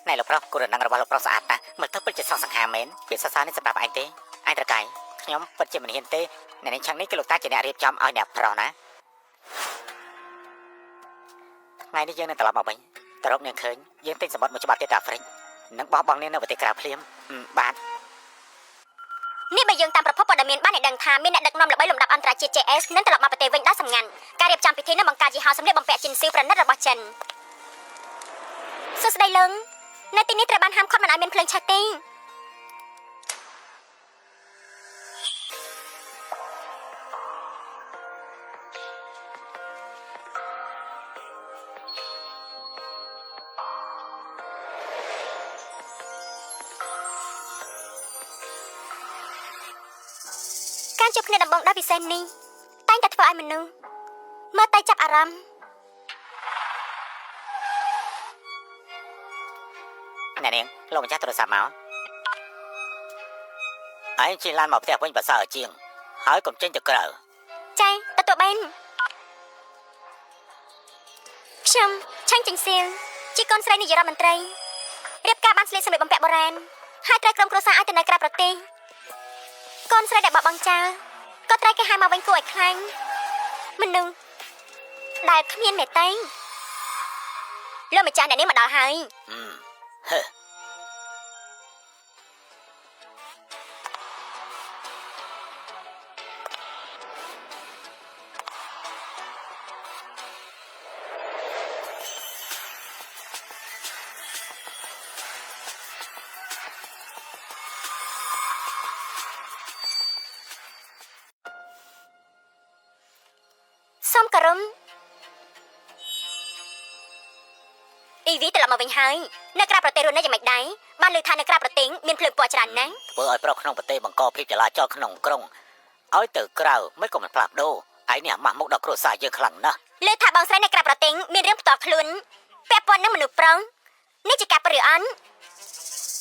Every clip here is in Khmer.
ណែលោកប្រុសគោរនឹងរបស់លោកប្រុសស្អាតណាស់មើលទៅពិតជាស្រស់សង្ហាមែនពាក្យសរសើរនេះសម្រាប់ឯងទេឯងត្រកៃខ្ញុំពិតជាមិនហ៊ានទេអ្នកនាងឆឹងនេះគឺលោកតាជាអ្នករៀបចំឲ្យអ្នកប្រុសណាថ្ងៃនេះយើងនឹងត្រឡប់មកវិញតរកនាងឃើញយើងទិញសម្បត្តិមួយច្បាប់ទៀតទៅអាហ្វ្រិកនិងបោះបង់នាងនៅប្រទេសក្រៅភ្លាមបាទ នេះបើយើងតាមប្រភពព័ត៌មានបានឲ្យដឹងថាមានអ្នកដឹកនាំល្បីលំដាប់អន្តរជាតិ JS នឹងត្រឡប់មកប្រទេសវិញដោយសម្ងាត់ការរៀបចំពិធីនឹងបង្កើតយីហោសម្លៀកបំពាក់ជីនស៊ីវប្រណិតរបស់ចិនសួស្តីលឹងនៅទីនេះត្រូវបានហាមឃាត់មិនឲ្យមានភ្លើងឆេះទេការជួបគ្នាដំបូងដ៏ពិសេសនេះតែងតែធ្វើឲ្យមនុស្សមើលតែចាប់អារម្មណ៍ អ្នកនាងលោកម្ចាស់ទូរស័ព្ទមកឯងជិះឡានមកផ្ទះវិញប្រសើរជាងហើយកុំចេញទៅក្រៅ ចាទទួលបានខ្ញុំឆាញ់ចិងសៀវជាកូនស្រីនាយករដ្ឋមន្ត្រីរៀបការបានស្លៀកសម្លៀកបំពាក់បុរាណហើយត្រូវក្រុមគ្រួសារឲ្យទៅនៅក្រៅប្រទេសកូនស្រីដែលបោះបង់ចោលក៏ត្រូវគេហៅមកវិញគួរឲ្យខ្លាញ់មនុស្សដែលគ្មានមេត្តាលោកម្ចាស់អ្នកនេះមកដល់ហើយ ហឺ សូមគោរពអ៊ីវីត្រឡប់មកវិញហើយនៅក្រៅប្រទេសរស់នៅយ៉ាងម៉េចដែរបានលើថានៅក្រៅប្រទេសមានភ្លើងពណ៌ច្រើនណាស់ ធ្វើឲ្យប្រុសក្នុងប្រទេសបង្កភាពចលាចលក្នុងក្រុងឲ្យទៅក្រៅមិនក៏មិនផ្លាស់ប្ដូរឯនេះអាម៉ាស់មុខដល់គ្រួសារយើងខ្លាំងណាស់ លើថាបងស្រីនៅក្រៅប្រទេសមានរឿងផ្ទាល់ខ្លួនពាក់ព័ន្ធនឹងមនុស្សប្រុសនេះជាការប្រឿអន់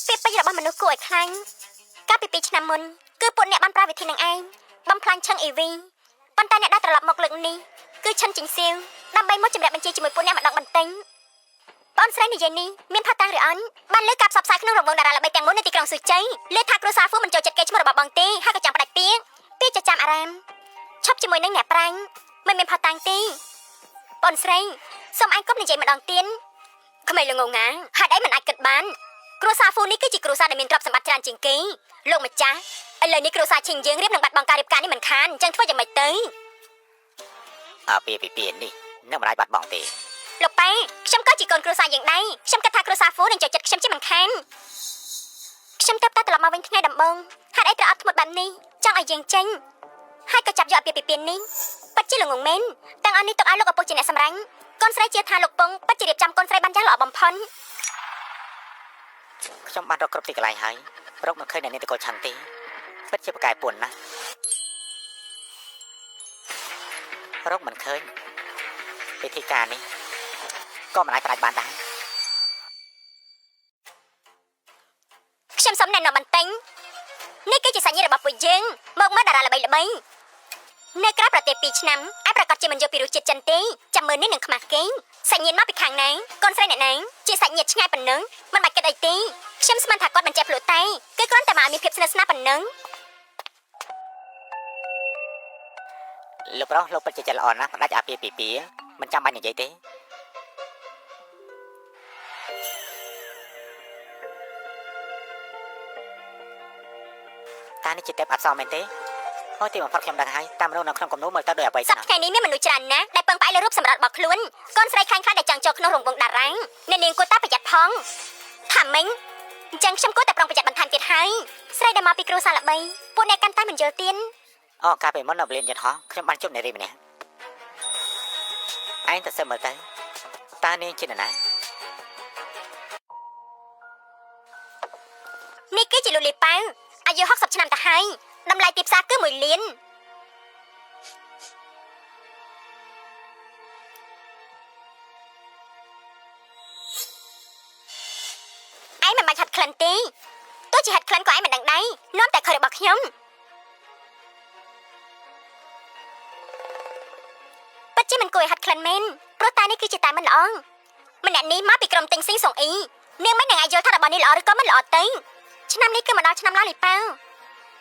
ពាក្យពេចន៍របស់មនុស្សគួរឲ្យខ្លាញ់កាលពី2ឆ្នាំមុនគឺពួកអ្នកបានប្រើវិធីនឹងឯងបំផ្លាញឆឹងអ៊ីវីប៉ុន្តែអ្នកដែលត្រឡប់មកលើកនេះគឺឈិនចិងសៀវដើម្បីមកជម្រះបញ្ជីជាមួយពួកអ្នកម្ដងបន្តិចបងស្រីនិយាយនេះមានផាតាំងឬអន់បានលើការផ្សព្វផ្សាយក្នុងរង្វង់តារាល្បីទាំងមូលនៅទីក្រុងស៊ូជ័យលើថាគ្រួសារហ្វូមិនចូលចិត្តគេឈ្មោះរបស់បងទេហើយក៏ចាំផ្ដាច់ពាក្យពាក្យចចាំអារាមឈប់ជាមួយនឹងអ្នកប្រាញ់មិនមានផាតាំងទេបងស្រីសូមឯងកុំនិយាយម្ដងទៀតក្មេងល្ងងងាហេតុអីមិនអាចគិតបានគ្រួសារហ្វូនេះគឺជាគ្រួសារដែលមានទ្រព្យសម្បត្តិច្រើនជាងគេលោកម្ចាស់ឥឡូវនេះគ្រួសារឈិងយើងរៀបនឹងបាត់បង់ការរៀបការនេះមិនខានអញ្ចឹងធ្វើយ៉ាងម៉េចទៅ អាពាហ៍ពិពាហ៍នេះនឹងមិនអាចបាត់បង់ទេ លោកប៉ាខ្ញុំក៏ជាកូនគ្រួសារយ៉ាងដែរខ្ញុំគិតថាគ្រួសារហ្វូនឹងចូលចិត្តខ្ញុំជាមិនខានខ្ញុំទៅតែត្រឡប់មកវិញថ្ងៃដំបូងហេតុអីត្រូវអត់ធ្មត់បែបនេះចង់ឲ្យយើងចេញហើយក៏ចាប់យកអាពាហ៍ពិពាហ៍នេះពិតជាល្ងងមែនទាំងអស់នេះទុកឲ្យលោកឪពុកជាអ្នកសម្រេចកូនស្រីជឿថាលោកពងពិតជារៀបចំកូនស្រីបានយ៉ាងល្អបំផុត ខ្ញុំបានរកគ្រប់ទីកន្លែងហើយរកមិនឃើញអ្នកនាងតកូលឆាន់ទេពិតជាប្រកែពួនណាស់រកមិនឃើញពិធីការនេះក៏មិនអាចផ្ដាច់បានដែរ ខ្ញុំសូមណែនាំបន្តិចនេះគឺជាសាច់ញាតិរបស់ពួកយើងមកមើលតារាល្បីល្បីនៅក្រៅប្រទេស2ឆ្នាំឯប្រកាសជាមិនយកពីរសជាតិចិនទេចាំមើលនេះនឹងខ្មាស់គេសាច់ញាតិមកពីខាងណាកូនស្រីអ្នកណាជាសាច់ញាតិឆ្ងាយប៉ុណ្ណឹងមិនបាច់គិតអីទេខ្ញុំស្មានថាគាត់មិនចេះភ្លក់តែគឺគ្រាន់តែមកឲ្យមានភាពស្និទ្ធស្នាលប៉ុណ្ណឹង លោកប្រុសលោកពិតជាចិត្តល្អណាស់ផ្ដាច់អាពាហ៍ពិពាហ៍មិនចាំបាច់និយាយទេតានេះជាទេពអប្សរមែនទេហើយទីបំផុតខ្ញុំដឹងហើយតាមមនុស្សនៅក្នុងគំនូមើលទៅដូចអ្វី សប្តាហ៍ថ្ងៃនេះមានមនុស្សច្រើនណាស់ដែលពឹងផ្អែកលើរូបសម្រស់របស់ខ្លួនកូនស្រីខ្លាំងខ្លាដែលចង់ចូលក្នុងរង្វង់តារាអ្នកនាងគួរតែប្រយ័ត្នផងថាមិញអញ្ចឹងខ្ញុំគួរតែប្រុងប្រយ័ត្នបន្ថែមទៀតហើយស្រីដែលមកពីគ្រួសារល្បីពួកអ្នកកាន់តែមិនយល់ទៀន អូកាលពីមុននៅវេលាយន្តហោះខ្ញុំបានជួបនារីម្នាក់ឯងទៅសើមើលទៅតើនាងជានរណា នេះគឺជាលោកលីប៉ៅអាយុ60ឆ្នាំទៅហើយតម្លៃទីផ្សារគឺ1លានឯងមិនបាច់ហាត់ក្លិនទេទោះជាហាត់ក្លិនក៏ឯងមិនដឹងដែរនាំតែខុសរបស់ខ្ញុំពិតជាមិនគួរឲ្យហាត់ក្លិនមែនព្រោះតែនេះគឺជាតែមិនល្អម្នាក់នេះមកពីក្រុមទិញស៊ីងសុងអ៊ី នាងមិននឹងអាចយល់ថារបស់នេះល្អឬក៏មិនល្អទេឆ្នាំនេះគឺមកដល់ឆ្នាំឡាលីប៉ៅ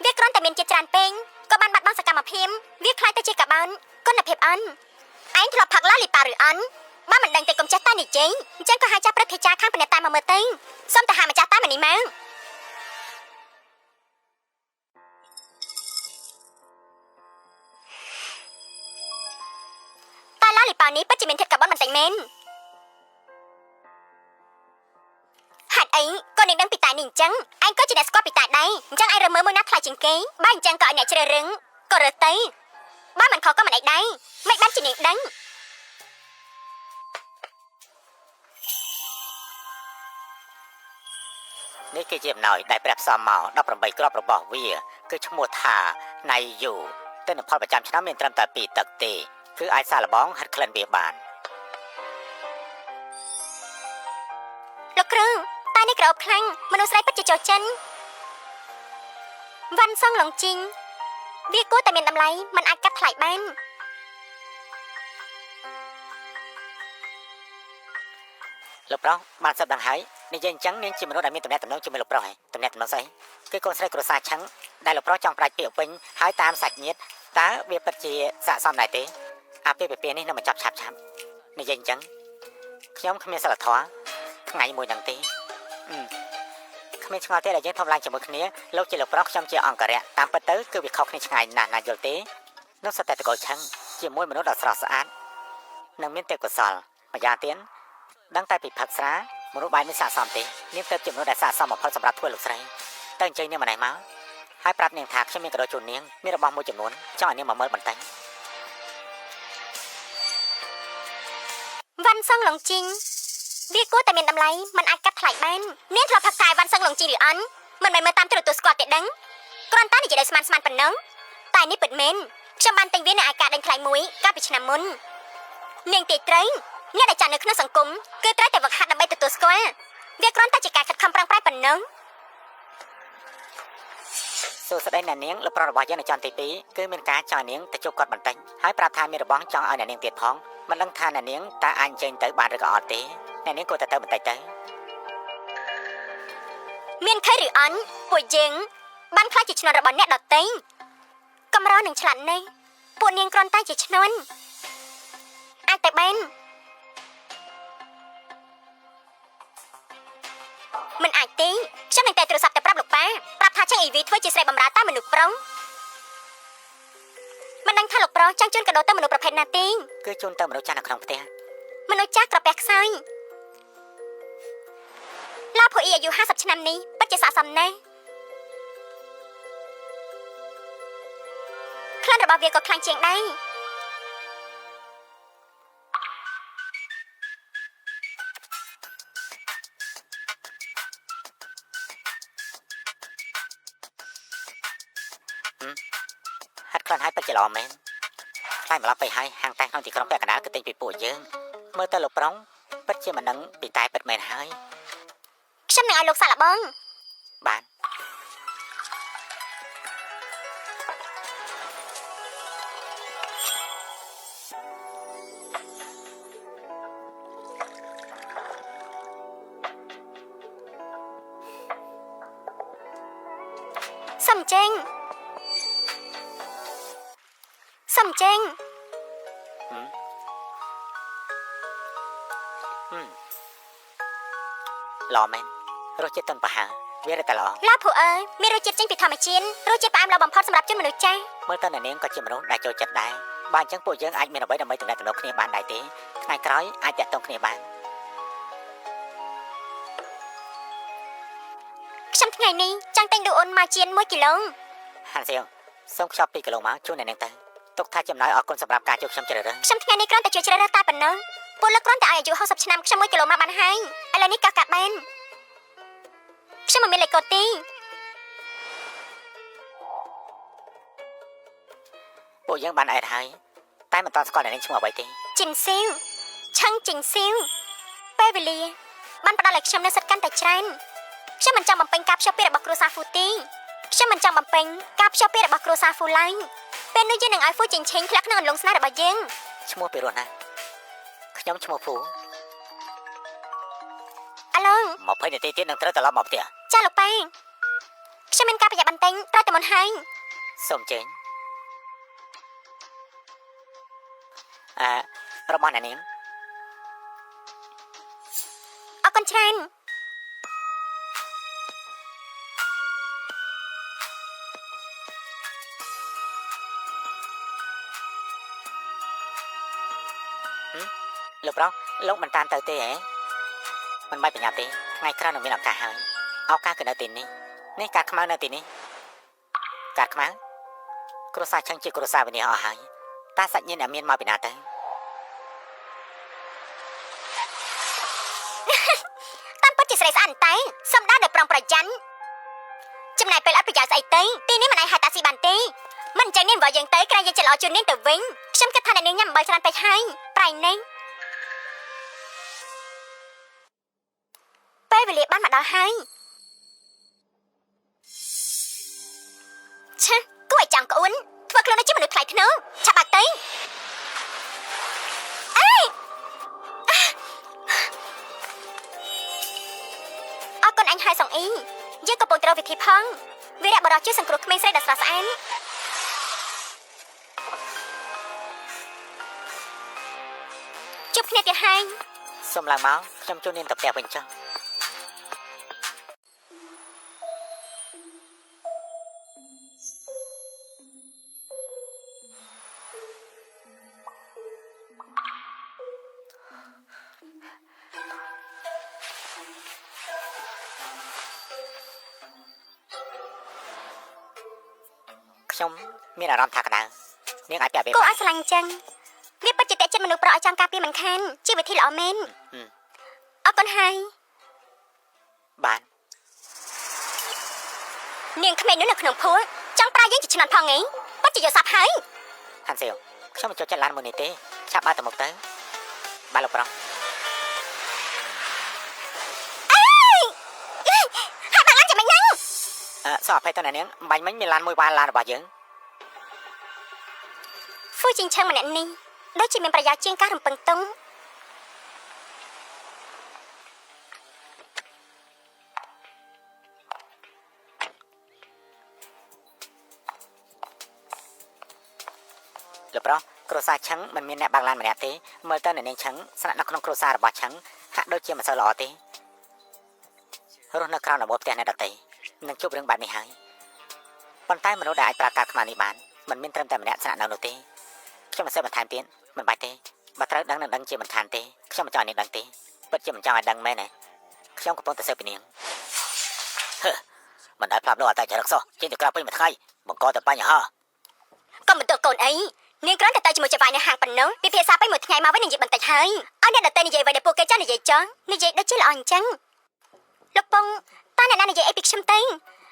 វាគ្រាន់តែមានជាតិច្រើនពេកក៏បានបាត់បង់សកម្មភាពវាคล้ายទៅជាកាបូនគុណភាពអន់ឯងធ្លាប់ផឹកឡាលីប៉ៅឬអន់បើមិនដឹងទេកុំចេះតែនិយាយអញ្ចឹងក៏ហៅចាស់ព្រឹទ្ធាចារ្យខាងពាណិជ្ជតាមមកមើលទៅសូមទៅហៅម្ចាស់តាមនេះមកតែឡាលីប៉ៅនេះពិតជាមានធាតុកាបូនបន្តិចមែនហេតុអីក៏នាងដឹងពីតែនេះអញ្ចឹងឯងក៏ជាអ្នកស្គាល់ពីតែដែរអញ្ចឹងឯងរើមើលមួយណាថ្លៃជាងគេបើអញ្ចឹងក៏ឲ្យអ្នកជ្រើសរើសក៏រើសទៅបើមិនខុសក៏មិនអីដែរមិនបានជានាងដឹង នេះគឺជាអំណោយដែលព្រះផ្សំមក18គ្រាប់របស់វាគឺឈ្មោះថាណៃយូទិន្នផលប្រចាំឆ្នាំមានត្រឹមតែ2ទឹកទេគឺអាចសាកល្បងហាត់ក្លិនវាបាន លោកគ្រូតែនេះក្រអូបខ្លាំងមនុស្សស្រីពិតជាចូលចិនវ៉ាន់សុងឡុងជីងវាគួរតែមានតម្លៃមិនអាចកាត់ថ្លៃបាន លោកប្រុសបានសឹកដឹងហើយនិយាយអញ្ចឹងនាងជាមនុស្សដែលមានទំនាក់ទំនងជាមួយលោកប្រុសហើយទំនាក់ទំនងស្អីគឺកូនស្រីគ្រួសារឆឹងដែលលោកប្រុសចង់ប្រាច់ពាក្យវិញហើយតាមសាច់ញាតិតើវាពិតជាស័ក្តិសមដែរទេអាពាហ៍ពិពាហ៍នេះនឹងបញ្ចប់ឆាប់ឆាប់និយាយអញ្ចឹងខ្ញុំគ្មានសិលធម៌ថ្ងៃមួយហ្នឹងទេគ្មានឆ្ងល់ទេដែលយើងធំឡើងជាមួយគ្នាលោកជាលោកប្រុសខ្ញុំជាអង្គរៈតាមពិតទៅគឺវាខុសគ្នាឆ្ងាយណាស់ណាយល់ទេនោះសុទ្ធតែតកូលឆឹងជាមួយមនុស្សដ៏ស្រស់ស្អាតនិងមានទេពកោសល្យម្យ៉ាងទៀតដឹងតែពីផឹកស្រាមនុស្សបែបនេះស័ក្តិសមទេនាងទៅជាមនុស្សដែលស័ក្តិសមបំផុតសម្រាប់ធ្វើលោកស្រីទៅអញ្ជើញនាងម្នាក់មកហើយប្រាប់នាងថាខ្ញុំមានកាដូជូននាងមានរបស់មួយចំនួនចង់ឲ្យនាងមកមើលបន្តិច វ៉ាន់សុងឡុងជីងវាគួរតែមានតម្លៃមិនអាចកាត់ថ្លៃបាននាងធ្លាប់ផឹកតែវ៉ាន់សុងឡុងជីងឬអន់មិនមែនមើលតាមទូរទស្សន៍ស្គាល់ទេដឹងគ្រាន់តែនិយាយដោយស្មានស្មានប៉ុណ្ណឹងតែនេះពិតមែនខ្ញុំបានទិញវានៅឯការដេញថ្លៃមួយកាលពីឆ្នាំមុននាងទេត្រីអ្នកដែលចាស់នៅក្នុងសង្គមគឺត្រូវតែវឹកហាត់ដើម្បីទទួលស្គាល់វាគ្រាន់តែជាការខិតខំប្រឹងប្រែងប៉ុណ្ណឹង សួស្តីអ្នកនាងលោកប្រុសរបស់យើងនៅជាន់ទី2គឺមានការចង់នាងទៅជួបគាត់បន្តិចហើយប្រាប់ថាមានរបស់ចង់ឲ្យអ្នកនាងទៀតផងមិនដឹងថាអ្នកនាងតើអាចអញ្ជើញទៅបានឬក៏អត់ទេអ្នកនាងគួរតែទៅបន្តិចទៅ មានខេឬអន់ពួកយើងបានខ្លាចជាឈ្នន់របស់អ្នកដទៃកម្រនឹងឆ្លាតនេះពួកនាងគ្រាន់តែជាឈ្នន់អាចទៅបានមិនអាចទេខ្ញុំនឹងតែទូរស័ព្ទទៅប្រាប់លោកប៉ាប្រាប់ថាឆឹងអ៊ីវីធ្វើជាស្រីបម្រើតាមមនុស្សប្រុសមិនដឹងថាលោកប្រុសចង់ជូនកាដូទៅមនុស្សប្រភេទណាទេ គឺជូនទៅមនុស្សចាស់នៅក្នុងផ្ទះ មនុស្សចាស់ក្រពះខ្សោយឡាភូអ៊ីអាយុ50ឆ្នាំនេះពិតជាស័ក្តិសមណាស់ក្លិនរបស់វាក៏ខ្លាំងជាងដែរ ហាត់ក្លិនហើយពិតជាល្អមែនខ្លាយម្លប់ទៅហើយហាងតែក្នុងទីក្រុងពាក់កណ្ដាលគឺទិញពីពួកយើងមើលទៅលោកប្រុងពិតជាមិនដឹងពីតែពិតមែនហើយ ខ្ញុំនឹងឲ្យលោកសាកល្បង បាន សំចេងសំចេង ល្អមែនរសជាតិតន់ប្រហើវារឹតតែល្អ ឡាភូអើយមានរសជាតិចេញពីធម្មជាតិរសជាតិផ្អែមល្អបំផុតសម្រាប់ជនមនុស្សចាស់ មើលទៅអ្នកនាងក៏ជាមនុស្សដែលចូលចិត្តដែរបើអញ្ចឹងពួកយើងអាចមានអ្វីដើម្បីទំនាក់ទំនងគ្នាបានដែរទេថ្ងៃក្រោយអាចតាក់ទងគ្នាបាន ខ្ញុំថ្ងៃនេះចង់ទិញដូអូនមកជៀន1គីឡូ ហាន់សៀវសូមខ្ចប់2គីឡូមកជូនអ្នកនាងទៅទុកថាចំណាយអរគុណសម្រាប់ការជួបខ្ញុំជ្រើសរើស ខ្ញុំថ្ងៃនេះគ្រាន់តែជួយជ្រើសរើសតែប៉ុណ្ណឹងពលលោកគ្រាន់តែឲ្យអាយុ60ឆ្នាំខ្ញុំ1គីឡូមកបានហើយឥឡូវនេះក៏កាត់បានខ្ញុំមិនមានលេខកូដទេ ពួកយើងបានអែតហើយតែមិនទាន់ស្គាល់អ្នកនាងឈ្មោះអ្វីទេ ជីនស៊ីវឆឹងជីងស៊ីវពេលវេលាបានផ្ដល់ឲ្យខ្ញុំនូវសិទ្ធិកាន់តែច្រើនខ្ញុំមិនចង់បំពេញការភ្ជាប់ពាក្យរបស់គ្រួសារហ្វូទេខ្ញុំមិនចង់បំពេញការភ្ជាប់ពាក្យរបស់គ្រួសារហ្វូឡើយពេលនោះយើងនឹងឲ្យហ្វូជីងឆេងធ្លាក់ក្នុងអន្លង់ស្នេហ៍របស់យើង ឈ្មោះពីរោះណាស់ខ្ញុំឈ្មោះភូ ឥឡូ លោក 20នាទីទៀតនឹងត្រូវត្រឡប់មកផ្ទះ ចាលោកប៉ាខ្ញុំមានការប្រយ័ត្នបន្តិចត្រូវតែមុនហើយ សូមអញ្ជើញអឺរបស់អ្នកនាង អរគុណច្រើន លោកប្រុសលោកមិនតាមទៅទេហ៎មិនបាច់ប្រញាប់ទេថ្ងៃក្រោយនឹងមានឱកាសហើយឱកាសគឺនៅទីនេះនេះការខ្មៅនៅទីនេះការខ្មៅគ្រួសារឆឹងជាគ្រួសារវិនិច្ឆ័យអស់ហើយតាសាច់ញាតិអ្នកមានមកពីណាទៅ តាមពិតជាស្រីស្អាតតែសំដៅដោយប្រុងប្រយ័ត្នចំណាយពេលអត់ប្រយោជន៍ស្អីទៅទីនេះមិនអាចហៅតាក់ស៊ីបានទេមិនអញ្ចឹងនាងបើយើងទៅក្រែងយើងจะល្អជូននាងទៅវិញខ្ញុំគិតថាអ្នកនាងញ៉ាំអំបិលច្រើនពេកហើយប្រៃនេះពេលវេលាបានមកដល់ហើយឆាគួរឲ្យចង់ក្អួនធ្វើខ្លួនដូចជាមនុស្សថ្លៃថ្នូរឆាប់បាក់ទៅអេអរគុណអញហើយសងអ៊ីយើងកំពុងត្រូវវិធីផងវីរៈបរិសុទ្ធជួយសង្គ្រោះក្មេងស្រីដ៏ស្រស់ស្អាតជួបគ្នាទៀតហើយ សូមឡើងមកខ្ញុំជួននាងទៅផ្ទះវិញចុះខ្ញុំមានអារម្មណ៍ថាក្តៅនាងអាចពាក់វា គួរ បាន ឲ្យស្រឡាញ់ចឹងវាពិតជាតេចិត្តមនុស្សប្រុសឲ្យចង់ការពារមិនខានជាវិធីល្អមែនអរគុណហើយ បាន នាងក្មេងនោះនៅក្នុងភួរចង់ប្រើយើងជាឆ្នាំផងឯងពិតជាយល់សប្តិហើយ ហាន់សៀវខ្ញុំមិនចូលចិត្តឡានមួយនេះទេឆាប់បើទៅមុខទៅបាទលោកប្រុស ហើយបាក់ឡានចាំមិនហ្នឹង អឺសូមអភ័យទៅអ្នកនាងបាញ់មិញមានឡានមួយវ៉ាឡានរបស់យើង ហ្វូជីងឆឹងម្នាក់នេះដូចជាមានប្រយោជន៍ជាងការរំពឹងទុំ លោកប្រុសគ្រួសារឆឹងមិនមានអ្នកបើកឡានម្នាក់ទេមើលទៅអ្នកនាងឆឹងស្នាក់នៅក្នុងគ្រួសាររបស់ឆឹងហាក់ដូចជាមិនសូវល្អទេរស់នៅក្រោមដំបូលផ្ទះអ្នកដទៃនឹងជួបរឿងបែបនេះហើយប៉ុន្តែមនុស្សដែលអាចប្រើការខ្មៅនេះបានមិនមានត្រឹមតែម្នាក់ស្នាក់នៅនោះទេខ្ញុំមិនសូវបន្ថែមទៀតមិនបាច់ទេបើត្រូវដឹងនឹងដឹងជាមិនខានទេខ្ញុំមិនចង់ឲ្យនាងដឹងទេពិតជាមិនចង់ឲ្យដឹងមែនទេខ្ញុំកំពុងតែស៊ើបពីនាងហឺមិនដែលផ្លាប់លោកអត់តែចរិតសោះចេញទៅក្រៅពេញមួយថ្ងៃបង្កតែបញ្ហា កុំបន្ទោសកូនអីនាងគ្រាន់តែទៅជាមួយចៅហ្វាយនៅហាងប៉ុណ្ណឹងពិភាក្សាពេញមួយថ្ងៃមកវិញនិយាយបន្តិចហើយឲ្យអ្នកដទៃនិយាយអ្វីដែលពួកគេចង់និយាយចង់និយាយដូចជាល្អអញ្ចឹងលោកពងតើអ្នកណានិយាយអីពីខ្ញុំទៅ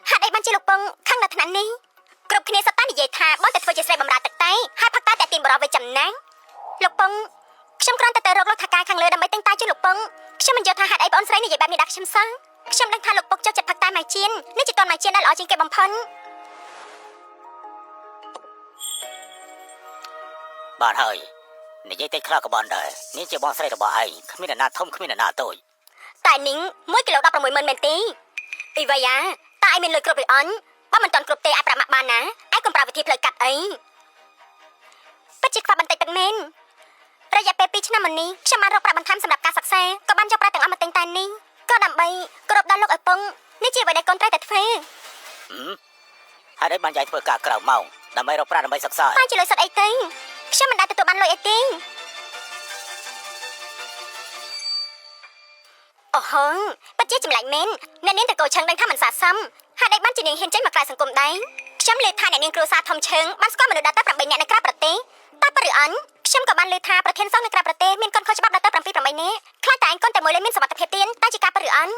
ហេតុអីបានជាលោកពងខឹងដល់ថ្នាក់នេះគ្រប់គ្នាសុទ្ធតែនិយាយថាបងតែធ្វើជាស្រីបម្រើទឹកតែហើយផឹកតែតែទាញបរិវវិញចំណាំងលោកពងខ្ញុំគ្រាន់តែទៅរកលោកថៅកែខាងលើដើម្បីទិញតែជូនលោកពងខ្ញុំមិនយល់ថាហេតុអីបងស្រីនិយាយបែបនេះដាក់ខ្ញុំសោះខ្ញុំដឹងថាលោកពុកចូលចិត្តផឹកតែម៉ៃជៀននេះជាតនម៉ៃជៀនដែលល្អជាងគេបំផុត បានហើយនិយាយតិចខ្លះក៏បានដែរនេះជាបងស្រីរបស់ឯងគ្មានអ្នកណាធំគ្មានអ្នកណាតូច តែនាង1គីឡូ16ម៉ឺនមែនទេអ៊ីវ៉ាយ៉ាតើឯងមានលុយគ្រប់ឬអត់បើមិនទាន់គ្រប់ទេអាចប្រាប់ម៉ាក់បានណាឯងកុំប្រើវិធីផ្លូវកាត់អីពិតជាខ្វះបន្តិចពិតមែនរយៈពេល2ឆ្នាំមុននេះខ្ញុំបានរកប្រាក់បន្ថែមសម្រាប់ការសិក្សាក៏បានយកប្រាក់ទាំងអស់មកទិញតែនេះក៏ដើម្បីគោរពដល់លោកឪពុកនេះជាអ្វីដែលកូនត្រូវតែធ្វើ ហេតុអីបានយាយធ្វើការក្រៅម៉ោងដើម្បីរកប្រាក់ដើម្បីសិក្សា តែជាលុយសុទ្ធអីទៅខ្ញុំមិនដែលទទួលបានលុយអីទេអូហូពិតជាចម្លែកមែនអ្នកនាងតកោឆឹងដឹងថាមិនស័ក្តិសមហេតុអីបានជានាងហ៊ានចេញមកក្រៅសង្គមដែរខ្ញុំលើថាអ្នកនាងគ្រួសារធំឈឹងបានស្គាល់មនុស្សដល់ទៅ8នាក់នៅក្រៅប្រទេសតើពិតឬអន់ខ្ញុំក៏បានលើថាប្រធានសង្ឃនៅក្រៅប្រទេសមានកូនខុសច្បាប់ដល់ទៅ7 8នាក់ខ្លាចតែឯងកូនតែមួយលែងមានសុវត្ថិភាពទៀតតើជាការពិតឬអន់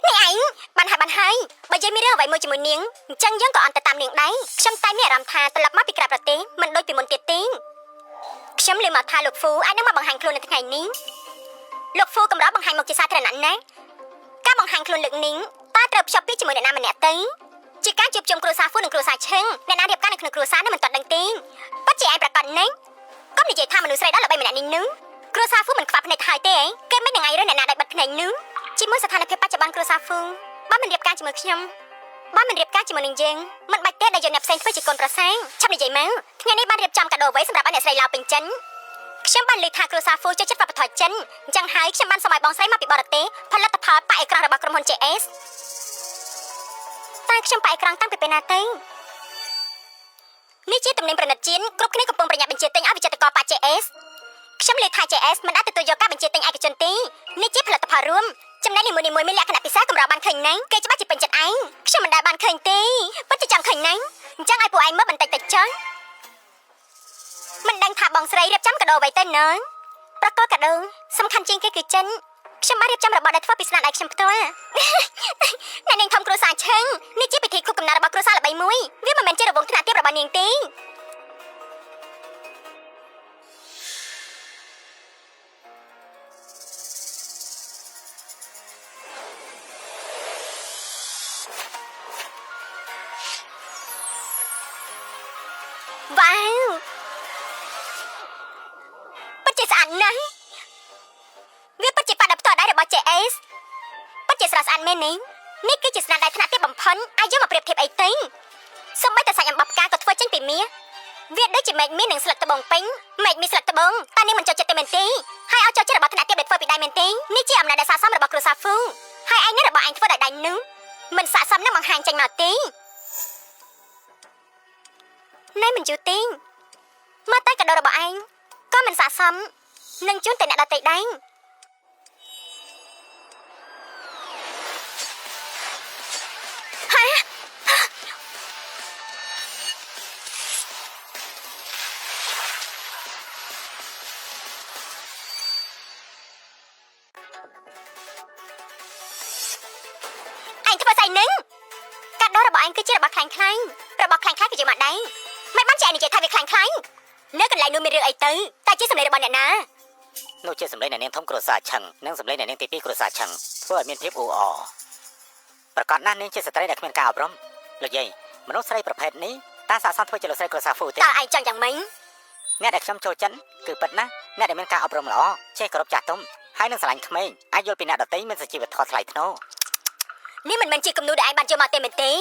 នេះឯងបានហើយបានហើយបើយើងមានរឿងអ្វីមួយជាមួយនាងអញ្ចឹងយើងក៏អន់ទៅតាមនាងដែរខ្ញុំតែមានអារម្មណ៍ថាត្រឡប់មកពីក្រៅប្រទេសមិនដូចពីមុនទៀតទេខ្ញុំលើមកថាលោកហ្វូអាចនឹងមកបង្ហាញខ្លួននៅថ្ងៃនេះលោកហ្វូកម្របង្ហាញមកជាសាធារណៈណាស់ការបង្ហាញខ្លួនលើកនេះតើត្រូវភ្ជាប់ពីជាមួយអ្នកណាម្នាក់ទៅជាការជួបជុំគ្រួសារហ្វូនិងគ្រួសារឈឹងអ្នកណារៀបការនៅក្នុងគ្រួសារនោះមិនទាន់ដឹងទេពិតជាឯងប្រកាសណាស់កុំនិយាយថាមនុស្សស្រីដល់ល្បីម្នាក់នេះនោះគ្រួសារហ្វូមិនខ្វះភ្នែកហើយទេគេមិននឹងឯងរើអ្នកណាដែលបិទភ្នែកនោះ ជាមួយស្ថានភាពបច្ចុប្បន្នគ្រួសារហ្វូបើមិនរៀបការជាមួយខ្ញុំបើមិនរៀបការជាមួយនឹងយើងមិនបាច់ទេដែលយកអ្នកផ្សេងធ្វើជាកូនប្រសាឆាប់និយាយមកថ្ងៃនេះបានរៀបចំកាដូអ្វីសម្រាប់ឲ្យអ្នកស្រីឡាវពេញចិនខ្ញុំបានឮថាគ្រួសារហ្វូចូលចិត្តវប្បធម៌ចិនអញ្ចឹងហើយខ្ញុំបានសុំឲ្យបងស្រីមកពីបរទេសផលិតផលប៉ាអេក្រង់របស់ក្រុមហ៊ុន JS តើខ្ញុំប៉ាអេក្រង់តាំងពីពេលណាទៅនេះជាទំនិញប្រណិតជាតិគ្រប់គ្នាកំពុងប្រញាប់បញ្ជាទិញឲ្យវិចិត្រករប៉ា JS ខ្ញុំលើថា JS មិនអាចទទួលយកការបញ្ជាទិញឯកជនទេនេះជាផលិតផលរួមចំណែកនីមួយៗមានលក្ខណៈពិសេសកម្របានឃើញណាស់គេច្បាស់ជាពេញចិត្តឯងខ្ញុំមិនដែលបានឃើញទេពិតជាចង់ឃើញណាស់អញ្ចឹងឲ្យពួកឯងមើលបន្តិចតិចចុះមិនដឹងថាបងស្រីរៀបចំកាដូអ្វីទៅណ៎ប្រកបកាដូសំខាន់ជាងគេគឺចិនខ្ញុំបានរៀបចំរបស់ដែលធ្វើពីស្នាដៃខ្ញុំផ្ទាល់អ្នកនាងធំគ្រួសារឆឹងនេះជាពិធីខួបកំណើតរបស់គ្រួសារល្បីមួយវាមិនមែនជារង្វង់ថ្នាក់ទាបរបស់នាងទេវ៉ាវពិតជាស្អាតណាស់វាពិតជាប៉ាដល់ផ្ទាល់ដៃរបស់ JS ពិតជាស្រស់ស្អាតមែននេះនេះគឺជាស្នាដៃថ្នាក់ទាបបំផុតឲ្យយកមកប្រៀបធៀបអីទៅសូម្បីតែសាច់អំបោះផ្កាក៏ធ្វើចេញពីមាសវាដូចជាមែកមាសនិងស្លឹកត្បូងពេញមែកមាសស្លឹកត្បូងតែនាងមិនចូលចិត្តទេមែនទេហើយឲ្យចូលចិត្តរបស់ថ្នាក់ទាបដែលធ្វើពីដៃមែនទេនេះជាអំណាចដែលស័ក្តិសមរបស់គ្រួសារហ្វូហើយឯងនេះរបស់ឯងធ្វើដោយដៃនឹងមិនស័ក្តិសមនឹងបង្ហាញចេញមកទេណែមិនយូរទេមើលតែកាដូរបស់ឯងក៏មិនស័ក្តិសមនឹងជូនទៅអ្នកដទៃដែរឯងធ្វើស្អីនឹងកាដូរបស់ឯងគឺជារបស់ខ្លាំងៗរបស់ខ្លាំងៗគឺជាមកដែរមិនបានជាឯងនិយាយថាវាខ្លាំងៗនៅកន្លែងនោះមានរឿងអីទៅតែជាសម្លេងរបស់អ្នកណានោះជាសម្លេងអ្នកនាងធំគ្រួសារឆឹងនិងសម្លេងអ្នកនាងទី2គ្រួសារឆឹងធ្វើឲ្យមានភាពអ៊ូអរប្រកាសណាស់នាងជាស្ត្រីដែលគ្មានការអប់រំលោកយាយមនុស្សស្រីប្រភេទនេះតើស័ក្តិសមធ្វើជាលោកស្រីគ្រួសារហ្វូទេតើឯងចង់យ៉ាងម៉េចអ្នកដែលខ្ញុំចូលចិត្តគឺពិតណាស់អ្នកដែលមានការអប់រំល្អចេះគោរពចាស់ទុំហើយនឹងស្រឡាញ់ក្មេងអាចយល់ពីអ្នកដទៃមានសុជីវធម៌ថ្លៃថ្នូរនេះមិនមែនជាគំនូដែលឯងបានយកមកទេមែនទេ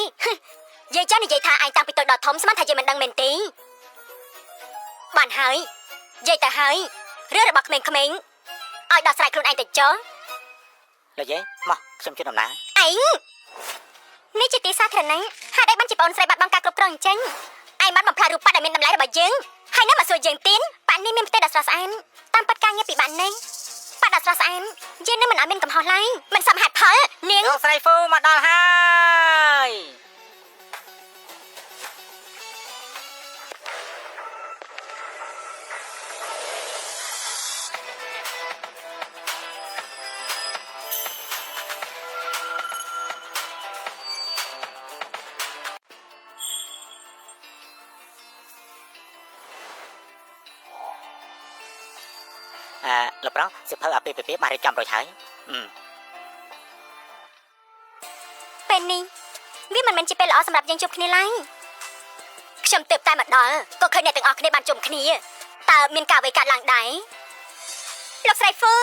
យាយចាស់និយាយថាឯងតាំងពីតូចដល់ធំស្មានថាយាយមិនដឹងមែនទេបានហើយយាយទៅហើយរឿងរបស់ក្មេងៗឲ្យដោះស្រាយខ្លួនឯងទៅចុះលោកយាយមកខ្ញុំជូនដំណើរឯងនេះជាទីសាធារណៈហេតុអីបានជាបងស្រីបាត់បង់ការគ្រប់គ្រងអញ្ចឹងឯងបានបំផ្លាញរូបប៉ាដែលមានតម្លៃរបស់យើងហើយនៅមកសួរយើងទៀតប៉ានេះមានផ្ទៃដ៏ស្រស់ស្អាតតាមប៉ាត់ការងារពីបាក់នេះប៉ាដ៏ស្រស់ស្អាតយើងនឹងមិនឲ្យមានកំហុសឡើយមិនសមហេតុផលនាងលោកស្រីហ្វូមកដល់ហើយលោកប្រុសសិភៅអាពាហ៍ពិពាហ៍បានរៀបចំរួចហើយពេលនេះវាមិនមែនជាពេលល្អសម្រាប់យើងជួបគ្នាឡើយខ្ញុំទើបតែមកដល់ក៏ឃើញអ្នកទាំងអស់គ្នាបានជុំគ្នាតើមានការអ្វីកើតឡើងដែរលោកស្រីហ្វឺ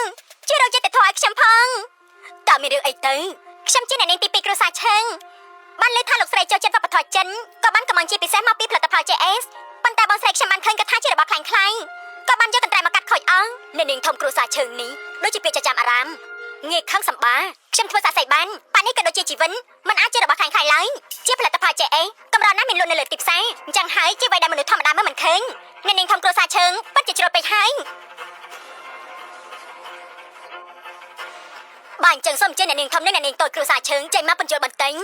ជួយរកយុត្តិធម៌ឲ្យខ្ញុំផងតើមានរឿងអីទៅខ្ញុំជាអ្នកនាងទី2គ្រួសារឆឹងបានលើថាលោកស្រីចូលចិត្តវប្បធម៌ចិនក៏បានកំងជាពិសេសមកពីផលិតផល JS ប៉ុន្តែបងស្រីខ្ញុំបានឃើញក៏ថាជារបស់ខ្លាំងៗក៏បានយកកន្ត្រៃមកកាត់ខូចអស់អ្នកនាងធំគ្រួសារឈើងនេះដូចជាពាក្យចាំអារាមងាយខឹងសម្បាខ្ញុំធ្វើសាក់សៃបានប៉ានេះក៏ដូចជាជីវិនមិនអាចជារបស់ខ្លាំងៗឡើយជាផលិតផល JA កម្រណាស់មានលក់នៅលើទីផ្សារអញ្ចឹងហើយជាអ្វីដែលមនុស្សធម្មតាមើលមិនឃើញអ្នកនាងធំគ្រួសារឈើងពិតជាជ្រុលពេកហើយបាទអញ្ចឹងសូមអញ្ជើញអ្នកនាងធំនិងអ្នកនាងតូចគ្រួសារឈើងចេញមកបញ្ជូលបន្ទិញ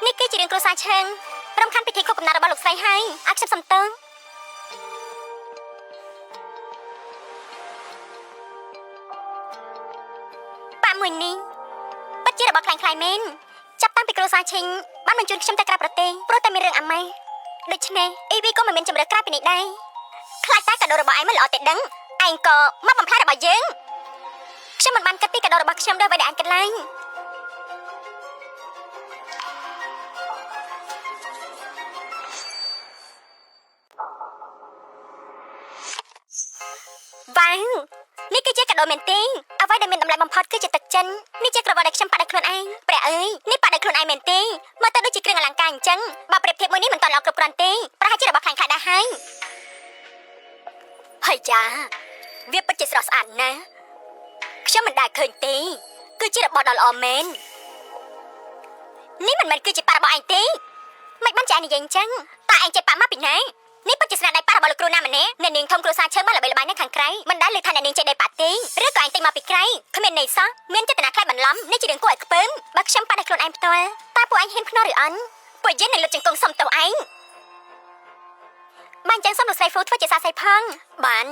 នេះគឺជារឿងគ្រួសារឆឹងរំខានពិធីខួបកំណើតរបស់លោកស្រីហើយឲ្យខ្ញុំសុំទោសប៉ាមួយនេះពិតជារបស់ខ្លាំងៗមែនចាប់តាំងពីគ្រួសារឈិងបានបញ្ជូនខ្ញុំទៅក្រៅប្រទេសព្រោះតែមានរឿងអាម៉ាស់ដូច្នេះអ៊ីវីក៏មិនមានជម្រើសក្រៅពីនេះដែរខ្លាចតែកាដូរបស់ឯងមិនល្អទេដឹងឯងក៏មកបំផ្លាញរបស់យើងខ្ញុំមិនបានគិតពីកាដូរបស់ខ្ញុំដោយអ្វីដែលឯងគិតឡើយ នេះគឺជាកាដូមែនទេអ្វីដែលមានតម្លៃបំផុតគឺជាទឹកចិននេះជាក្រវ៉ាត់ដែលខ្ញុំប៉ាត់ដោយខ្លួនឯងព្រះអើយនេះប៉ាត់ដោយខ្លួនឯងមែនទេមើលទៅដូចជាគ្រឿងអលង្ការអញ្ចឹងបើប្រៀបធៀបមួយនេះមិនទាន់ល្អគ្រប់គ្រាន់ទេប្រហែលជារបស់ខ្លាំងខ្លាដែរហើយហើយចាវាពិតជាស្រស់ស្អាតណាស់ខ្ញុំមិនដែលឃើញទេគឺជារបស់ដ៏ល្អមែននេះមិនមែនគឺជាប៉ារបស់ឯងទេមិនបានចានិយាយអញ្ចឹងតើឯងចេះប៉ាមកពីណានេះពិតជាស្នាដៃប៉ារបស់លោកគ្រូណាម្នាក់អ្នកនាងធំគ្រួសារឈើបានល្បីល្បាញនៅខាងក្រៅមិនដែលលើថាអ្នកនាងចេះដេប៉ាទេឬក៏ឯងទិញមកពីក្រៅគ្មានន័យសោះមានចេតនាខ្លាចបន្លំនេះជារឿងគួរឲ្យខ្ពើមបើខ្ញុំប៉ាដោយខ្លួនឯងផ្ទាល់តើពួកឯងហ៊ានភ្នាល់ឬអត់ពួកយើងនឹងលុបជង្គង់សុំទោសឯងបានចឹងសុំលោកស្រីហ្វូធ្វើជាសាស័យផងបាន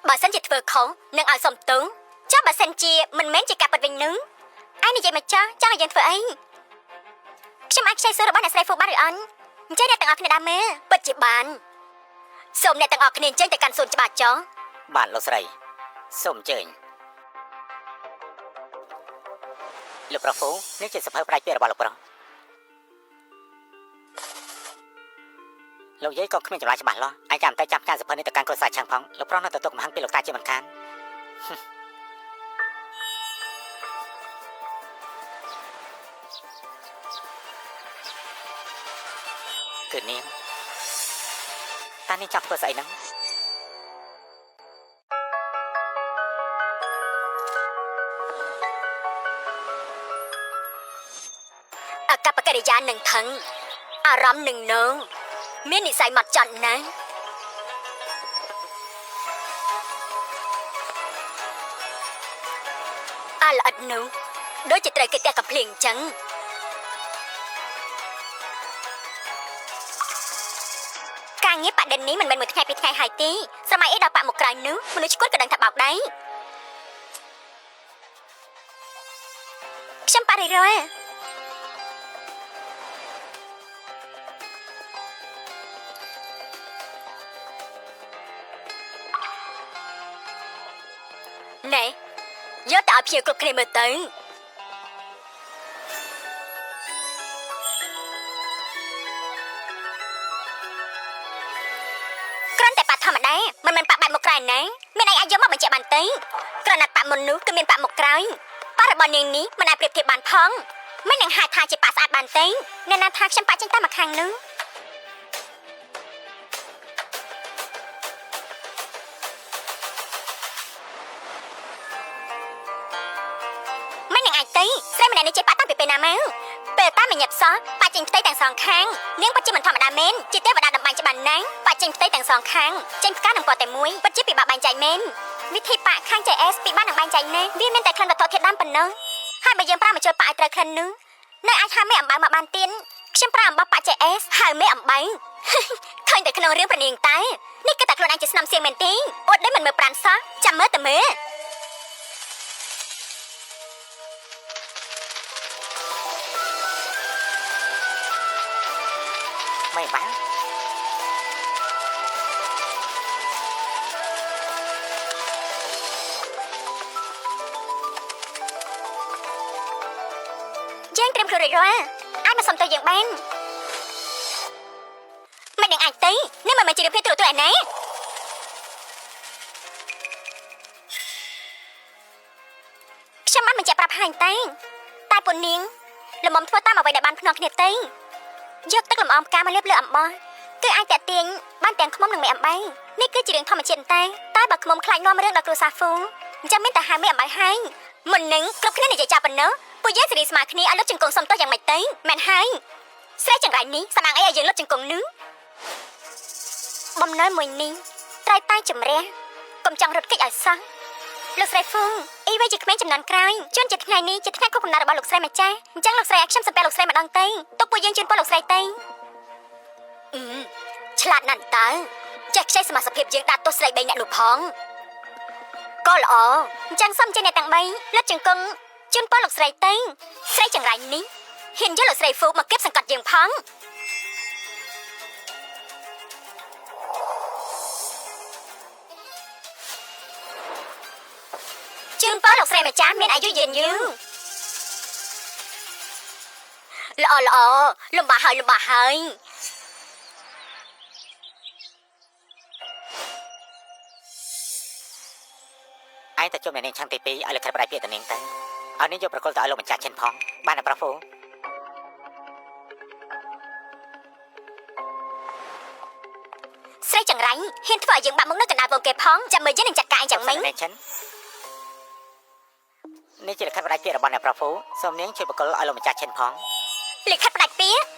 បើសិនជាធ្វើខុសនឹងឲ្យសុំទោសចុះបើសិនជាមិនមែនជាការពិតវិញនឹងឯងនិយាយមកចាស់ចង់ឲ្យយើងធ្វើអីខ្ញុំអាចខ្ចីសួររបស់អ្នកស្រីហ្វូបានឬអត់អញ្ចឹងអ្នកទាំងអស់គ្នាដើមមើលពិតជាបានសូមអ្នកទាំងអស់គ្នាអញ្ជើញទៅកាន់សួនច្បារចុះ បាទលោកស្រីសូមអញ្ជើញលោកប្រុសហ្វូនេះជាសភៅផ្ដាច់ពាក្យរបស់លោកប្រុសលោកយាយក៏គ្មានចម្លើយច្បាស់លាស់ឯងចាំតែចាប់ការសភៅនេះទៅកាន់គ្រួសារឆាំងផងលោកប្រុសនៅតែទុកកំហឹងពីលោកតាជាមិនខានគឺនាងតានេះចាប់ធ្វើស្អីហ្នឹង អកប្បកិរិយានឹងថឹងអារម្មណ៍នឹងនៅមាននិស័យមកចត់ណាស់អាល្អិតនោះដូចជាត្រូវគេទះកំភ្លៀងអញ្ចឹងការងារបដិនេះមិនមែនមួយថ្ងៃពីរថ្ងៃហើយទេសម័យអីដល់បាក់មកក្រោយនោះមនុស្សឈួតក៏ដឹងថាបោកដែរខ្ញុំបរិរយណែយកតែឲ្យភ្ញៀវគ្រប់គ្នាមើលទៅគ្រាន់តែប៉ាធម្មតាមិនមែនប៉ាបែបមកក្រៅណាមានអីអាចយកមកបញ្ជាក់បានទេក្រណាត់ប៉ាមុននោះគឺមានប៉ាមកក្រោយប៉ារបស់នាងនេះមិនអាចប្រៀបធៀបបានផងមិននឹងហៅថាជាប៉ាស្អាតបានទេអ្នកណាថាខ្ញុំប៉ាចេញតែមកខាងនោះមិននឹងអាចទេស្រីម្នាក់នេះចេះប៉ាតាំងពីពេលណាមកពេលតាមិនញាប់សោះប៉ាចេញផ្ទៃទាំងសងខាងនាងពិតជាមិនធម្មតាមែនជាទេវតាតំបាញ់ច្បាស់ណាស់ប៉ាចេញផ្ទៃទាំងសងខាងចេញផ្កានឹងពណ៌តែមួយពិតជាពិបាកបែងចែកមែនវិធីប៉ាខាង JS ពិបាកនឹងបែងចែកណាស់វាមានតែក្លិនវត្ថុធាតុដើមប៉ុណ្ណឹងហើយបើយើងប្រើមកជួយប៉ាឲ្យត្រូវក្លិននោះនៅអាចហៅមេអំបៅមកបានទៀតខ្ញុំប្រើអំបោះប៉ា JS ហៅមេអំបៅឃើញតែក្នុងរឿងប្រនាងតែនេះគឺតែខ្លួនឯងជាស្នំសៀងមែនទេអត់ដូចមិនមើលប្រានសោះចាំមើលតែមើល មេអំបៅ យើងត្រៀមខ្លួនរួចរាល់អាចមកសុំទៅយើងបានមិននឹងអាចទេនេះមិនមែនជារឿងភេទទូទៅឯណាខ្ញុំបានបញ្ជាក់ប្រាប់ហើយតែតែពួកនាងល្មមធ្វើតាមអ្វីដែលបានភ្នាល់គ្នាទៅយកទឹកលំអងផ្កាមកលាបលើអំបោះគឺអាចតាក់ទាញបានទាំងខ្មុំនិងមេអំបៅនេះគឺជារឿងធម្មជាតិតែតែបើខ្មុំខ្លាចនាំរឿងដល់គ្រួសារហ្វូអញ្ចឹងមានតែហៅមេអំបៅហើយមុននឹងគ្រប់គ្នានិយាយចាប់ប៉ុណ្ណោះពួកយើងសេរីស្មើគ្នាឲ្យលុបជង្គង់សុំទោសយ៉ាងម៉េចទៅមែនហើយស្រីចង្រៃនេះសំអាងអីឲ្យយើងលុបជង្គង់នោះបំណុលមួយនេះត្រូវតែជំរះកុំចង់រត់គេចឲ្យសោះលោកស្រីហ្វូអីវ៉ៃជាក្មេងចំនួនក្រោយជួនជាថ្ងៃនេះជាថ្ងៃខួបកំណើតរបស់លោកស្រីម្ចាស់អញ្ចឹងលោកស្រីឲ្យខ្ញុំសំពះលោកស្រីម្ដងទៅទុកពួកយើងជូនពរលោកស្រីទៅឆ្លាតណាស់តើចេះខ្ចីសមាជិកភាពយើងដាក់ទោសស្រី3នាក់នោះផងក៏ល្អអញ្ចឹងសូមជើញអ្នកទាំង3លុបជង្គង់ជូនពរលោកស្រីទៅស្រីចង្រៃនេះហ៊ានយកលោកស្រីហ្វូមកគៀបសង្កត់យើងផងជូនពរលោកស្រីម្ចាស់មានអាយុយឺនយូរល្អល្អលំបាកហើយលំបាកហើយ ឯងទៅជួបអ្នកនាងឆឹងទី2ឲ្យលិខិតផ្ដាច់ពាក្យទៅនាងទៅឲ្យនាងយកប្រគល់ទៅឲ្យលោកម្ចាស់ឈិនផងបានតែប្រុសហ្វូ ស្រីចង្រៃហ៊ានធ្វើឲ្យយើងបាក់មុខនៅកណ្ដាលវងគេផងចាំមើលយើងនឹងចាត់ការឯងចាំមិញ អ្នកឈិននេះជាលិខិតផ្ដាច់ពាក្យរបស់អ្នកប្រុសហ្វូសូមនាងជួយប្រគល់ឲ្យលោកម្ចាស់ឈិនផង លិខិតផ្ដាច់ពាក្យ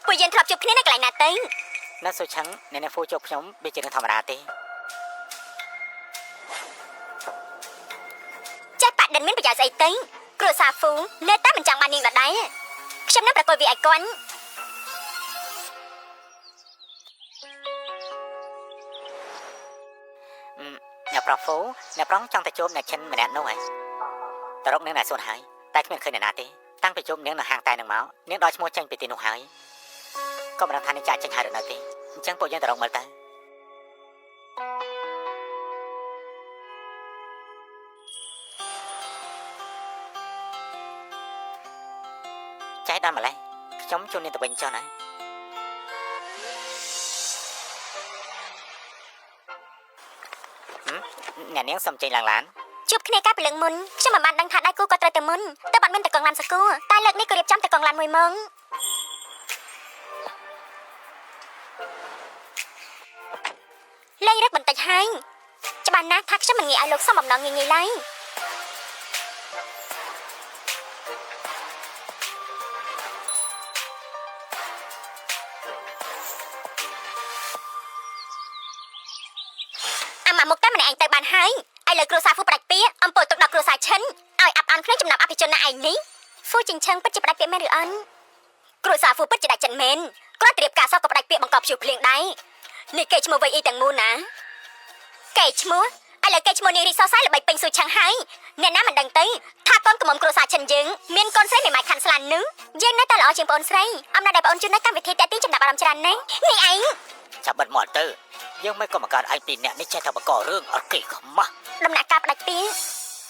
ពួកយើងធ្លាប់ជួបគ្នានៅកន្លែងណាទៅ នៅសូឆឹងអ្នកនាងហ្វូជួបខ្ញុំវាជារឿងធម្មតាទេ ចេះប៉ាដិនមានប្រយោជន៍ស្អីទៅគ្រួសារហ្វូនៅតែមិនចង់បាននាងដដែលខ្ញុំនឹងប្រកួតវាឲ្យគាត់ អ្នកប្រុសហ្វូអ្នកប្រុសចង់ទៅជួបអ្នកឈិនម្នាក់នោះហ៎តរកនាងណែសួនហើយតែគ្មានឃើញអ្នកណាទេតាំងពីជួបនាងនៅហាងតែនឹងមកនាងដល់ឈ្មោះចេញពីទីនោះហើយក៏មិនដឹងថានាងចាក់ចេញហើយឬនៅទេអញ្ចឹងពួកយើងទៅរកមើលទៅចែកដល់ម្លេះខ្ញុំជួននាងទៅវិញចុះណាអ្នកនាងសុំចេញឡើងឡាន ជួបគ្នាកាលពីលើកមុនខ្ញុំមិនបានដឹងថាដៃគូក៏ត្រូវទៅមុនតែបាត់មានតកងឡានសកួរតែលើកនេះក៏រៀបចំតកងឡានមួយម៉ងលេងរឹកបន្តិចហើយច្បាស់ណាស់ថាខ្ញុំមិនងាយឲ្យលោកសុំបំណងងាយៗឡើយអាម៉ាមុខតែម្នាក់ឯងទៅបានហើយឥឡូវគ្រួសារហ្វូផ្ដាច់ពាក្យអំពើទុកដល់គ្រួសារឈិនឲ្យអាប់អន់ក្នុងចំណោមអភិជនណាឯងនេះហ្វូចិញ្ឆឹងពិតជាផ្ដាច់ពាក្យមែនឬអន់គ្រួសារហ្វូពិតជាដាច់ចិត្តមែនគ្រាន់តែរៀបការសោះក៏ផ្ដាច់ពាក្យបង្កប់ព្យុះភ្លៀងដែរនេះគេឈ្មោះវៃអ៊ីទាំងមូលណាគេឈ្មោះឥឡូវគេឈ្មោះនាងរីសសៃល្បីពេញស៊ូឆឹងហើយអ្នកណាមិនដឹងទៅថាកូនកំមុំគ្រួសារឈិនយើងមានកូនស្រីមេម៉ាយខាន់ស្លាននឹងយើងនៅតែល្អជាងប្អូនស្រីអំណាចដែលប្អូនជូននៅកម្មវិធីតាក់ទាញចំណាប់អារម្មណ៍ច្រើនណាស់នេះឯងចាប់បិទមាត់ទៅយើងមិនក៏មកកើតឯងពីរអ្នកនេះចេះតែបង្ករឿងអត់គេខ្មាស់ ដំណាក់កាលផ្ដាច់ពាក្យ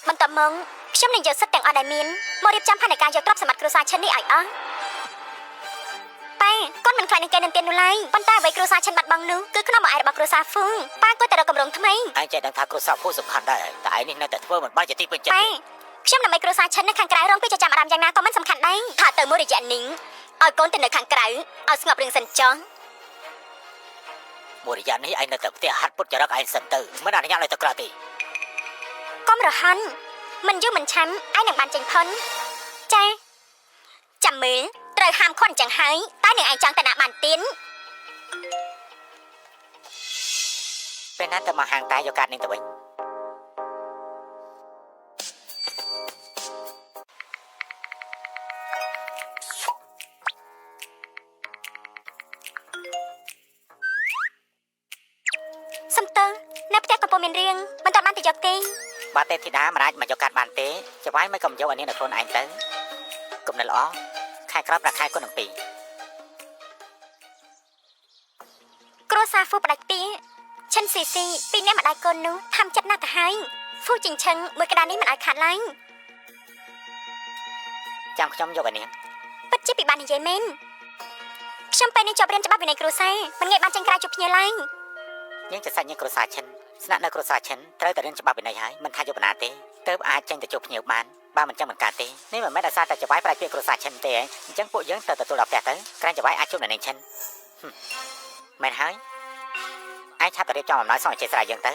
បន្ទាប់មកខ្ញុំនឹងយកសិទ្ធិទាំងអស់ដែលមានមករៀបចំផែនការយកទ្រព្យសម្បត្តិគ្រួសារឈិននេះឲ្យអស់ប៉ាគាត់មិនខ្លាចនឹងគេនឹងទៀននោះឡើយប៉ុន្តែអ្វីគ្រួសារឈិនបាត់បង់នោះគឺក្នុងមួយឯរបស់គ្រួសារហ្វូប៉ាគួរតែរកកម្រងថ្មី ឯងចេះដឹងថាគ្រួសារហ្វូសំខាន់ដែរតែឯងនេះនៅតែធ្វើមិនបានជាទីពេញចិត្ត ប៉ាខ្ញុំដើម្បីគ្រួសារឈិននៅខាងក្រៅរងពីចាំអារម្មណ៍យ៉ាងណាក៏មិនសំខាន់ដែរថាទៅមួយរយៈនេះឲ្យកូនទៅនៅខាងក្រៅឲ្យស្ងប់រឿងសិនចុះ មួយរយៈនេះឯងនៅតែផ្ទះហាត់ពុតចរិតឯងសិនទៅមិនអនុញ្ញាតឲ្យទៅក្រៅទេ កុំរហន់មិនយូរមិនឆាំឯងនឹងបានចេញផុនចាចាំមើលត្រូវហាមឃាត់ចឹងហើយតែនឹងឯងចង់ទៅណាបានទៀន ពេលណាទៅមកហាងតែយកកាតនេះទៅវិញ សំទើនៅផ្ទះកំពុងមានរឿងមិនតបានទៅយកទេ បើទេធីតាមិនអាចមកយកកាតបានទេចវាយមិនក៏មិនយកឲ្យនាងនៅខ្លួនឯងទៅគំនិតល្អខែក្រោយប្រាក់ខែគុណនឹង2 គ្រួសារហ្វូផ្ដាច់ពាក្យឈិនស៊ីស៊ីពីអ្នកម្ដាយកូននោះทำចិត្តណាស់ទៅហើយហ្វូចិញ្ឆឹងមួយក្តារនេះមិនឲ្យខាតឡើយ ចាំខ្ញុំយកឲ្យនាង ពិតជាពិបាកនិយាយមែនខ្ញុំពេលនេះជាប់រៀនច្បាប់វិន័យគ្រួសារមិនងាយបានចេញក្រៅជួបភ្ញៀវឡើយ នាងជាសាច់ញាតិគ្រួសារឈិនស្នាក់នៅគ្រួសារឈិនត្រូវតែរៀនច្បាប់វិន័យហើយមិនថាយកបណ្ណាទេទើបអាចចេញទៅជួបភ្ញៀវបានបើមិនចឹងមិនកើតទេនេះមិនមែនដោយសារតែចវាយប្រាច់ពាក្យគ្រួសារឈិនទេអញ្ចឹងពួកយើងទៅទទួលដល់ផ្ទះទៅក្រែងចវាយអាចជួបនៅនាងឈិនមែនហើយឯងឆាប់ទៅរៀបចំអំណោយសុំអធិស្ឋានយើងទៅ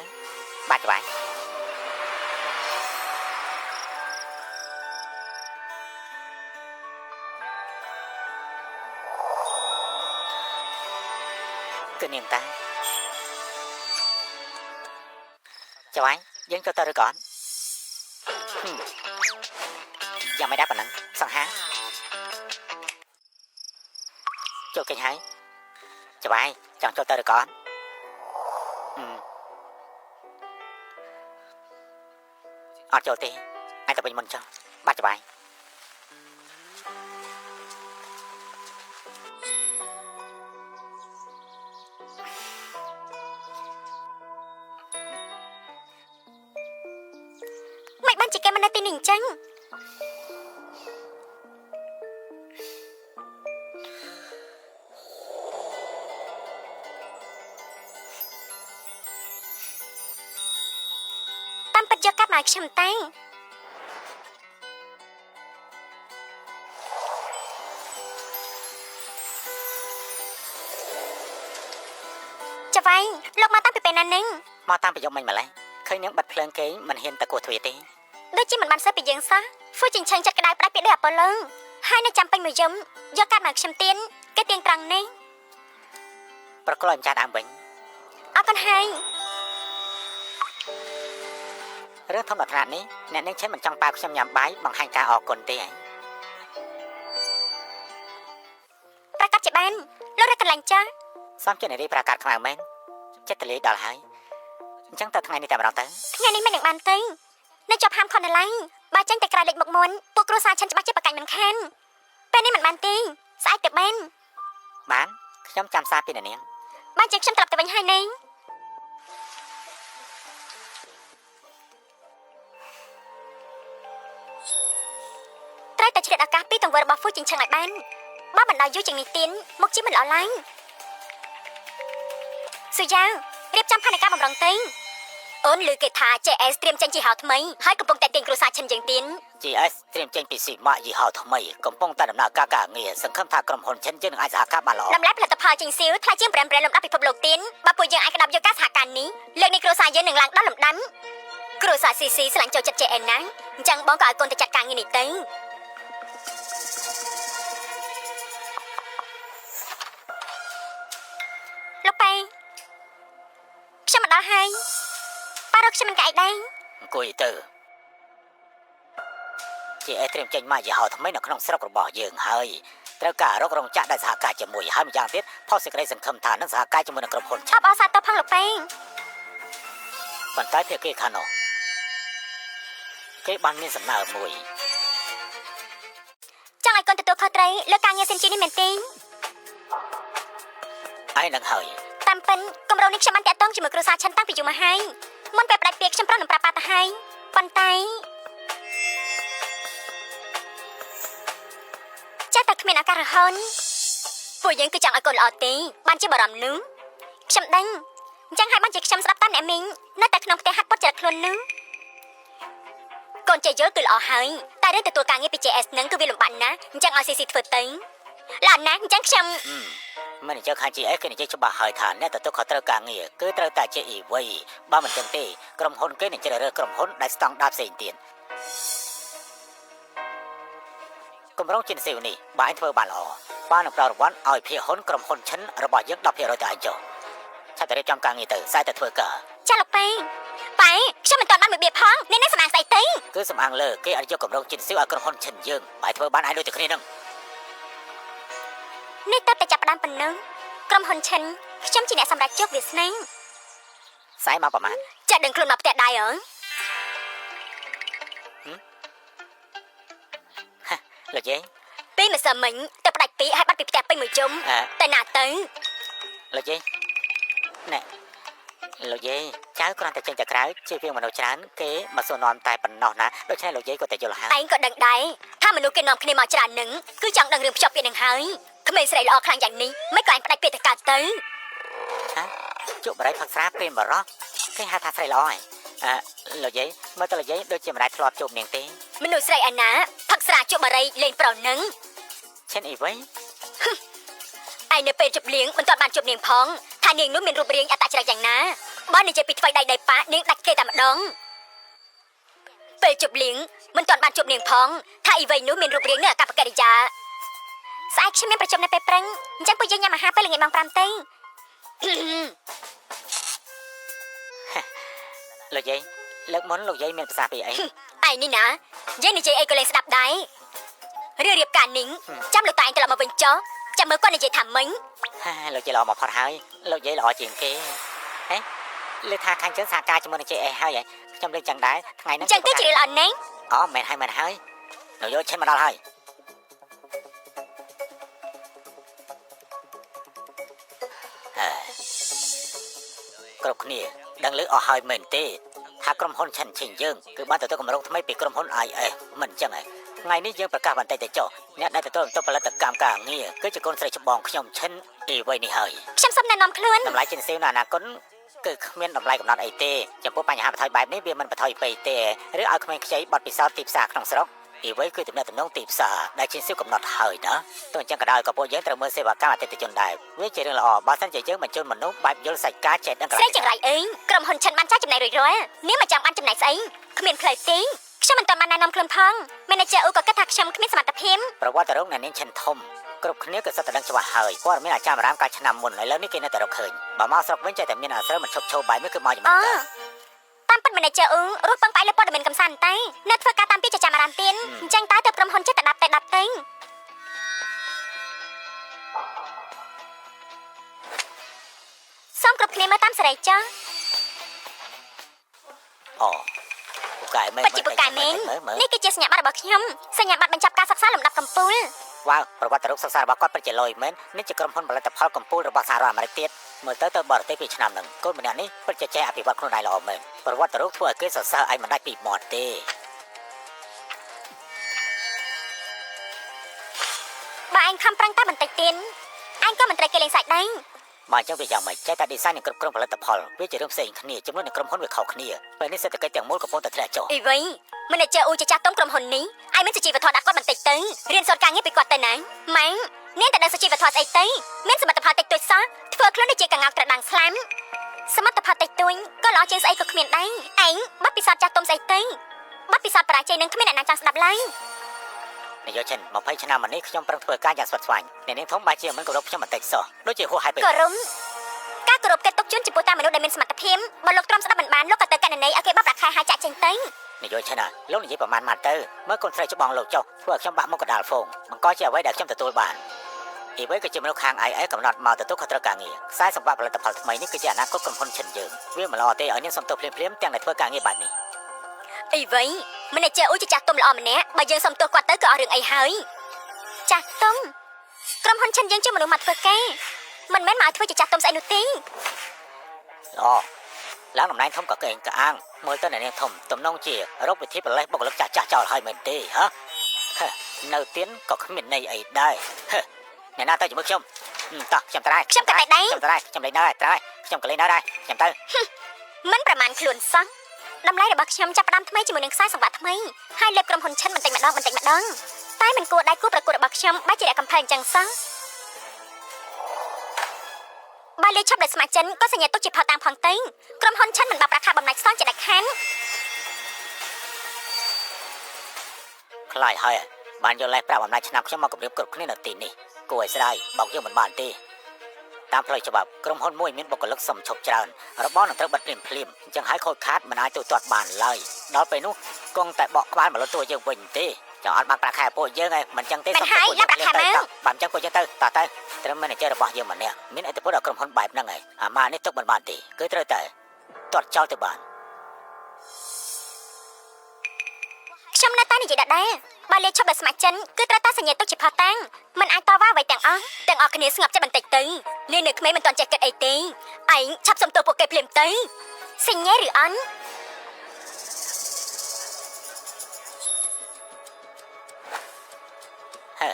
បាទចវាយគឺនាងតាចវាយយើងចូលទៅឬក៏អត់យ៉ាងមិនដែរប៉ុណ្ណឹងសង្ហាចូលគេហើយចវាយចង់ចូលទៅឬក៏អត់អត់ចូលទេអាចទៅវិញមុនចុះបាទចវាយ មិនបានជាគេមកនៅទីនេះអញ្ចឹង មកខ្ញុំតែចវៃលោកមកតាំងពីពេលណានឹង មកតាមប្រយោគមិញម្លេះឃើញនាងបិទភ្លើងគេងមិនហ៊ានតកួទ្វារទេ ដូចជាមិនបានសើពីយើងសោះហ្វូចិញ្ឆឹងចិត្តក្តៅផ្ដាច់ពីដូចអាប៉ូឡូហើយនៅចាំពេញមួយយំយកកាត់មកខ្ញុំទៀនគេទៀងត្រង់នេះ ប្រកល់ឲ្យម្ចាស់ដើមវិញ អរគុណហើយ រឿងធំដល់ថ្នាក់នេះអ្នកនាងឆេនមិនចង់ប៉ាវខ្ញុំញ៉ាំបាយបង្ហាញការអរគុណទេហ៎ ប្រកាសជាបានលោករកកន្លែងចាស់ សំជានារីប្រាកាតខ្មៅមែនចិត្តទលាយដល់ហើយអញ្ចឹងទៅថ្ងៃនេះតែម្ដងទៅ ថ្ងៃនេះមិននឹងបានទេនៅជាប់ហាមខុននៅឡើយបើចេញតែក្រៅលេខមុខមុនពួកគ្រួសារឆិនច្បាស់ជាប្រកាញ់មិនខានពេលនេះមិនបានទេស្អែកទៅបាន បានខ្ញុំចាំសារពីអ្នកនាង បានចឹងខ្ញុំត្រឡប់ទៅវិញហើយនេះត្រូវតែឆ្លៀតឱកាសពីទង្វើរបស់ហ្វូចិញ្ឆឹងឲ្យបានបើបណ្ដោយយូរជាងនេះទៀតមុខជាមិនល្អឡើយសុយ៉ារៀបចំផែនការបំរុងទៅអូនឮគេថា JS ត្រៀមចេញជាហៅថ្មីហើយកំពុងតែទាញគ្រួសារឈិនយើងទៀត GS ត្រៀមចេញពីស៊ីម៉ាក់យីហោថ្មីកំពុងតែដំណើរការការងារសង្ឃឹមថាក្រុមហ៊ុនឈិនយើងនឹងអាចសហការបានល្អ តម្លៃផលិតផលចេញសៀវថ្លៃជាងប្រាំប្រាំលំដាប់ពិភពលោកទៀតបើពួកយើងអាចក្តាប់យកការសហការនេះលើកនេះគ្រួសារយើងនឹងឡើងដល់លំដាប់គ្រួសារ CC ស្រឡាញ់ចូលចិត្ត JN ណាស់អញ្ចឹងបងក៏ឲ្យកូនទៅចាត់ការងារនេះទៅលោកប៉េខ្ញុំមកដល់ហើយប៉ារកខ្ញុំមិនកែដែរ អង្គុយទៅ GS ត្រៀមចេញម៉ាកយីហោថ្មីនៅក្នុងស្រុករបស់យើងហើយត្រូវការរករោងចក្រដែលសហការជាមួយហើយម្យ៉ាងទៀតផុសសេចក្តីសង្ឃឹមថានឹងសហការជាមួយនឹងក្រុមហ៊ុន អបអរសាទរផងលោកប៉េ ប៉ុន្តែភាគីខាងនោះគេបានមានសំណើមួយ ចង់ឲ្យកូនទទួលខុសត្រូវលើការងារសិនជីនេះមែនទេ ឯនឹងហើយ តាមពិនគម្រោងនេះខ្ញុំបានតាក់ទងជាមួយគ្រួសារឆិនតាំងពីយូរមកហើយមុនពេលផ្ដាច់ពាក្យខ្ញុំប្រុងនឹងប្រាប់ប៉ាទៅហើយប៉ុន្តែចេះតែគ្មានឱកាសរហូតពួកយើងគឺចង់ឲ្យកូនល្អទេបានជាបារម្ភនោះខ្ញុំដឹងអញ្ចឹងហើយបានជាខ្ញុំស្ដាប់តាមអ្នកមីងនៅតែក្នុងផ្ទះហាត់ពុតចរិតខ្លួននោះកូនចេះយល់គឺល្អហើយតែរឿងទទួលការងារពី JS នឹងគឺវាលំបាកណាស់អញ្ចឹងឲ្យ CC ធ្វើទៅល្អណាស់អញ្ចឹងខ្ញុំ មិនអញ្ចឹងខាង GS គេនិយាយច្បាស់ហើយថាអ្នកទទួលខុសត្រូវការងារគឺត្រូវតែជា EV បើមិនចឹងទេក្រុមហ៊ុនគេនឹងជ្រើសរើសក្រុមហ៊ុនដែលស្តង់ដារផ្សេងទៀតគម្រោងជីនស៊ីវនេះបើឯងធ្វើបានល្អបាននឹងផ្ដល់រង្វាន់ឲ្យភាគហ៊ុនក្រុមហ៊ុនឈិនរបស់យើង10%ទៅឯងចុះឆាប់តែរៀបចំការងារទៅស្អែកតែធ្វើការ ចាលោកប៉េប៉េខ្ញុំមិនទាន់បានមួយបៀបផងនេះនឹងសម្អាងស្អីទៅ គឺសំអាងលើគេឲ្យយកគម្រោងជីនស៊ីវឲ្យក្រុមហ៊ុនឈិនយើងបើឯងធ្វើបានឯងដូចតែគ្នានឹង នេះតើតែចាប់ផ្ដើមប៉ុណ្ណឹងក្រុមហ៊ុនឈិនខ្ញុំជាអ្នកសម្រេចជោគវាសនា ស្អែកមកប្រហែល ចាក់ដឹងខ្លួនមកផ្ទះដែរហ៎ លោកយាយ ពីម្សិលមិញទៅផ្ដាច់ពីឲ្យបាត់ពីផ្ទះពេញមួយជុំ អើ តែណាទៅ លោកយាយណែលោកយាយចៅគ្រាន់តែចេញទៅក្រៅជៀសវាងមនុស្សច្រើនគេមកសួរនាំតែប៉ុណ្ណោះណាដូច្នេះលោកយាយក៏តែយល់ហើយ ឯងក៏ដឹងដែរថាមនុស្សគេនាំគ្នាមកច្រើននឹងគឺចង់ដឹងរឿងភ្ជាប់ពាក្យនឹងហើយក្មេងស្រីល្អខ្លាំងយ៉ាងនេះមិនក៏ឯងផ្ដាច់ពាក្យទៅកើតទៅ ហ៎ជក់បរិយផឹកស្រាព្រាមបរោះគេហៅថាស្រីល្អហ៎អើលោកយាយមើលទៅលោកយាយដូចជាមិនដែលធ្លាប់ជួបនាងទេ មនុស្សស្រីឯណាផឹកស្រាជក់បារីលេងប្រុសនឹង ឈិនអីវិញ ឯងនៅពេលជប់លៀងមិនទាន់បានជួបនាងផងថានាងនោះមានរូបរាងអត្តចរិតយ៉ាងណាបើនិយាយពីថ្វីដៃដៃប៉ានាងដាច់គេតែម្ដងពេលជប់លៀងមិនទាន់បានជួបនាងផងថាអីវ៉ៃនោះមានរូបរាងនិងអាកប្បកិរិយាស្អែកខ្ញុំមានប្រជុំនៅពេលព្រឹងអញ្ចឹងពួកយើងញ៉ាំអាហារពេលល្ងាចម៉ោង5ទៅ លោកយាយលើកមុនលោកយាយមានភាសាពីអី ឯងនេះណាយាយនិយាយអីក៏លែងស្ដាប់ដែររឿងរៀបការនេះចាំលោកតាឯងត្រឡប់មកវិញចុះចាំមើលគាត់និយាយថាមិញ ហាលោកយាយល្អមកផុតហើយលោកយាយល្អជាងគេហេលើថាខាងជើងសហការជាមួយនឹង JS ហើយខ្ញុំលេងចឹងដែរថ្ងៃហ្នឹង អញ្ចឹងទៅជារឿងល្អណាស់ អូមែនហើយមែនហើយលោកយាយឈិនមកដល់ហើយគ្រប់គ្នាដឹងឮអស់ហើយមែនទេថាក្រុមហ៊ុនឆិនឈិញយើងគឺបានទទួលកម្រងថ្មីពីក្រុមហ៊ុន IS មិនចឹងឯងថ្ងៃនេះយើងប្រកាសបន្តិចទៅចុះអ្នកដែលទទួលបន្ទុកផលិតកម្មការងារគឺជាកូនស្រីច្បងខ្ញុំឈិនអីវ៉ៃនេះហើយ ខ្ញុំសូមណែនាំខ្លួន តម្លៃចិនសៀវនៅអនាគត គឺគ្មានតម្លៃកំណត់អីទេចំពោះបញ្ហាបន្ថយបែបនេះវាមិនបន្ថយពេកទេឬឲ្យក្មេងខ្ចីបទពិសោធន៍ទីផ្សារក្នុងស្រុកអ្វីគឺទំនាក់ទំនងទីផ្សារដែលជាសិវកំណត់ហើយណាទោះអញ្ចឹងក៏ដោយក៏ពួកយើងត្រូវមើលសេវាកម្មអតិថិជនដែរវាជារឿងល្អបើសិនជាយើងបញ្ជូនមនុស្សបែបយល់សាច់ការចេះដឹងក ស្រីចង្រៃអីក្រុមហ៊ុនឈិនបានចាយចំណែករួចរាល់នាងមិនចង់បានចំណែកស្អីគ្មានផ្លូវទេខ្ញុំមិនទាន់បានណែនាំខ្លួនផង Manager អ៊ូក៏គិតថាខ្ញុំគ្មានសមត្ថភាព ប្រវត្តិរោគអ្នកនាងឈិនធំគ្រប់គ្នាក៏សុទ្ធតែដឹងច្បាស់ហើយព័ត៌មានអាចារ្យអារាមកាលឆ្នាំមុនឥឡូវនេះគេនៅតែរកឃើញបើមកស្រុកវិញចេះតែមានអាស្រូវមិនឈប់ឈរបែបនេះគឺមកយ៉ាងម៉េ អូ ចតើ តាមពិត Manager អ៊ូរស់ពឹងផ្អែកលើព័ត៌មានកំសាន្តតែនៅធ្វើការតាមពីចចាំអារាមទៀនអញ្ចឹងតើទៅក្រុមហ៊ុនចេះតែដាប់តែដាប់ទៅសូមគ្រប់គ្នាមើលតាមសេរីចុះ អូពូកែមែន ពិតជាពូកែមែននេះគឺជាសញ្ញាបត្ររបស់ខ្ញុំសញ្ញាបត្របញ្ចប់ការសិក្សាលំដាប់កំពូល វ៉ាវប្រវត្តិរូបសិក្សារបស់គាត់ពិតជាលយមែននេះជាក្រុមហ៊ុនផលិតផលកំពូលរបស់សហរដ្ឋអាមេរិកទៀតមើលទៅទៅបរទេសពីឆ្នាំហ្នឹងកូនម្នាក់នេះពិតជាចេះអភិវឌ្ឍខ្លួនឯងល្អមែនប្រវត្តិរូបធ្វើឲ្យគេសរសើរឯងមិនដាច់ពីមាត់ទេ បើឯងខំប្រឹងតែបន្តិចទៀតឯងក៏មិនត្រូវគេលេងសាច់ដែរ បើអញ្ចឹងវាយ៉ាងម៉េចចេះតែ design និងគ្រប់គ្រងផលិតផលវាជារឿងផ្សេងគ្នាចំនួននៃក្រុមហ៊ុនវាខុសគ្នាពេលនេះសេដ្ឋកិច្ចទាំងមូលកំពុងតែធ្លាក់ចុះ អីវិញ Manager អ៊ូជាចាស់ទុំក្រុមហ៊ុននេះឯងមានសុជីវធម៌ដាក់គាត់បន្តិចទៅរៀនសូត្រការងារពីគាត់ទៅណាម៉ែនាងតែដឹងសុជីវធម៌ស្អីទៅមានសមិទ្ធផលតិចតួចសោះធ្វើខ្លួនដូចជាកង្កោកត្រដាងស្លាំសមិទ្ធផលតិចតួចក៏ល្អជាងស្អីក៏គ្មានដែរឯងបាត់ពិសោធន៍ចាស់ទុំស្អីទៅបាត់ពិសោធន៍បរាជ័យនឹងគ្មានអ្នកណាចង់ស្ដាប់ឡើយ នាយកចិន20ឆ្នាំមកនេះខ្ញុំប្រឹងធ្វើការយ៉ាងស្វិតស្វាញអ្នកនាងធំបែរជាមិនគោរពខ្ញុំបន្តិចសោះដូចជាហួសហេតុពេក គោរពការគោរពគេទុកជូនចំពោះតាមមនុស្សដែលមានសមត្ថភាពបើលោកទ្រាំស្ដាប់មិនបានលោកក៏ទៅកណន័យឲ្យគេបាប់ប្រាក់ខែហើយចាក់ចេញទៅ នាយកចិនលោកនិយាយប្រហែលម៉ាត់ទៅមើលកូនស្រីច្បងលោកចុះធ្វើឲ្យខ្ញុំបាក់មុខកដាលហ្វូងបង្កជាអ្វីដែលខ្ញុំទទួលបានអីវ៉េក៏ជាមនុស្សខាង IS កំណត់មកទទួលខុសត្រូវការងារខ្សែសង្វាក់ផលិតផលថ្មីនេះគឺជាអនាគតក្រុមហ៊ុនឈិនយើងវាមិនល្អទេឲ្យនាងសុំទោសភ្លាមៗទាំងដែលធ្វើការងារបែបនេះ អីវិញ Manager អ៊ូជាចាស់ទុំល្អម្នាក់បើយើងសុំទោសគាត់ទៅក៏អស់រឿងអីហើយចាស់ទុំក្រុមហ៊ុនឈិនយើងជាមនុស្សមកធ្វើការមិនមែនមកឲ្យធ្វើជាចាស់ទុំស្អីនោះទេ ល្អឡើងតំណែងធំក៏កេងកអាងមើលទៅអ្នកនាងធំទំនងជារកវិធីប្រលេះបុគ្គលិកចាស់ចាស់ចោលហើយមែនទេហ៎នៅទៀនក៏គ្មានន័យអីដែរអ្នកណាទៅជាមួយខ្ញុំតោះខ្ញុំទៅដែរ ខ្ញុំក៏តែដែរ ខ្ញុំទៅដែរខ្ញុំលេងដែរត្រៃខ្ញុំក៏លេងដែរខ្ញុំទៅ មិនប្រមាណខ្លួនសោះតម្លៃរបស់ខ្ញុំចាប់ផ្ដើមថ្មីជាមួយនឹងខ្សែសង្វាក់ថ្មីហើយលើកក្រុមហ៊ុនឈិនបន្តិចម្ដងបន្តិចម្ដងតែមិនគួរដៃគូប្រកួតរបស់ខ្ញុំបែរជាអ្នកកំភៃអញ្ចឹងសោះបើលេឈប់ដោយស្ម័គ្រចិនក៏សញ្ញាទុកជាផលតាមផងទៅក្រុមហ៊ុនឈិនមិនបាក់ប្រាក់ខែបំណាច់សងជាដាច់ខាន ខ្លាចហើយបានយកលេសប្រាក់បំណាច់ឆ្នាំខ្ញុំមកគម្រាមគ្រប់គ្នានៅទីនេះគួរឲ្យស្ដាយបោកយើងមិនបានទេតាមផ្លូវច្បាប់ក្រុមហ៊ុនមួយមានបុគ្គលិកសុំឈប់ច្រើនរបរនឹងត្រូវបិទភ្លាមភ្លាមអញ្ចឹងហើយខូចខាតមិនអាចទូទាត់បានឡើយដល់ពេលនោះគង់តែបកក្បាលមកលើតួយើងវិញទេចង់អត់បានប្រាក់ខែពួកយើងឯងមិនចឹងទេ មិនហើយ ពួកយើង รับប្រាក់ខែមក បានចឹងពួកយើងទៅតើទៅត្រឹម manager របស់យើងម្នាក់មានឥទ្ធិពលដល់ក្រុមហ៊ុនបែបហ្នឹងឯងអាម៉ានេះទុកមិនបានទេគឺត្រូវតែទាត់ចោលទៅបាន ខ្ញុំនៅតែនិយាយដដែលបើលេឈប់ដោយស្ម័គ្រចិនគឺត្រូវតែសញ្ញាទុកជាផលតាំងមិនអាចតវ៉ាអ្វីទាំងអស់ទាំងអស់គ្នាស្ងប់ចិត្តបន្តិចទៅនាងនៅក្មេងមិនទាន់ចេះគិតអីទេឯងឆាប់សុំទោសពួកគេភ្លាមទៅសញ្ញាឬអន់ ហេ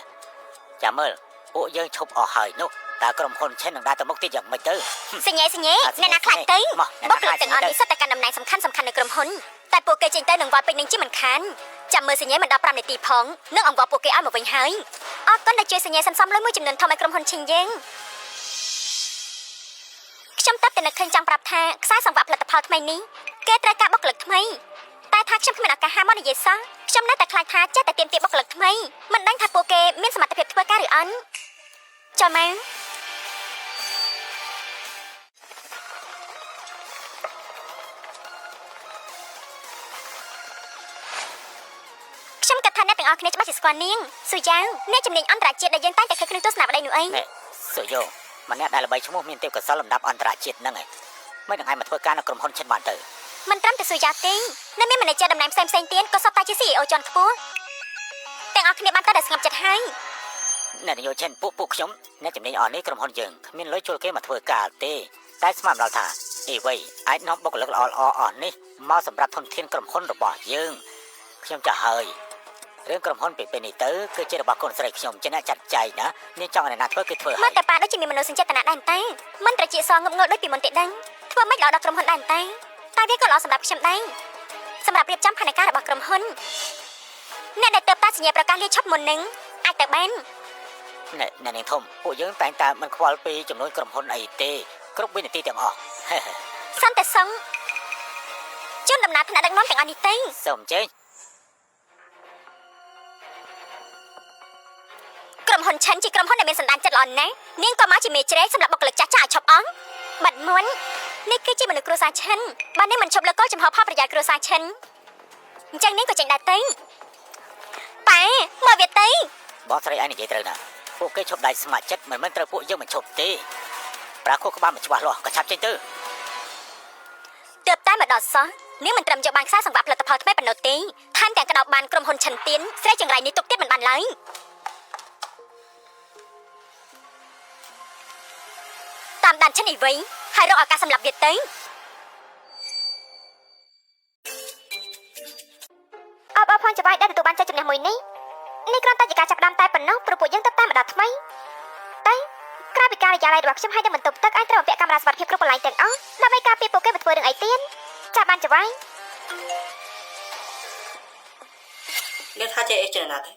ចាំមើលពួកយើងឈប់អស់ហើយនោះតើក្រុមហ៊ុនឆេននឹងដើរទៅមុខទៀតយ៉ាងម៉េចទៅ សញ្ញាសញ្ញាអ្នកណាខ្លាចទៅ មក បុគ្គលិកទាំងអស់នេះសុទ្ធតែកាន់តំណែងសំខាន់សំខាន់នៅក្រុមហ៊ុនតែពួកគេចេញទៅនឹងវល់ពេញនឹងជាមិនខានចាំមើលសញ្ញាមិនដល់5នាទីផងនឹងអង្វរពួកគេឲ្យមកវិញហើយអរគុណដែលជួយសញ្ញាសន្សំលុយមួយចំនួនធំឲ្យក្រុមហ៊ុនឈិនយើងខ្ញុំតបតែនឹកឃើញចង់ប្រាប់ថាខ្សែសង្វាក់ផលិតផលថ្មីនេះគេត្រូវការបុគ្គលិកថ្មីតែថាខ្ញុំគ្មានឱកាសហាមកនិយាយសោះខ្ញុំនៅតែខ្លាចថាចេះតែទាមទារបុគ្គលិកថ្មីមិនដឹងថាពួកគេមានសមត្ថភាពធ្វើការឬអត់ចូលមក ខ្ញុំគិតថាអ្នកទាំងអស់គ្នាច្បាស់ជាស្គាល់នាងស៊ូយ៉ាវអ្នកជំនាញអន្តរជាតិដែលយើងតែងតែឃើញក្នុងទស្សនាវដ្តីនោះអី នេះសុយោម្នាក់ដែលល្បីឈ្មោះមានទេពកោសល្យលំដាប់អន្តរជាតិហ្នឹងឯងមិននឹងឯងមកធ្វើការនៅក្រុមហ៊ុនឈិនបានទៅ មិនត្រឹមតែស៊ូយ៉ាវទេនៅមាន manager តំណែងផ្សេងផ្សេងៗទៀតក៏សុទ្ធតែជា CEO ជាន់ខ្ពស់ទាំងអស់គ្នាបានតែតែស្ងប់ចិត្តហើយ អ្នកនាយកឈិនពួកខ្ញុំអ្នកជំនាញអស់នេះក្រុមហ៊ុនយើងគ្មានលុយជួលគេមកធ្វើការទេតែស្មានដល់ថាអីវ៉ៃអាចនាំបុគ្គលិកល្អៗអស់នេះមកសម្រាប់ធនធានក្រុមហ៊ុនរបស់យើងខ្ញុំចាស់ហើយរឿងក្រុមហ៊ុនពីពេលនេះទៅគឺជារបស់កូនស្រីខ្ញុំជាអ្នកចាត់ចែងណានាងចង់ឲ្យអ្នកណាធ្វើគឺធ្វើ មើ ហើយ លតែប៉ាដូចជាមានមនោសញ្ចេតនាដែរតែមិនត្រជាសងងប់ងល់ដូចពីមុនទេដឹង ធ្វើមិនល្អដល់ក្រុមហ៊ុនដែរតែតែវាក៏ល្អសម្រាប់ខ្ញុំដែរសម្រាប់រៀបចំផែនការរបស់ក្រុមហ៊ុនអ្នកដែលទៅតាសញ្ញាប្រកាសលាឈប់មុននឹងអាចទៅបាន ណែអ្នកនាងធំពួកយើងតែងតែមិនខ្វល់ពីចំនួនក្រុមហ៊ុនអីទេគ្រប់វិនាទីទាំងអស់ សន្តិសុខជូនដំណើរថ្នាក់ដឹកនាំទាំងអស់នេះទៅ សូមអញ្ជើញ ក្រុមហ៊ុនឆិនជាក្រុមហ៊ុនដែលមានសន្តានចិត្តល្អណាស់នាងក៏មកជាមេជ្រែកសម្រាប់បុគ្គលិកចាស់ចាស់ឲ្យឈប់អស់បាត់មុននេះគឺជាមនុស្សគ្រួសារឆិនបើនាងមិនឈប់លើកលចំហផលប្រយោជន៍គ្រួសារឆិនអញ្ចឹងនាងក៏ចេញដែរទៅប៉ាមកវាទៅ បងស្រីឯងនិយាយត្រូវណាស់ពួកគេឈប់ដៃស្ម័គ្រចិត្តមិនមែនត្រូវពួកយើងមិនឈប់ទេប្រាខួរក្បាលមិនច្បាស់លាស់ក៏ឆាប់ចេញទៅ ទើបតែមកដល់សោះនាងមិនត្រឹមយកបានខ្សែសង្វាក់ផលិតផលថ្មីប៉ុណ្ណោះទេថែមទាំងក្តោបបានក្រុមហ៊ុនឆិនទៀនស្រីចង្រៃនេះទុកទៀតមិនបានឡើយតាមដានឆិនអ៊ីវីហើយរកឱកាសសម្រាប់វាទៅអបអរផងចវាយដែលទទួលបានជ័យជំនះមួយនេះនេះគ្រាន់តែជាការចាប់ផ្ដើមតែប៉ុណ្ណោះព្រោះពួកយើងទៅតាមមកដល់ថ្មីតែក្រៅពីការិយាល័យរបស់ខ្ញុំហើយនឹងបន្ទប់ទឹកឯងត្រូវបំពាក់កាមេរ៉ាសុវត្ថិភាពគ្រប់កន្លែងទាំងអស់ដើម្បីការពារពួកគេមិនធ្វើរឿងអីទៀតចាប់បានចវាយ នាងថាចេះអីចេះណាទេ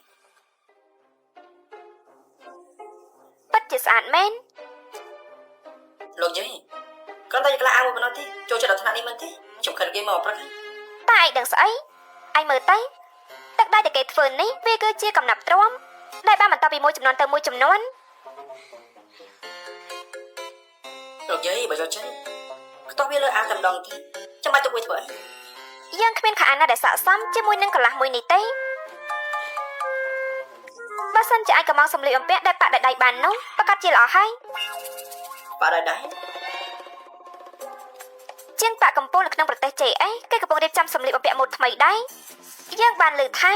ពិតជាស្អាតមែន លោកយាយគ្រាន់តែជាក្លាអាវមួយប៉ុណ្ណោះទេចូលចិត្តដល់ថ្នាក់នេះមែនទេខ្ញុំខិនគេមកព្រឹកហើយ តែឯងដឹងស្អីឯងមើលទៅទឹកដៃដែលគេធ្វើនេះវាគឺជាកំណាប់ទ្រាំដែលបានបន្តពីមួយចំនួនទៅមួយចំនួន លោកយាយបើយកចិត្តខ្ទាស់វាលើអាវតែម្ដងទេចាំបាច់ទុកវាធ្វើអី យើងគ្មានខោអាវណាដែលស័ក្តិសមជាមួយនឹងកន្លះមួយនេះទេបើសិនជាអាចកំងសម្លៀកបំពាក់ដែលប៉ាក់ដោយដៃបាននោះប្រកាសជាល្អហើយ បាក់ដែរដែរ ជាងប៉ាក់កំពូលនៅក្នុងប្រទេស JS គេកំពុងរៀបចំសម្លៀកបំពាក់ម៉ូដថ្មីដែរយើងបានលើថា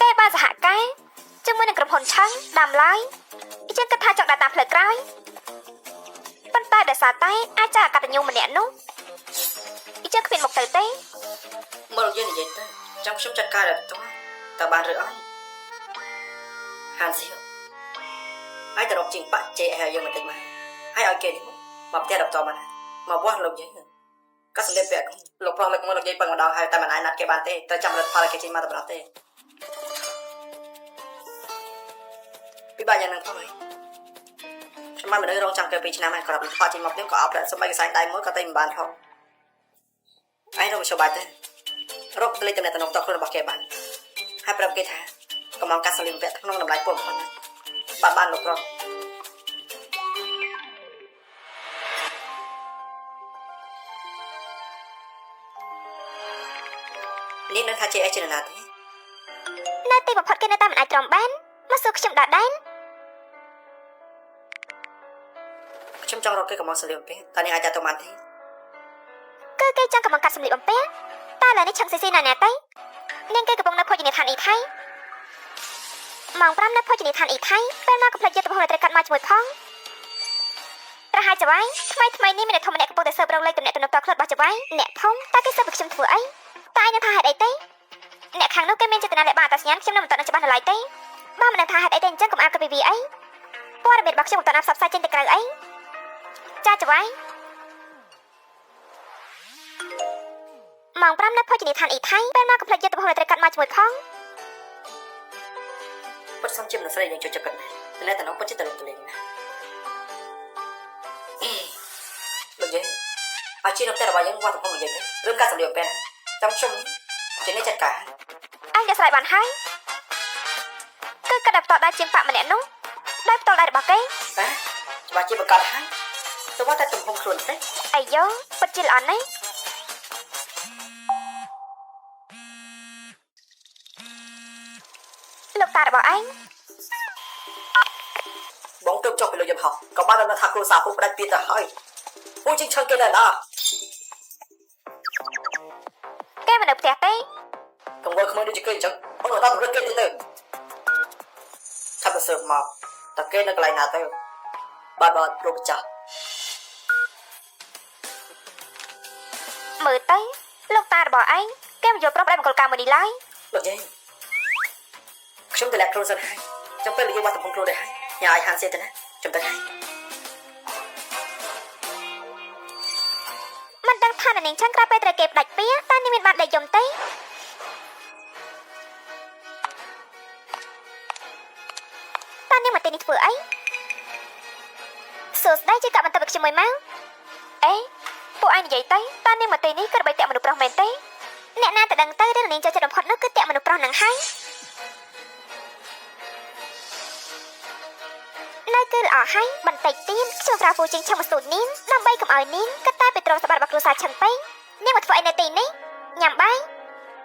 គេបានសហការជាមួយនឹងក្រុមហ៊ុនឆឹងដើមឡើយយើងគិតថាចង់ដើរតាមផ្លូវក្រោយប៉ុន្តែដោយសារតែអាចចារអកតញ្ញូម្នាក់នោះយើងគ្មានមុខទៅទេ មកលោកយាយនិយាយទៅចាំខ្ញុំចាត់ការដល់ផ្ទាល់តើបានឬអត់ហានសៀវហើយទៅរកជាងបាក់ចេឲ្យយើងបន្តិចមកហើយឲ្យគេនេះមកផ្ទះដល់ផ្ទាល់មកណាមកវាស់លោកយាយក៏សម្លៀកពាក់លោកប្រុសលើកមកលោកយាយពឹងម្ដងហើយតែមិនអាចណាត់គេបានទេតែចាំលទ្ធផលគេចេញមកតែម្ដងទេពិបាកយ៉ាងហ្នឹងផងហើយខ្ញុំបានមនុស្សរងចាំគេ2ឆ្នាំហើយគាត់ផលចេញមកភ្លាមក៏អប់ដែរសូម្បីកសែងដៃមួយក៏តែមិនបានផងឯងរកមធ្យោបាយទៅរកលេខតំណែងតំណតខ្លួនរបស់គេបានហើយប្រាប់គេថាកំងកាត់សម្លៀកបំពាក់ក្នុងតម្លៃពុំប៉ុណ្ណាបានបានលោកប្រុសនេះនៅថាជាអេចេណាទេ នៅទីបំផុតគេនៅតែមិនអាចទ្រាំបានមកសួរខ្ញុំដដែល ខ្ញុំចង់រកគេកំងសម្លៀកបំពាក់តើនេះអាចទៅបានទេ គឺគេចង់កំងកាត់សម្លៀកបំពាក់តែឥឡូវនេះឆឹងស៊ីស៊ីណាស់ណាទៅនាងគេកំពុងនៅភោជនីយដ្ឋានអ៊ីថៃម៉ោង5នៅភោជនីយដ្ឋានអ៊ីថៃពេលមកកំភ្លេចយកទំហំដែលត្រូវកាត់មកជាមួយផងប្រហែលចវាយថ្មីថ្មីនេះមានអ្នកធំម្នាក់កំពុងតែស៊ើបរកលេខទំនាក់ទំនងតខ្លួនរបស់ចវាយអ្នកភូមិតើគេស៊ើបពីខ្ញុំធ្វើអីតើឯងនឹងថាហេតុអីទេអ្នកខាងនោះគេមានចេតនាលាក់បាក់អត្តសញ្ញាណខ្ញុំនឹងមិនតន់ច្បាស់នៅឡើយទេបើមិនដឹងថាហេតុអីទេអញ្ចឹងកុំអាលគិតពីវាអីព័ត៌មានរបស់ខ្ញុំមិនតន់អាផ្សព្វផ្សាយចេញទៅក្រៅអីចាចវាយម៉ោង5នៅភោជនីយដ្ឋានអ៊ីថៃពេលមកកំភ្លេចយកទំហំដែលត្រូវកាត់មកជាមួយផង ពិតសំជាមនុស្សស្រីយើងចូលចិត្តគាត់ណាស់តែនៅតែនោះពិតជាតលំទលេងណាស់លោកយាយឲ្យជានៅផ្ទះរបស់យើងវត្តទំហំនិយាយទៅរឿងការសម្លៀកបំពាក់ណាចាំខ្ញុំជាអ្នកចាត់ការ អញដោះស្រាយបានហើយគឺគាត់ដែលផ្ទាល់ដៃជាងប៉ាក់ម្នាក់នោះដោយផ្ទាល់ដៃរបស់គេ បាទច្បាស់ជាប្រកាសហើយទៅវត្តតែទំហំខ្លួនទេ អាយ៉ូពិតជាល្អណាស់លោកតារបស់ឯង បងទើបចុះពីលោកយន្តហោះក៏បានដល់ថាគ្រួសារពួកផ្ដាច់ពីទៅហើយពួកជាងឆឹងគេនៅណា គេមិននៅផ្ទះទេ កង្វល់ក្មួយដូចជាគេអញ្ចឹងបងដល់ទៅរឹកគេទៅទៅឆាប់ទៅសើបមកតើគេនៅកន្លែងណាទៅបាទបាទលោកម្ចាស់ មើលទៅលោកតារបស់ឯងគេមិនយល់ព្រមផ្ដាច់មង្គលការមួយនេះឡើយ លោកយាយខ្ញុំទៅលាក់ខ្លួនសិនហើយចាំពេលលោកយាយវត្តទំហំខ្លួនដែរហើយញ៉ាឲ្យហានសៀទៅណាខ្ញុំទៅហើយ ដឹងថាអ្នកនាងឆឹងក្រោយពេលត្រូវគេផ្ដាច់ពីតើនាងមានបានដេកយំទេតើនាងមកទីនេះធ្វើអីសួស្តីជាកបន្ទប់ឲ្យខ្ញុំមួយមកអេពួកឯងនិយាយទៅតើនាងមកទីនេះក៏ដើម្បីតាក់មនុស្សប្រុសមែនទេអ្នកណាទៅដឹងទៅរឿងនាងចូលចិត្តបំផុតនោះគឺតាក់មនុស្សប្រុសនឹងហើយនៅគឺល្អហើយបន្តិចទៀតខ្ញុំប្រើហ្វូជាងឆឹងមកស្ទូចនាងដើម្បីកុំឲ្យនាងគិតតែពីទ្រព្យសម្បត្តិរបស់គ្រួសារឆឹងពេកនាងមកធ្វើអីនៅទីនេះញ៉ាំបាយ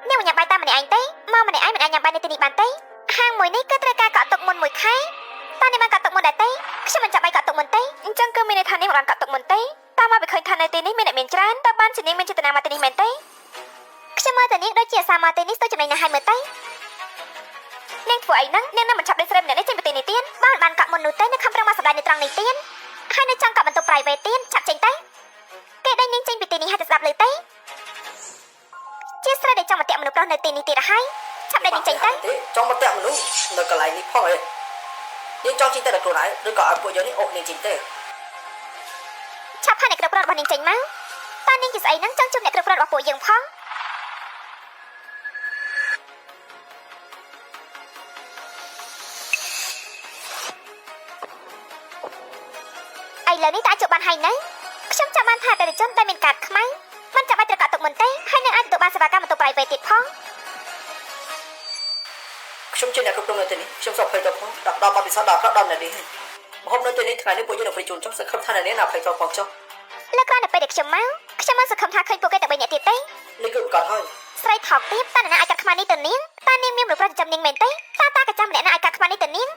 នាងមកញ៉ាំបាយតាមម្នាក់ឯងទេមកម្នាក់ឯងមិនអាចញ៉ាំបាយនៅទីនេះបានទេហាងមួយនេះគឺត្រូវការកក់ទុកមុនមួយខែតើនាងបានកក់ទុកមុនដែរទេខ្ញុំមិនចាំបាច់កក់ទុកមុនទេអញ្ចឹងគឺមានន័យថានាងមិនបានកក់ទុកមុនទេតាមមកវាឃើញថានៅទីនេះមានអ្នកមានច្រើនតើបានជានាងមានចេតនាមកទីនេះមែនទេខ្ញុំមើលតែនាងដូចជាអាសាមកទីនេះស្ទើរចំណេញណាស់ហើយមើលទៅនាងធ្វើអីហ្នឹងនាងនឹងមិនឆាប់ដេញស្រីម្នាក់នេះចេញពីទីនេះទៀតបើមិនបានកក់មុននោះទេនៅខំប្រឹងមកសម្ដែងនៅត្រង់នេះទៀតហើយនៅចង់កក់បន្ទប់ private ទៀតឆាប់ចេញទៅគេដេញនាងចេញពីទីនេះហើយទៅស្ដាប់លើទេជាស្រីដែលចង់មកតាក់មនុស្សប្រុសនៅទីនេះទៀតហើយឆាប់ដេញនាងចេញទៅ ទេចង់មកតាក់មនុស្សនៅកន្លែងនេះផងអីនាងចង់ចេញទៅដល់ខ្លួនឯងឬក៏ឲ្យពួកយើងនេះអូសនាងចេញទៅ ឆាប់ហើយអ្នកគ្រប់គ្រងរបស់នាងចេញមកតើនាងជាស្អីហ្នឹងចង់ជួបអ្នកគ្រប់គ្រងរបស់ពួកយើងផងឥឡូវនេះតើអាចជួបបានហើយនៅខ្ញុំចាំបានថាអតិថិជនដែលមានកាតខ្មៅមិនចាំបាច់ត្រូវកាក់ទុកមុនទេហើយនឹងអាចទទួលបានសេវាកម្មបន្ទប់ private ទៀតផង ខ្ញុំជាអ្នកគ្រប់គ្រងនៅទីនេះខ្ញុំសូមអភ័យទោសផងដល់ដល់បទពិសោធន៍ដល់អាក្រក់ដល់អ្នកនេះមហូបនៅទីនេះថ្ងៃនេះពួកយើងនឹងហ្វ្រីជូនចុះសង្ឃឹមថាអ្នកនេះណាអភ័យទោសផងចុះ លើកក្រោយនៅពេលដែលខ្ញុំមកខ្ញុំមិនសង្ឃឹមថាឃើញពួកគេតែបីនាក់ទៀតទេ នេះគឺប្រកាសហើយ ស្រីថោកទាបតើនរណាអាចកាត់ខ្មៅនេះទៅនាងតើនាងមានមនុស្សប្រុសចិញ្ចឹមនាងមែនទេតើតាក៏ចាំម្នាក់ណាអាចកាត់ខ្មៅនេះទៅនាង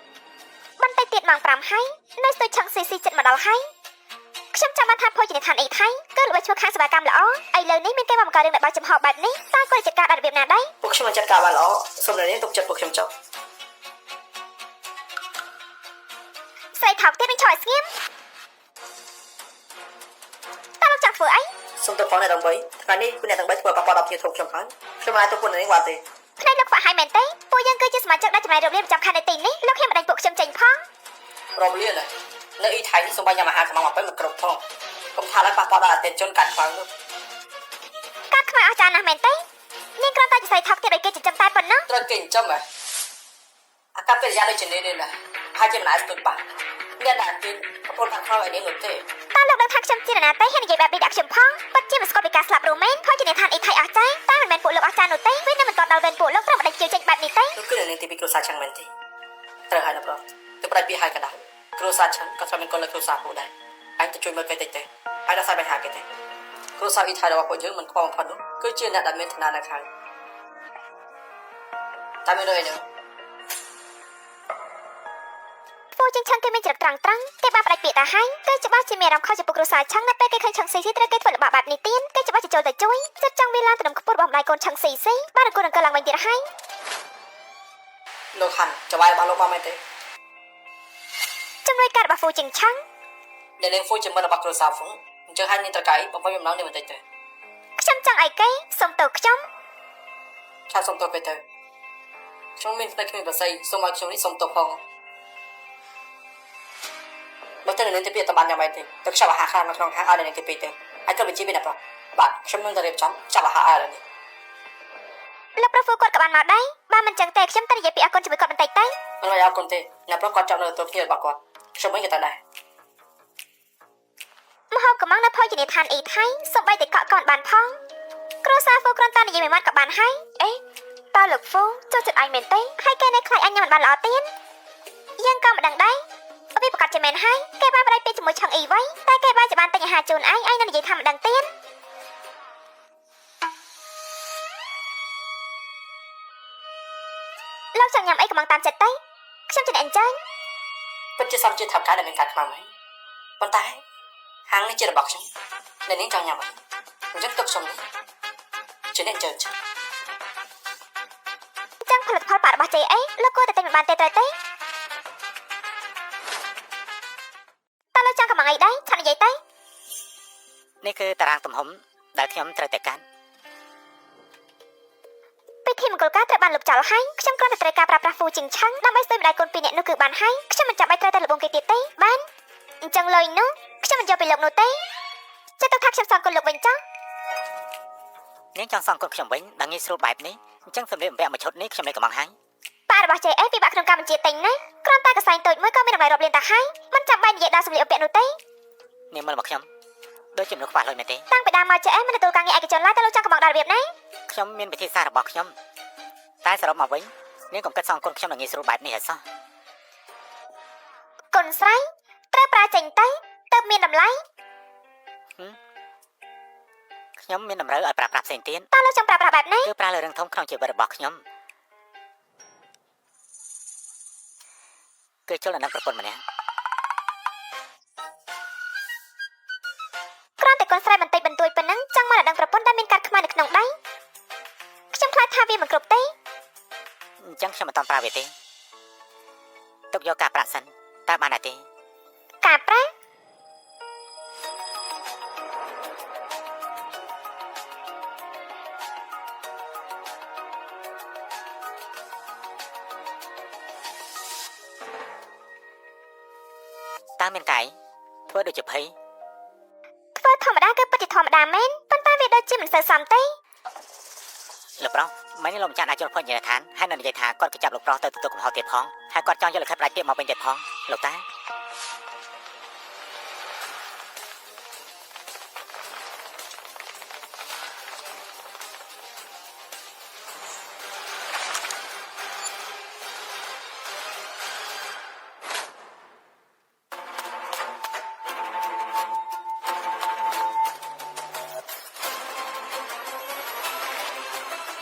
បន្តិចទៀតម៉ោង5ហើយនៅស្ទូចឆឹងស៊ីស៊ីចិត្តមកដល់ហើយខ្ញុំចាំបានថាភោជនីយដ្ឋានអីថៃគឺល្បីឈ្មោះខាងសេវាកម្មល្អឥឡូវនេះមានគេមកបង្កើតរឿងដែលបើកចំហបែបនេះតើគួរចាត់ការដល់របៀបណាដែរ ពួកខ្ញុំបានចាត់ការបានល្អសូមអ្នកនេះទុកចិត្តពួកខ្ញុំចុះ ស្រីថោកទាបនឹងឆោឲ្យស្ងៀមតើលោកចង់ធ្វើអី សូមទៅផងអ្នកទាំងបីថ្ងៃនេះពួកអ្នកទាំងបីធ្វើប៉ះពាល់ដល់ភ្ញៀវធំខ្ញុំហើយខ្ញុំមិនអាចទុកពួកអ្នកនេះបានទេ ផ្នែកលោកខ្វះហើយមែនទេពួកយើងគឺជាសមាជិកដែលចំណាយរាប់លានប្រចាំខែនៅទីនេះលោកហ៊ានបណ្ដេញពួកខ្ញុំចេញផង រាប់លានណានៅអ៊ីថៃនេះសូមបាញ់ញ៉ាំអាហារកំងមកពេលមិនគ្រប់ផងកុំថាឡើយប៉ះពាល់ដល់អតិថិជនកាត់ខ្វៅនោះ កាត់ខ្មៅអស្ចារ្យណាស់មែនទេនាងគ្រាន់តែជាស្រីថោកទាបឲ្យគេចិញ្ចឹមតែប៉ុណ្ណោះ ត្រូវគេចិញ្ចឹមហ៎អាកប្បកិរិយាដូចជានេះនេះណាហើយជាមិនអាចស្ទួយបាក់អ្នកដែលគេប្រពន្ធខាងក្រោយឲ្យនាងនោះទេ តើលោកដឹងថាខ្ញុំជានរណាទេហ៊ាននិយាយបែបនេះដាក់ខ្ញុំផងពិតជាមិនស្គាល់ពីការស្លាប់រមែនភោជនីយដ្ឋានអ៊ីថៃអស្ចារ្យតែមិនមែនពួកលោកអស្ចារ្យនោះទេវានឹងមិនគាត់ដល់វេនពួកលោកត្រូវបណ្ដេញជាចេញបែបនេះទេ នោះគឺអ្នកនាងទីពីរគ្រួសារឆាំងមែនទេត្រូវហើយណាប្រុសទៅផ្ដាច់ពីហើយកណ្ដាលគ្រួសារឆាំងក៏ត្រូវមានកូនលើគ្រួសារពួកដែរអញទៅជួយមើលគេតិចទេហើយដោះស្រាយបញ្ហាគេទេគ្រួសារអ៊ីថៃរបស់ពួកយើងមិនខ្វល់បំផុតនោះគឺជាអ្នកដែលមានឋានៈនៅខាងតែមានរឿងអីនោះ ពូជាងឆឹងគេមានចរិតត្រង់ត្រង់គេបានផ្ដាច់ពាក្យតាហើយគេច្បាស់ជាមានអារម្មណ៍ខុសចំពោះគ្រួសារឆឹងនៅពេលគេឃើញឆឹងស៊ីស៊ីត្រូវគេធ្វើល្បាក់បែបនេះទៀតគេច្បាស់ជាចូលទៅជួយចិត្តចង់វាឡើងទៅនឹងខ្ពស់របស់ម្ដាយកូនឆឹងស៊ីស៊ីបានអង្គរអង្គឡើងវិញទៀតហើយ លោកហាន់ចៅហ្វាយរបស់លោកមកមែនទេ ជំនួយការរបស់ហ្វូជាងឆឹង អ្នកនាងហ្វូជាមិត្តរបស់គ្រួសារហ្វុងអញ្ចឹងហើយនាងត្រូវការអីបំពេញបំណងនេះបន្តិចទេ ខ្ញុំចង់ឲ្យគេសុំទោសខ្ញុំ ឆាសុំទោសគេទៅខ្ញុំមានផ្នែកគ្មានប្រស័យសូមឲ្យខ្ញុំនេះសុំទោសផងបើតែអ្នកនាងទីពីរអត់បានយ៉ាងម៉េចទេទៅខ្ចប់អាហារខាងនៅក្នុងហាងឲ្យអ្នកនាងទីពីរទៅហើយក៏បញ្ជាពីអ្នកប្រុសបាទខ្ញុំនឹងទៅរៀបចំចាប់អាហារឲ្យអ្នកនាង លោកប្រុសហ្វូគាត់ក៏បានមកដែរបើមិនចឹងទេខ្ញុំទៅនិយាយពីអរគុណជាមួយគាត់បន្តិចទៅ មិនឲ្យអរគុណទេអ្នកប្រុសគាត់ចាប់នៅទទួលភ្ញៀវរបស់គាត់ខ្ញុំវិញក៏ទៅដែរ មហូបកំងនៅភោជនីយដ្ឋានអ៊ីថៃសូម្បីតែកក់កនបានផងគ្រួសារហ្វូគ្រាន់តែនិយាយមួយម៉ាត់ក៏បានហើយអេតើលោកហ្វូចូលចិត្តអញមែនទេហើយគេនៅខ្លាចអញញ៉ាំមិនបានល្អទៀតយើងក៏មិនដឹងដែរវាប្រកាសជាមែនហើយគេបានផ្ដាច់ពេលជាមួយឆឹងអ៊ីវ៉ៃតែគេបានជាបានទិញអាហារជូនឯងឯងនៅនិយាយថាមិនដឹងទៀតលោកចង់ញ៉ាំអីកំងតាមចិត្តទៅខ្ញុំជាអ្នកអញ្ជើញ ពិតជាសមជាថវិកាដែលមានការខ្មៅមែនប៉ុន្តែហាងនេះជារបស់ខ្ញុំអ្នកនាងចង់ញ៉ាំអីអញ្ចឹងទុកខ្ញុំនេះជាអ្នកអញ្ជើញ ចឹងផលិតផលប៉ារបស់ JA លោកគួរតែទិញមិនបានទេត្រូវទេតើលោកចង់កំងអីដែរឆាប់និយាយទៅ នេះគឺតារាងទំហំដែលខ្ញុំត្រូវតែកាន់ ពិធីមង្គលការត្រូវបានលុបចោលហើយខ្ញុំគ្រាន់តែត្រូវការប្រើប្រាស់ហ្វូជាងឆឹងដើម្បីស្ទើរម្ដាយកូនពីរនាក់នោះគឺបានហើយខ្ញុំមិនចាំបាច់ត្រូវតែលបងគេទៀតទេបានអញ្ចឹងលុយនោះខ្ញុំមិនយកពីលោកនោះទេចាត់ទុកថាខ្ញុំសងគុណលោកវិញចុះ នាងចង់សងគុណខ្ញុំវិញដល់ងាយស្រួលបែបនេះអញ្ចឹងសម្លៀកបំពាក់មួយឈុតនេះខ្ញុំលេខកំងហើយ ប៉ារបស់ JS ពិបាកក្នុងការបញ្ជាទិញណាគ្រាន់តែកសែងតូចមួយក៏មានតម្លៃរាប់លានទៅហើយមិនចាំបាច់និយាយដល់សម្លៀកបំពាក់នោះទេ នាងមើលមកខ្ញុំដូចជាមនុស្សខ្វះលុយមែនទេ តាំងពីដើមមក JS មិនទទួលការងារឯកជនឡើយតែលោកចង់កំងដល់របៀបណា ខ្ញុំមានវិធីសាស្ត្ររបស់ខ្ញុំតែសរុបមកវិញនាងកុំគិតសងគុណខ្ញុំដល់ងាយស្រួលបែបនេះឲ្យសោះ គុណស្រីត្រូវប្រើចេញទៅទៅមានតម្លៃ ខ្ញុំមានតម្រូវឲ្យប្រើប្រាស់ផ្សេងទៀត តើលោកចង់ប្រើប្រាស់បែបណា គឺប្រើលើរឿងធំក្នុងជីវិតរបស់ខ្ញុំគឺជលនឹងប្រពន្ធម្នាក់ គ្រាន់តែគុណស្រីបន្តិចបន្តួចប៉ុណ្ណឹងចង់មកដល់ដឹងប្រពន្ធដែលមានកាត់ខ្មៅនៅក្នុងដៃខ្ញុំខ្លាចថាវាមិនគ្រប់ទេ អញ្ចឹងខ្ញុំមិនតន់ប្រើវាទេទុកយកការប្រាក់សិនតើបានដែរទេ ការប្រាក់ តើមានកាយធ្វើដូចជាភ័យ ធ្វើធម្មតាគឺពិតជាធម្មតាមែនប៉ុន្តែវាដូចជាមិនសូវសមទេ លោកប្រុសមិញលោកម្ចាស់អាចជលភពញ៉ាឋានហើយនៅនិយាយថាគាត់ក៏ចាប់លោកប្រុសទៅទទួលកំហុសទៀតផងហើយគាត់ចង់យកលិខិតផ្ដាច់ពាក្យមកវិញទៀតផងលោកតា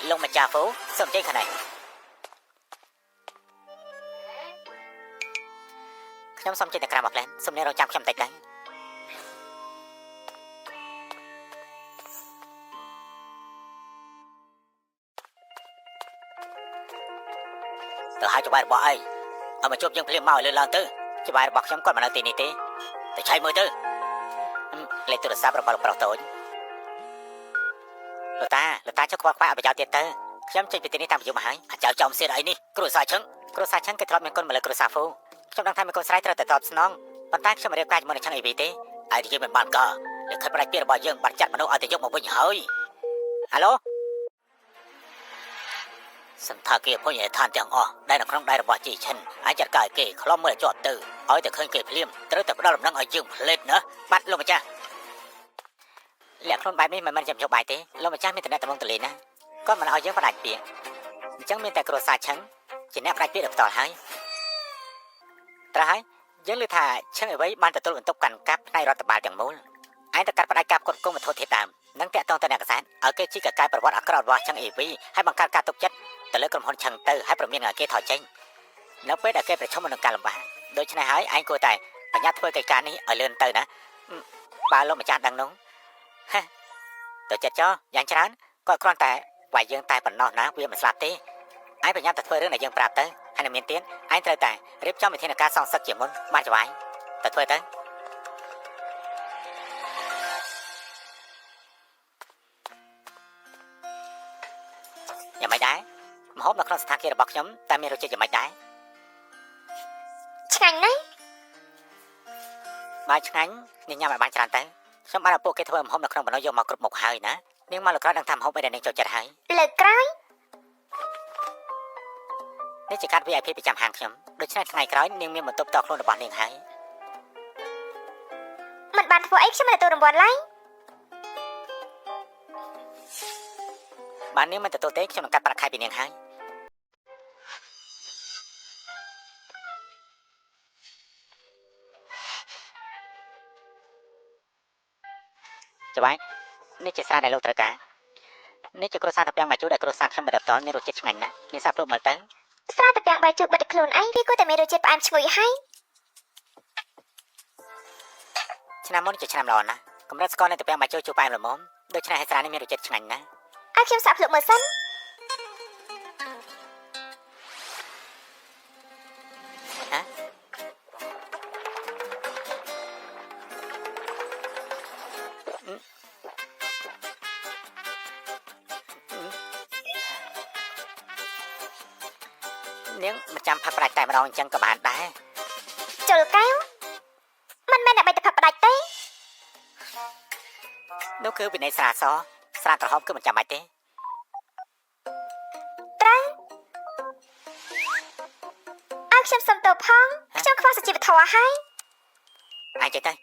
លោកម្ចាស់ហ្វូសូមចេញខាងនេះខ្ញុំសូមចេញទៅក្រៅមកផ្លែនសូមអ្នករងចាំខ្ញុំតិចដែរទៅហើយច្បាស់របស់អីឲ្យមកជួបយើងភ្លាមមកឲ្យលឿនឡើងទៅច្បាស់របស់ខ្ញុំគាត់មិននៅទីនេះទេទៅឆៃមើលទៅលេខទូរស័ព្ទរបស់លោកប្រុសតូចលោកតាលោកតាចុះខ្វល់ខ្វាយឲ្យប្រយោជន៍ទៀតទៅខ្ញុំចេញពីទីនេះតាមប្រយុទ្ធមកហើយអាចៅចំសៀតអីនេះគ្រួសារឆឹងគ្រួសារឆឹងគេធ្លាប់មានគុណមកលើគ្រួសារហ្វូខ្ញុំដឹងថាមានកូនស្រីត្រូវតែតបស្នងប៉ុន្តែខ្ញុំមិនរៀបការជាមួយនឹងឆឹងអីវីទេឯយើងមិនបានការលិខិតផ្ដាច់ពាក្យរបស់យើងបានចាត់មនុស្សឲ្យទៅយកមកវិញហើយអាឡូសន្តាគារភោជនីយដ្ឋានទាំងអស់ដែលនៅក្នុងដៃរបស់ជីឈិនអាចចាត់ការឲ្យគេខ្លំមើលជាប់ទៅឲ្យតែឃើញគេភ្លាមត្រូវតែផ្ដល់ដំណឹងឲ្យយើងផ្លេតណាបាត់លោកម្ចាស់លាក់ខ្លួនបែបនេះមិនមែនជាមធ្យោបាយទេលោកម្ចាស់មានតំណែងតំងទលេណាគាត់មិនឲ្យយើងផ្ដាច់ពាក្យអញ្ចឹងមានតែគ្រួសារឆឹងជាអ្នកផ្ដាច់ពាក្យដល់ផ្ទាល់ហើយត្រូវហើយយើងលើថាឆឹងអ្វីបានទទួលបន្ទុកកាន់កាប់ផ្នែករដ្ឋបាលទាំងមូលឯងទៅកាត់ផ្ដាច់ការផ្គត់ផ្គង់វត្ថុធាតុដើមនិងតាក់ទងទៅអ្នកកសែតឲ្យគេជីកកាយប្រវត្តិអាក្រក់របស់ឆឹងអេវីហើយបង្កើតការទុកចិត្តទៅលើក្រុមហ៊ុនឆឹងទៅហើយប្រមានឲ្យគេថយចេញនៅពេលដែលគេប្រឈមនឹងការលំបាកដូច្នេះហើយឯងគួរតែបញ្ញាធ្វើកិច្ចការនេះឲ្យលឿនទៅណាបើលោកម្ចាស់ដឹងនោះហេទៅចិត្តចោយ៉ាងច្រើនគាត់គ្រាន់តែវាយយើងតែប៉ុណ្ណោះណាវាមិនស្លាប់ទេឯងបញ្ញាតែធ្វើរឿងដែលយើងប្រាប់ទៅហើយនៅមានទៀតឯងត្រូវតែរៀបចំវិធានការសងសឹកជាមុនបានច្បាយទៅធ្វើទៅយ៉ាងម៉េចដែរម្ហូបនៅក្នុងស្ថានភាពរបស់ខ្ញុំតែមានរសជាតិយ៉ាងម៉េចដែរ ឆ្ងាញ់ណាស់ បាយឆ្ងាញ់នាងញ៉ាំឲ្យបានច្រើនទៅខ្ញុំបានឲ្យពួកគេធ្វើម្ហូបនៅក្នុងបណ្ដោយយកមកគ្រប់មុខហើយណានាងមកលើក្រោយដឹងថាម្ហូបអីដែលនាងចូលចិត្តហើយ លើកក្រោយ នេះជាកាត VIP ប្រចាំហាងខ្ញុំដូច្នេះថ្ងៃក្រោយនាងមានបន្ទប់តខ្លួនរបស់នាងហើយ មិនបានធ្វើអីខ្ញុំមិនទទួលរង្វាន់ឡើយ បើនាងមិនទទួលទេខ្ញុំនឹងកាត់ប្រាក់ខែពីនាងហើយច្បាយនេះជាសារដែលលោកត្រូវការនេះជាគ្រួសារតាពាំងបាយជូរដែលគ្រួសារខ្ញុំបដិបតមានរសជាតិឆ្ងាញ់ណាស់នាងសាកភ្លក់មើលទៅ ស្រាតាពាំងបាយជូរបិទខ្លួនឯងវាគួរតែមានរសជាតិផ្អែមឈ្ងុយហើយ ឆ្នាំមុនជាឆ្នាំល្អណាស់កម្រិតស្ករនៃតាពាំងបាយជូរជូរផ្អែមល្មមដូច្នេះហើយស្រានេះមានរសជាតិឆ្ងាញ់ណាស់ ឲ្យខ្ញុំសាកភ្លក់មើលសិន ហ៎នាងមិនចាំផឹកផ្ដាច់តែម្ដងអញ្ចឹងក៏បានដែរ ជលកែវមិនមែនដើម្បីតែផឹកផ្ដាច់ទេ នោះគឺវិន័យស្រាស ស្រាក្រហមគឺមិនចាំបាច់ទេ ត្រូវឲ្យខ្ញុំសុំទោសផងខ្ញុំខ្វះសុជីវធម៌ហើយ ឯងចេះទៅ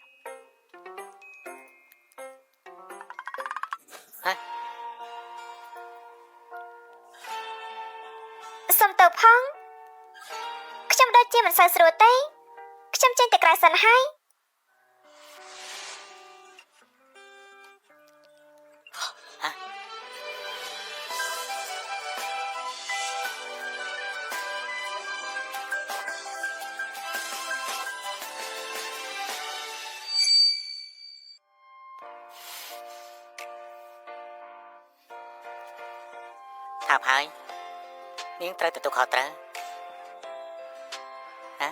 ហ៎ សុំទោសផងខ្ញុំដូចជាមិនសូវស្រួលទេខ្ញុំចេញទៅក្រៅសិនហើយ ថាបហើយនាងត្រូវទទួលខុសត្រូវហ៎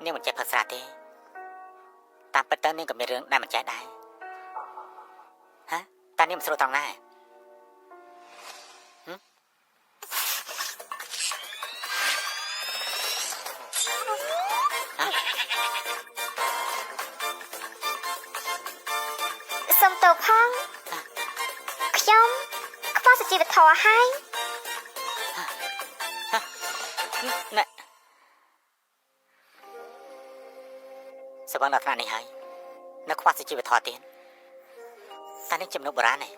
នាងមិនចេះផឹកស្រាទេតាមពិតទៅនាងក៏មានរឿងដែលមិនចេះដែរហ៎តែនាងមិនស្រួលត្រង់ណា សុំទោសផងខ្ញុំខ្វះសុជីវធម៌ហើយ ណែសវណ្ណដល់ថ្នាក់នេះហើយនៅខ្វះសុជីវធម៌ទៀតតែនេះជំនុកបុរាណឯង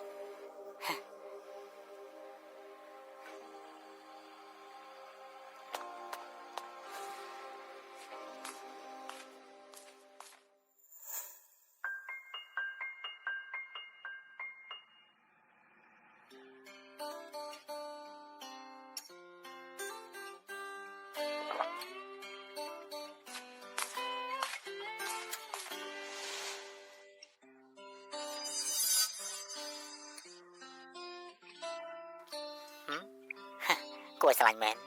គួរឲ្យស្រឡាញ់មែន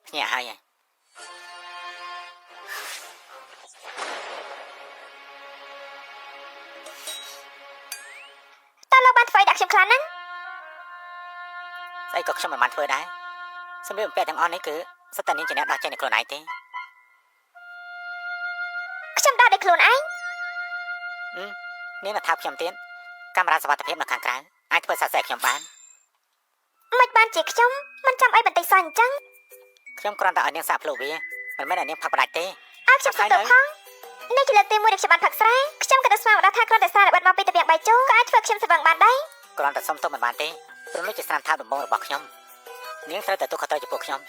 ភ្ញាក់ហើយ តើលោកបានធ្វើឲ្យដាក់ខ្ញុំខ្លាំងណាស់ ស្អីក៏ខ្ញុំមិនបានធ្វើដែរសម្លៀកបំពាក់ទាំងអស់នេះគឺសិតតែនាងជាអ្នកដោះចេញនៃខ្លួនឯងទេ ខ្ញុំដោះដោយខ្លួនឯង នាងនៅថាខ្ញុំទៀតកាមេរ៉ាសុវត្ថិភាពនៅខាងក្រៅអាចធ្វើសាក់សែខ្ញុំបាន មិនបានជាខ្ញុំមិនចាំអីបន្តិចសោះអញ្ចឹង ខ្ញុំគ្រាន់តែឲ្យនាងសាកភ្លុកវាមិនមែនឲ្យនាងផឹកផ្ដាច់ទេ ឲ្យខ្ញុំសុំទោសផងនេះជាលើកទី1ដែលខ្ញុំបានផឹកស្រាខ្ញុំក៏នឹកស្មានមកដល់ថាគ្រាន់តែស្រាដែលបាត់មកពីតាពាំងបាយជូរក៏អាចធ្វើខ្ញុំស្រវឹងបានដែរ គ្រាន់តែសុំទោសមិនបានទេព្រោះនោះជាស្នាមថើបដំបូងរបស់ខ្ញុំនាងត្រូវតែទទួលខុសត្រូវចំពោះខ្ញុំ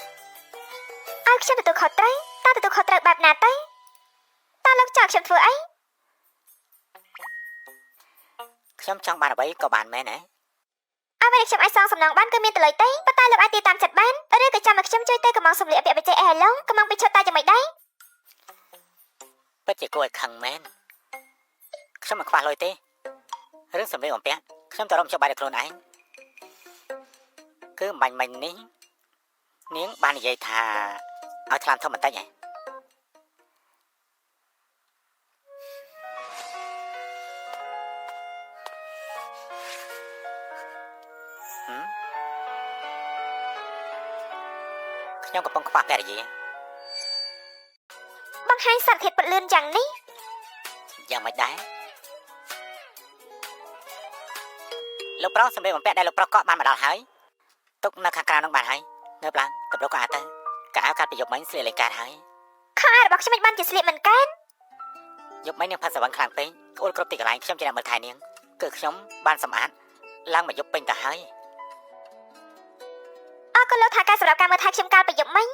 ឲ្យខ្ញុំទទួលខុសត្រូវតើទទួលខុសត្រូវបែបណាទៅតើលោកចង់ខ្ញុំធ្វើអី ខ្ញុំចង់បានអ្វីក៏បានមែនហ៎ អ្វីដែលខ្ញុំអាចសងសំណងបានគឺមានតែលុយទេប៉ុន្តែលោកអាចទាតាមចិត្តបានឬក៏ចាំឲ្យខ្ញុំជួយទៅកំងសម្លៀកពាក់បច្ចេកអេឡុងកំងពីឈុតតាយ៉ាងម៉េចដែរ ពិតជាគួរឲ្យខឹងមែនខ្ញុំមិនខ្វះលុយទេរឿងសម្លៀកបំពាក់ខ្ញុំទៅរំជបាយដោយខ្លួនឯងគឺបាញ់មិញនេះនាងបាននិយាយថាឲ្យថ្លាមធំបន្តិចហ៎ខ្ញុំកំពុងខ្វះភរិយា បង្ហាញសារធាតុពន្លឿនយ៉ាងនេះ យ៉ាងម៉េចដែរលោកប្រុសសម្លៀកបំពាក់ដែលលោកប្រុសកក់បានមកដល់ហើយទុកនៅខាងក្រៅនឹងបានហើយងើបឡើងទៅរកកៅអៅទៅកៅអៅកាត់ពីយប់មិញស្លៀកលេងកើតហើយ ខោអាវរបស់ខ្ញុំមិនបានជាស្លៀកមិនកើត យប់មិញនាងផាត់សវឹងខ្លាំងពេកក្អួលគ្រប់ទីកន្លែងខ្ញុំជាអ្នកមើលថែនាងគឺខ្ញុំបានសម្អាតឡើងមកយប់ពេញទៅហើយ អរគុណលោកថាការសម្រាប់ការមើលថែខ្ញុំកាលពីយប់មិញ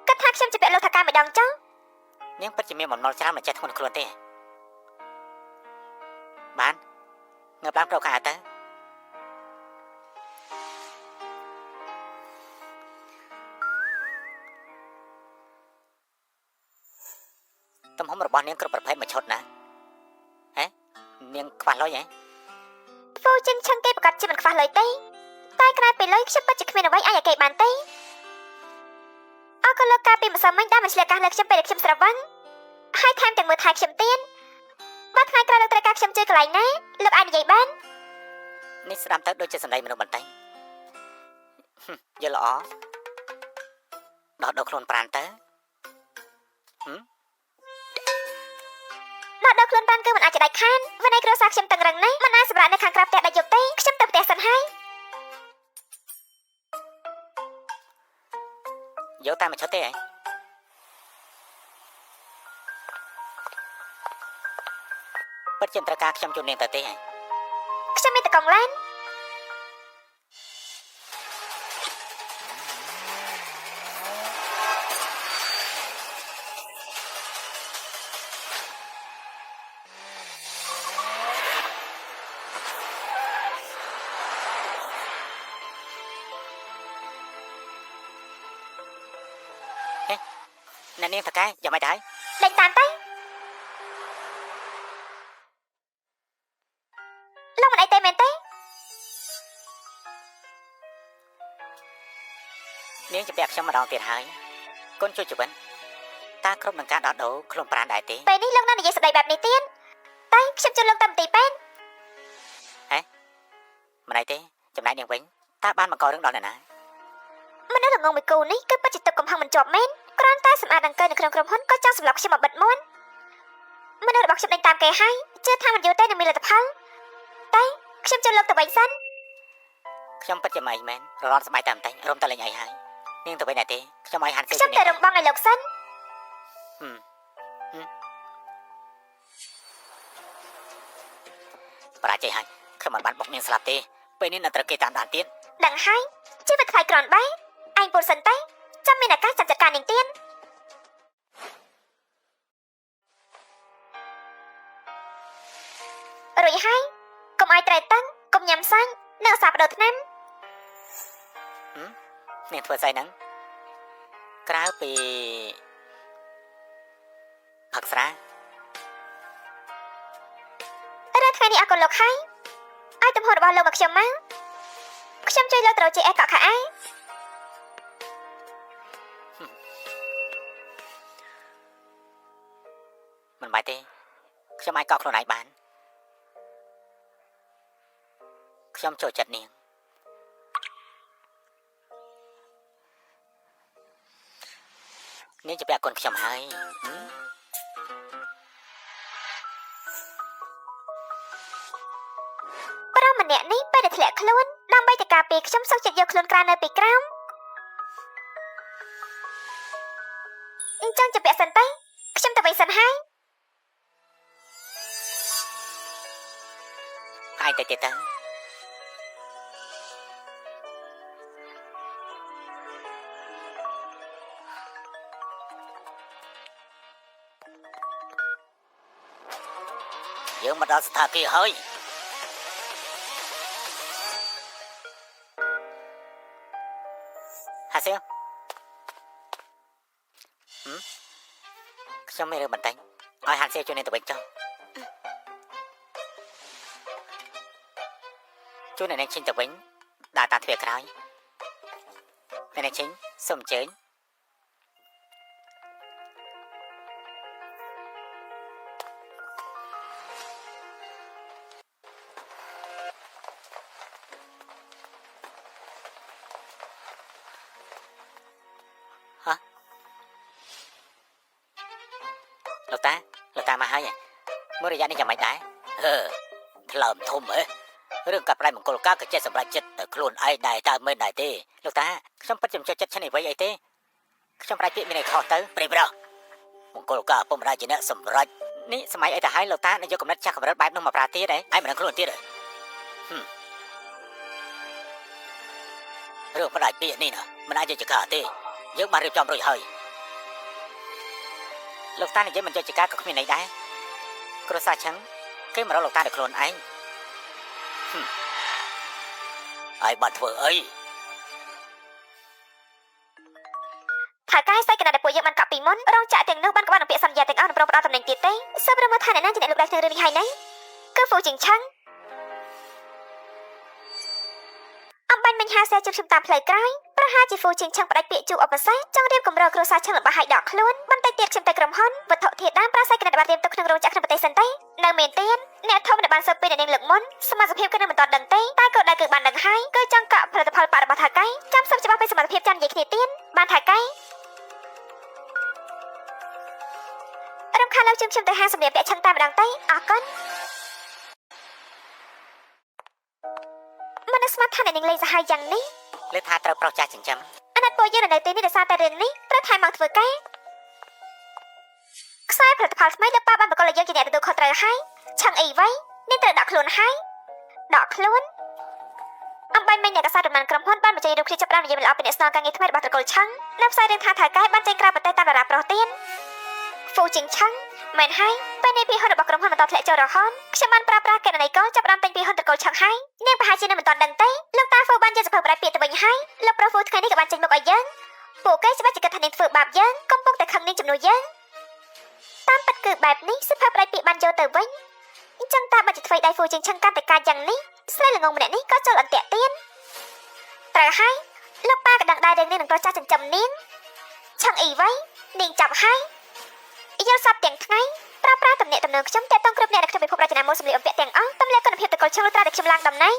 គិតថាខ្ញុំជាពាក់លោកថាការម្ដងចុះ នាងពិតជាមានបំណុលច្រើនមិនចេះធ្ងន់ខ្លួនទេបានងើបឡើងប្រកខោអាវទៅ ហំរបស់នាងគ្រប់ប្រភេទមួយឈុតណាហេនាងខ្វះលុយហ៎ ហ្វូចិនឆឹងគេប្រកាសជាមិនខ្វះលុយទេតែក្រៅពីលុយខ្ញុំពិតជាគ្មានអ្វីអាចឲ្យគេបានទេអរគុណលោកកាលពីម្សិលមិញដែលមកឆ្លៀតកាសលើខ្ញុំពេលដែលខ្ញុំស្រវឹងហើយថែមទាំងមើលថែខ្ញុំទៀតបើថ្ងៃក្រោយលោកត្រូវការខ្ញុំជួយកន្លែងណាលោកអាចនិយាយបាន នេះស្ដាប់ទៅដូចជាសម្ដីមនុស្សបន្តិចយល់ល្អដោះដូរខ្លួនប្រានទៅ ដោះដូរខ្លួនប្រានគឺមិនអាចដាច់ខានវិន័យគ្រួសារខ្ញុំតឹងរឹងណាស់មិនអាចសម្រាប់នៅខាងក្រៅផ្ទះដាច់យប់ទេខ្ញុំទៅផ្ទះសិនហើយ យកតាមមួយឈុតទេហ៎ពិតជាត្រូវការខ្ញុំជូននាងទៅទេហ៎ ខ្ញុំមានតកងឡាន អ្នកនាងថកែយ៉ាងម៉េចដែរ លេងតាមទៅលោកមិនអីទេមែនទេ នាងជំពាក់ខ្ញុំម្ដងទៀតហើយគុណជួយជីវិតតើគ្រប់នឹងការដោះដូរខ្លួនប្រាណដែរទេ ពេលនេះលោកនៅនិយាយស្ដីបែបនេះទៀតតែខ្ញុំជួយលោកតាមទីពេទ្យ ហេមិនអីទេចំណែកនាងវិញតើបានបង្ករឿងដល់អ្នកណា មនុស្សល្ងងមួយគូនេះគឺពិតជាទឹកកំហឹងមិនជាប់មែនគ្រាន់តែសម្អាតអង្គើនៅក្នុងក្រុមហ៊ុនក៏ចង់សម្លាប់ខ្ញុំមកបិទមាត់មនុស្សរបស់ខ្ញុំដេញតាមគេហើយជឿថាមិនយូរទេនឹងមានលទ្ធផលតែខ្ញុំជួយលោកទៅវិញសិន ខ្ញុំពិតជាមិនអីមែនរត់ស្បែកតែបន្តិចរំតែលេងអីហើយនាងទៅវិញដែរទេខ្ញុំឲ្យហាន់ ខ្ញុំទៅរំបងឲ្យលោកសិន បរាជ័យហើយខ្ញុំមិនបានបុកនាងស្លាប់ទេពេលនេះនៅត្រូវគេតាមដានទៀត ដឹងហើយជីវិតថ្លៃក្រនបែឯងពលសិនតែចាំមានឱកាសចាំចាត់ការនាងទៀតរួចហើយកុំឲ្យត្រែតឹងកុំញ៉ាំសាច់និងសាបដូរថ្នាំ នាងធ្វើស្អីហ្នឹងក្រៅពីផឹកស្រា រឿងថ្ងៃនេះអរគុណលោកហើយឲ្យទំហំរបស់លោកមកខ្ញុំមកខ្ញុំជួយលោកត្រូវជាអេកក់ខោអាវ មិនបាច់ទេខ្ញុំអាចកក់ខ្លួនឯងបានខ្ញុំចូលចិត្តនាងនាងជាពាក់គុណខ្ញុំហើយ ប្រុសម្នាក់នេះពេលដែលធ្លាក់ខ្លួនដើម្បីតែការពារខ្ញុំសុខចិត្តយកខ្លួនក្រាននៅពីក្រោមអញ្ចឹងជាពាក់សិនទៅខ្ញុំទៅវិញសិនហើយ ឯងទៅទៀតទៅយើងមកដល់ស្ថានភាពហើយហាសៀវខ្ញុំមានរឿងបន្តិចឲ្យហានសៀវជួយនាងទៅវិញចុះជួយអ្នកនាងឈិញទៅវិញដើរតាមទ្វារក្រោយអ្នកនាងឈិញសូមអញ្ជើញលោកតាលោកតាមកហើយមួយរយៈនេះយ៉ាងម៉េចដែរហឺថ្លើមធំហ៎រឿងកាត់ផ្ដាច់មង្គលការក៏ចេះសម្រេចចិត្តតែខ្លួនឯងដែរតើមិនដែរទេលោកតាខ្ញុំពិតជាមិនចូលចិត្តឈ្នះអ្វីអីទេខ្ញុំផ្ដាច់ពាក្យមានអីខុសទៅព្រេប្រុសមង្គលការពុំដែរជាអ្នកសម្រេចនេះសម័យអីទៅហើយលោកតានឹងយកកំណត់ចាស់កម្រិតបែបនោះមកប្រើទៀតហ៎ឯងមិនដឹងខ្លួនទៀតហ៎រឿងផ្ដាច់ពាក្យនេះណាមិនអាចជាការទេយើងបានរៀបចំរួចហើយលោកតានិយាយមិនយកជាការក៏គ្មានន័យដែរគ្រួសារឆឹងគេមករកលោកតាដោយខ្លួនឯងឯងបានធ្វើអី ថៅកែស្អីកណាដែលពួកយើងបានកក់ពីមុនរោងចក្រទាំងនោះបានក្បាលនឹងពាក្យសន្យាទាំងអស់នឹងប្រងផ្ដល់តំណែងទៀតទេសូមរមើលថាអ្នកណាជាអ្នកលូកដៃក្នុងរឿងនេះហើយណាគឺហ្វូជីងឆឹងអំបញ្ញមិញហាសែជួបខ្ញុំតាមផ្លូវក្រោយប្រហែលជាហ្វូជីងឆឹងផ្ដាច់ពាក្យជួបអបសាចង់រៀបកម្រគ្រួសារឆឹងរបស់ឲ្យដកខ្លួនបន្តិចទៀតខ្ញុំទៅក្រុមហ៊ុនវត្ថុធាតុដើមប្រាស្រ័យគណបត្តិរៀបទុកក្នុងរោងចក្រក្នុងប្រទេសសិនទេនៅមែនទេអ្នកធំដែលបានសើពេលអ្នកនាងលើកមុនសមាជិកគឺនឹងមិនទាន់ដឹងទេតែក៏ដែលគឺបានដឹងហើយគឺចង់កក់ផលិតផលបរបស់ថៅកែចាំសូមច្បាស់ពីសមត្ថភាពចាំនិយាយគ្នាទៀតបានថៅកែរំខានលើជុំខ្ញុំទៅហាងសម្លៀកបំពាក់ឆឹងតាមម្ដងទេអរគុណមិនស្មានថាអ្នកនាងលេងសាហាវយ៉ាងនេះ លើថាត្រូវប្រុសចាស់ចិញ្ចឹម អាណិតពួកយើងនៅទីនេះដោយសារតែរឿងនេះត្រូវថែមមកធ្វើការខ្សែផលិតផលថ្មីលើប៉ាបានបកលឲ្យយើងជាអ្នកទទួលខុសត្រូវហើយឆឹងអីវ៉ៃនេះត្រូវដកខ្លួនហើយដកខ្លួនអំបញ្ញមិញអ្នកកសែតប្រមាណក្រុមហ៊ុនបានបញ្ចេញរូបភាពចាប់ផ្ដើមនិយាយមិនល្អពីអ្នកស្នងការងារថ្មីរបស់ត្រកូលឆឹងនៅផ្សាយរឿងថាថៅកែបានចេញក្រៅប្រទេសតាមតារាប្រុសទៀតហ្វូជីងឆឹងមែនហើយពេលនេះពីហ៊ុនរបស់ក្រុមហ៊ុនបន្តធ្លាក់ចុះរហូតខ្ញុំបានប្រើប្រាស់កណន័យកចាប់ផ្ដើមទិញពីហ៊ុនត្រកូលឆឹងហើយនាងប្រហែលជានៅមិនទាន់ដឹងទេលោកតាហ្វូបានយកសភៅប្រែពាក្យទៅវិញហើយលោកប្រុសហ្វូថ្ងៃនេះក៏បានចេញមុខឲ្យយើងពួកគេច្បាស់ជាគិតថានាងធ្វើបាបយើងកំពុងតែខឹងនាងជំនួសយើងតាមពិតគឺបែបនេះសភៅប្រែពាក្យបានយកទៅវិញអញ្ចឹងតាបើជាធ្វើដៃហ្វូជីងឆឹងកាន់តែកាចយ៉ាងនេះស្រីល្ងងម្នាក់នេះក៏ចូលអន្ទាក់ទៀតត្រូវហើយលោកប៉ាក៏ដឹងដែររឿងនេះនឹងប្រុសចាស់ចិញ្ចឹមនាងឆឹងអីវ៉ៃនាងចាប់ហើយយល់សពទាំងថ្ងៃប្រើប្រាស់តំណែងតំណងខ្ញុំតាក់ទងគ្រប់អ្នកនៅក្នុងពិភពរចនាម៉ូដសម្លៀកបំពាក់ទាំងអស់ទម្លាក់គុណភាពតកូលឆឹងលុះត្រាតែខ្ញុំឡើងតំណែង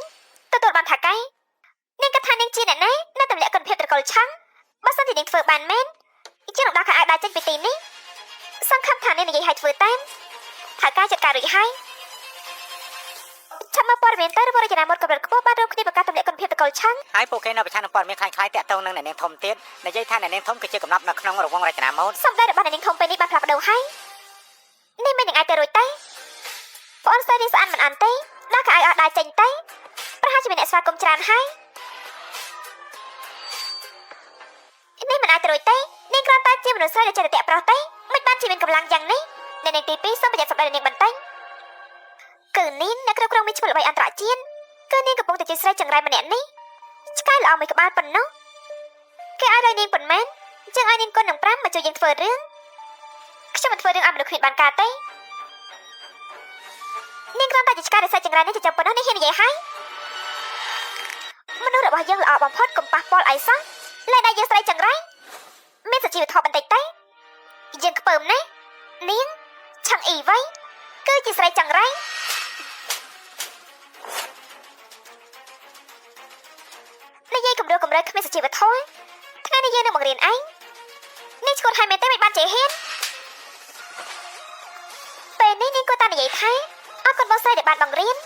ទទួលបានថាកែនាងគិតថានាងជាអ្នកណានៅទម្លាក់គុណភាពតកូលឆឹងបើសិនជានាងធ្វើបានមែនជានឹងដល់ខោអាវដើរចេញពីទីនេះសង្ឃឹមថានាងនិយាយឲ្យធ្វើតាមថាកែចាត់ការរួចហើយឆាប់មកព័ត៌មានទៅរចនាម៉ូដកម្រិតខ្ពស់បានរួមគ្នាប្រកាសទម្លាក់គុណភាពតកូលឆឹង ហើយពួកគេនៅប្រឆាំងនឹងព័ត៌មានคล้ายៗតាក់ទងនឹងអ្នកនាងធំទៀតនិយាយថាអ្នកនាងធំគឺជាកំណប់នៅក្នុងរង្វង់រចនាម៉ូដ សម្ដីរបស់អ្នកនាងធំពេលនេះបានផ្លាស់ប្ដូរហើយនេះមិននឹងអាចទៅរួចទេប្អូនស្រីនេះស្អាតមិនអន់ទេដល់ក៏ឲ្យអត់ដើរចេញទេប្រហែលជាមានអ្នកស្វាគមន៍ច្រើនហើយនេះមិនអាចទៅរួចទេនាងគ្រាន់តែជាមនុស្សស្រីដែលចេះតែតាក់ប្រុសទេមិនបានជាមានកម្លាំងយ៉ាងនេះអ្នកនាងទី2សូមប្រយ័ត្នសម្ដីអ្នកនាងបន្តិចគឺនាងអ្នកគ្រប់គ្រងមានឈ្មោះល្បីអន្តរជាតិគឺនាងកំពុងតែជាស្រីចង្រៃម្នាក់នេះឆ្កែល្អមួយក្បាលប៉ុណ្ណោះគេឲ្យរយនាងប៉ុន្មានចឹងឲ្យនាងគុណនឹង5មកជួយយើងធ្វើរឿងខ្ញុំមិនធ្វើរឿងឲ្យមនុស្សគ្មានបានការទេនាងគ្រាន់តែជាឆ្កែដែលសាច់ចង្រៃនេះจะចាំប៉ុណ្ណោះនេះហ៊ាននិយាយហើយមនុស្សរបស់យើងល្អបំផុតកុំប៉ះពាល់អីសោះលែងតែយើងស្រីចង្រៃមានសុជីវធម៌បន្តិចទេយើងខ្ពើមណាស់នាងឆឹងអ៊ីវ៉ៃគឺជាស្រីចង្រៃនិយាយគំរូគំរើគ្មានសុជីវធម៌ថ្ងៃនេះយើងនឹងបង្រៀនឯងនាងឈួតហើយមែនទេមិនបានចេះហ៊ានពេលនេះនាងគួរតែនិយាយថាអរគុណបងស្រីដែលបានបង្រៀន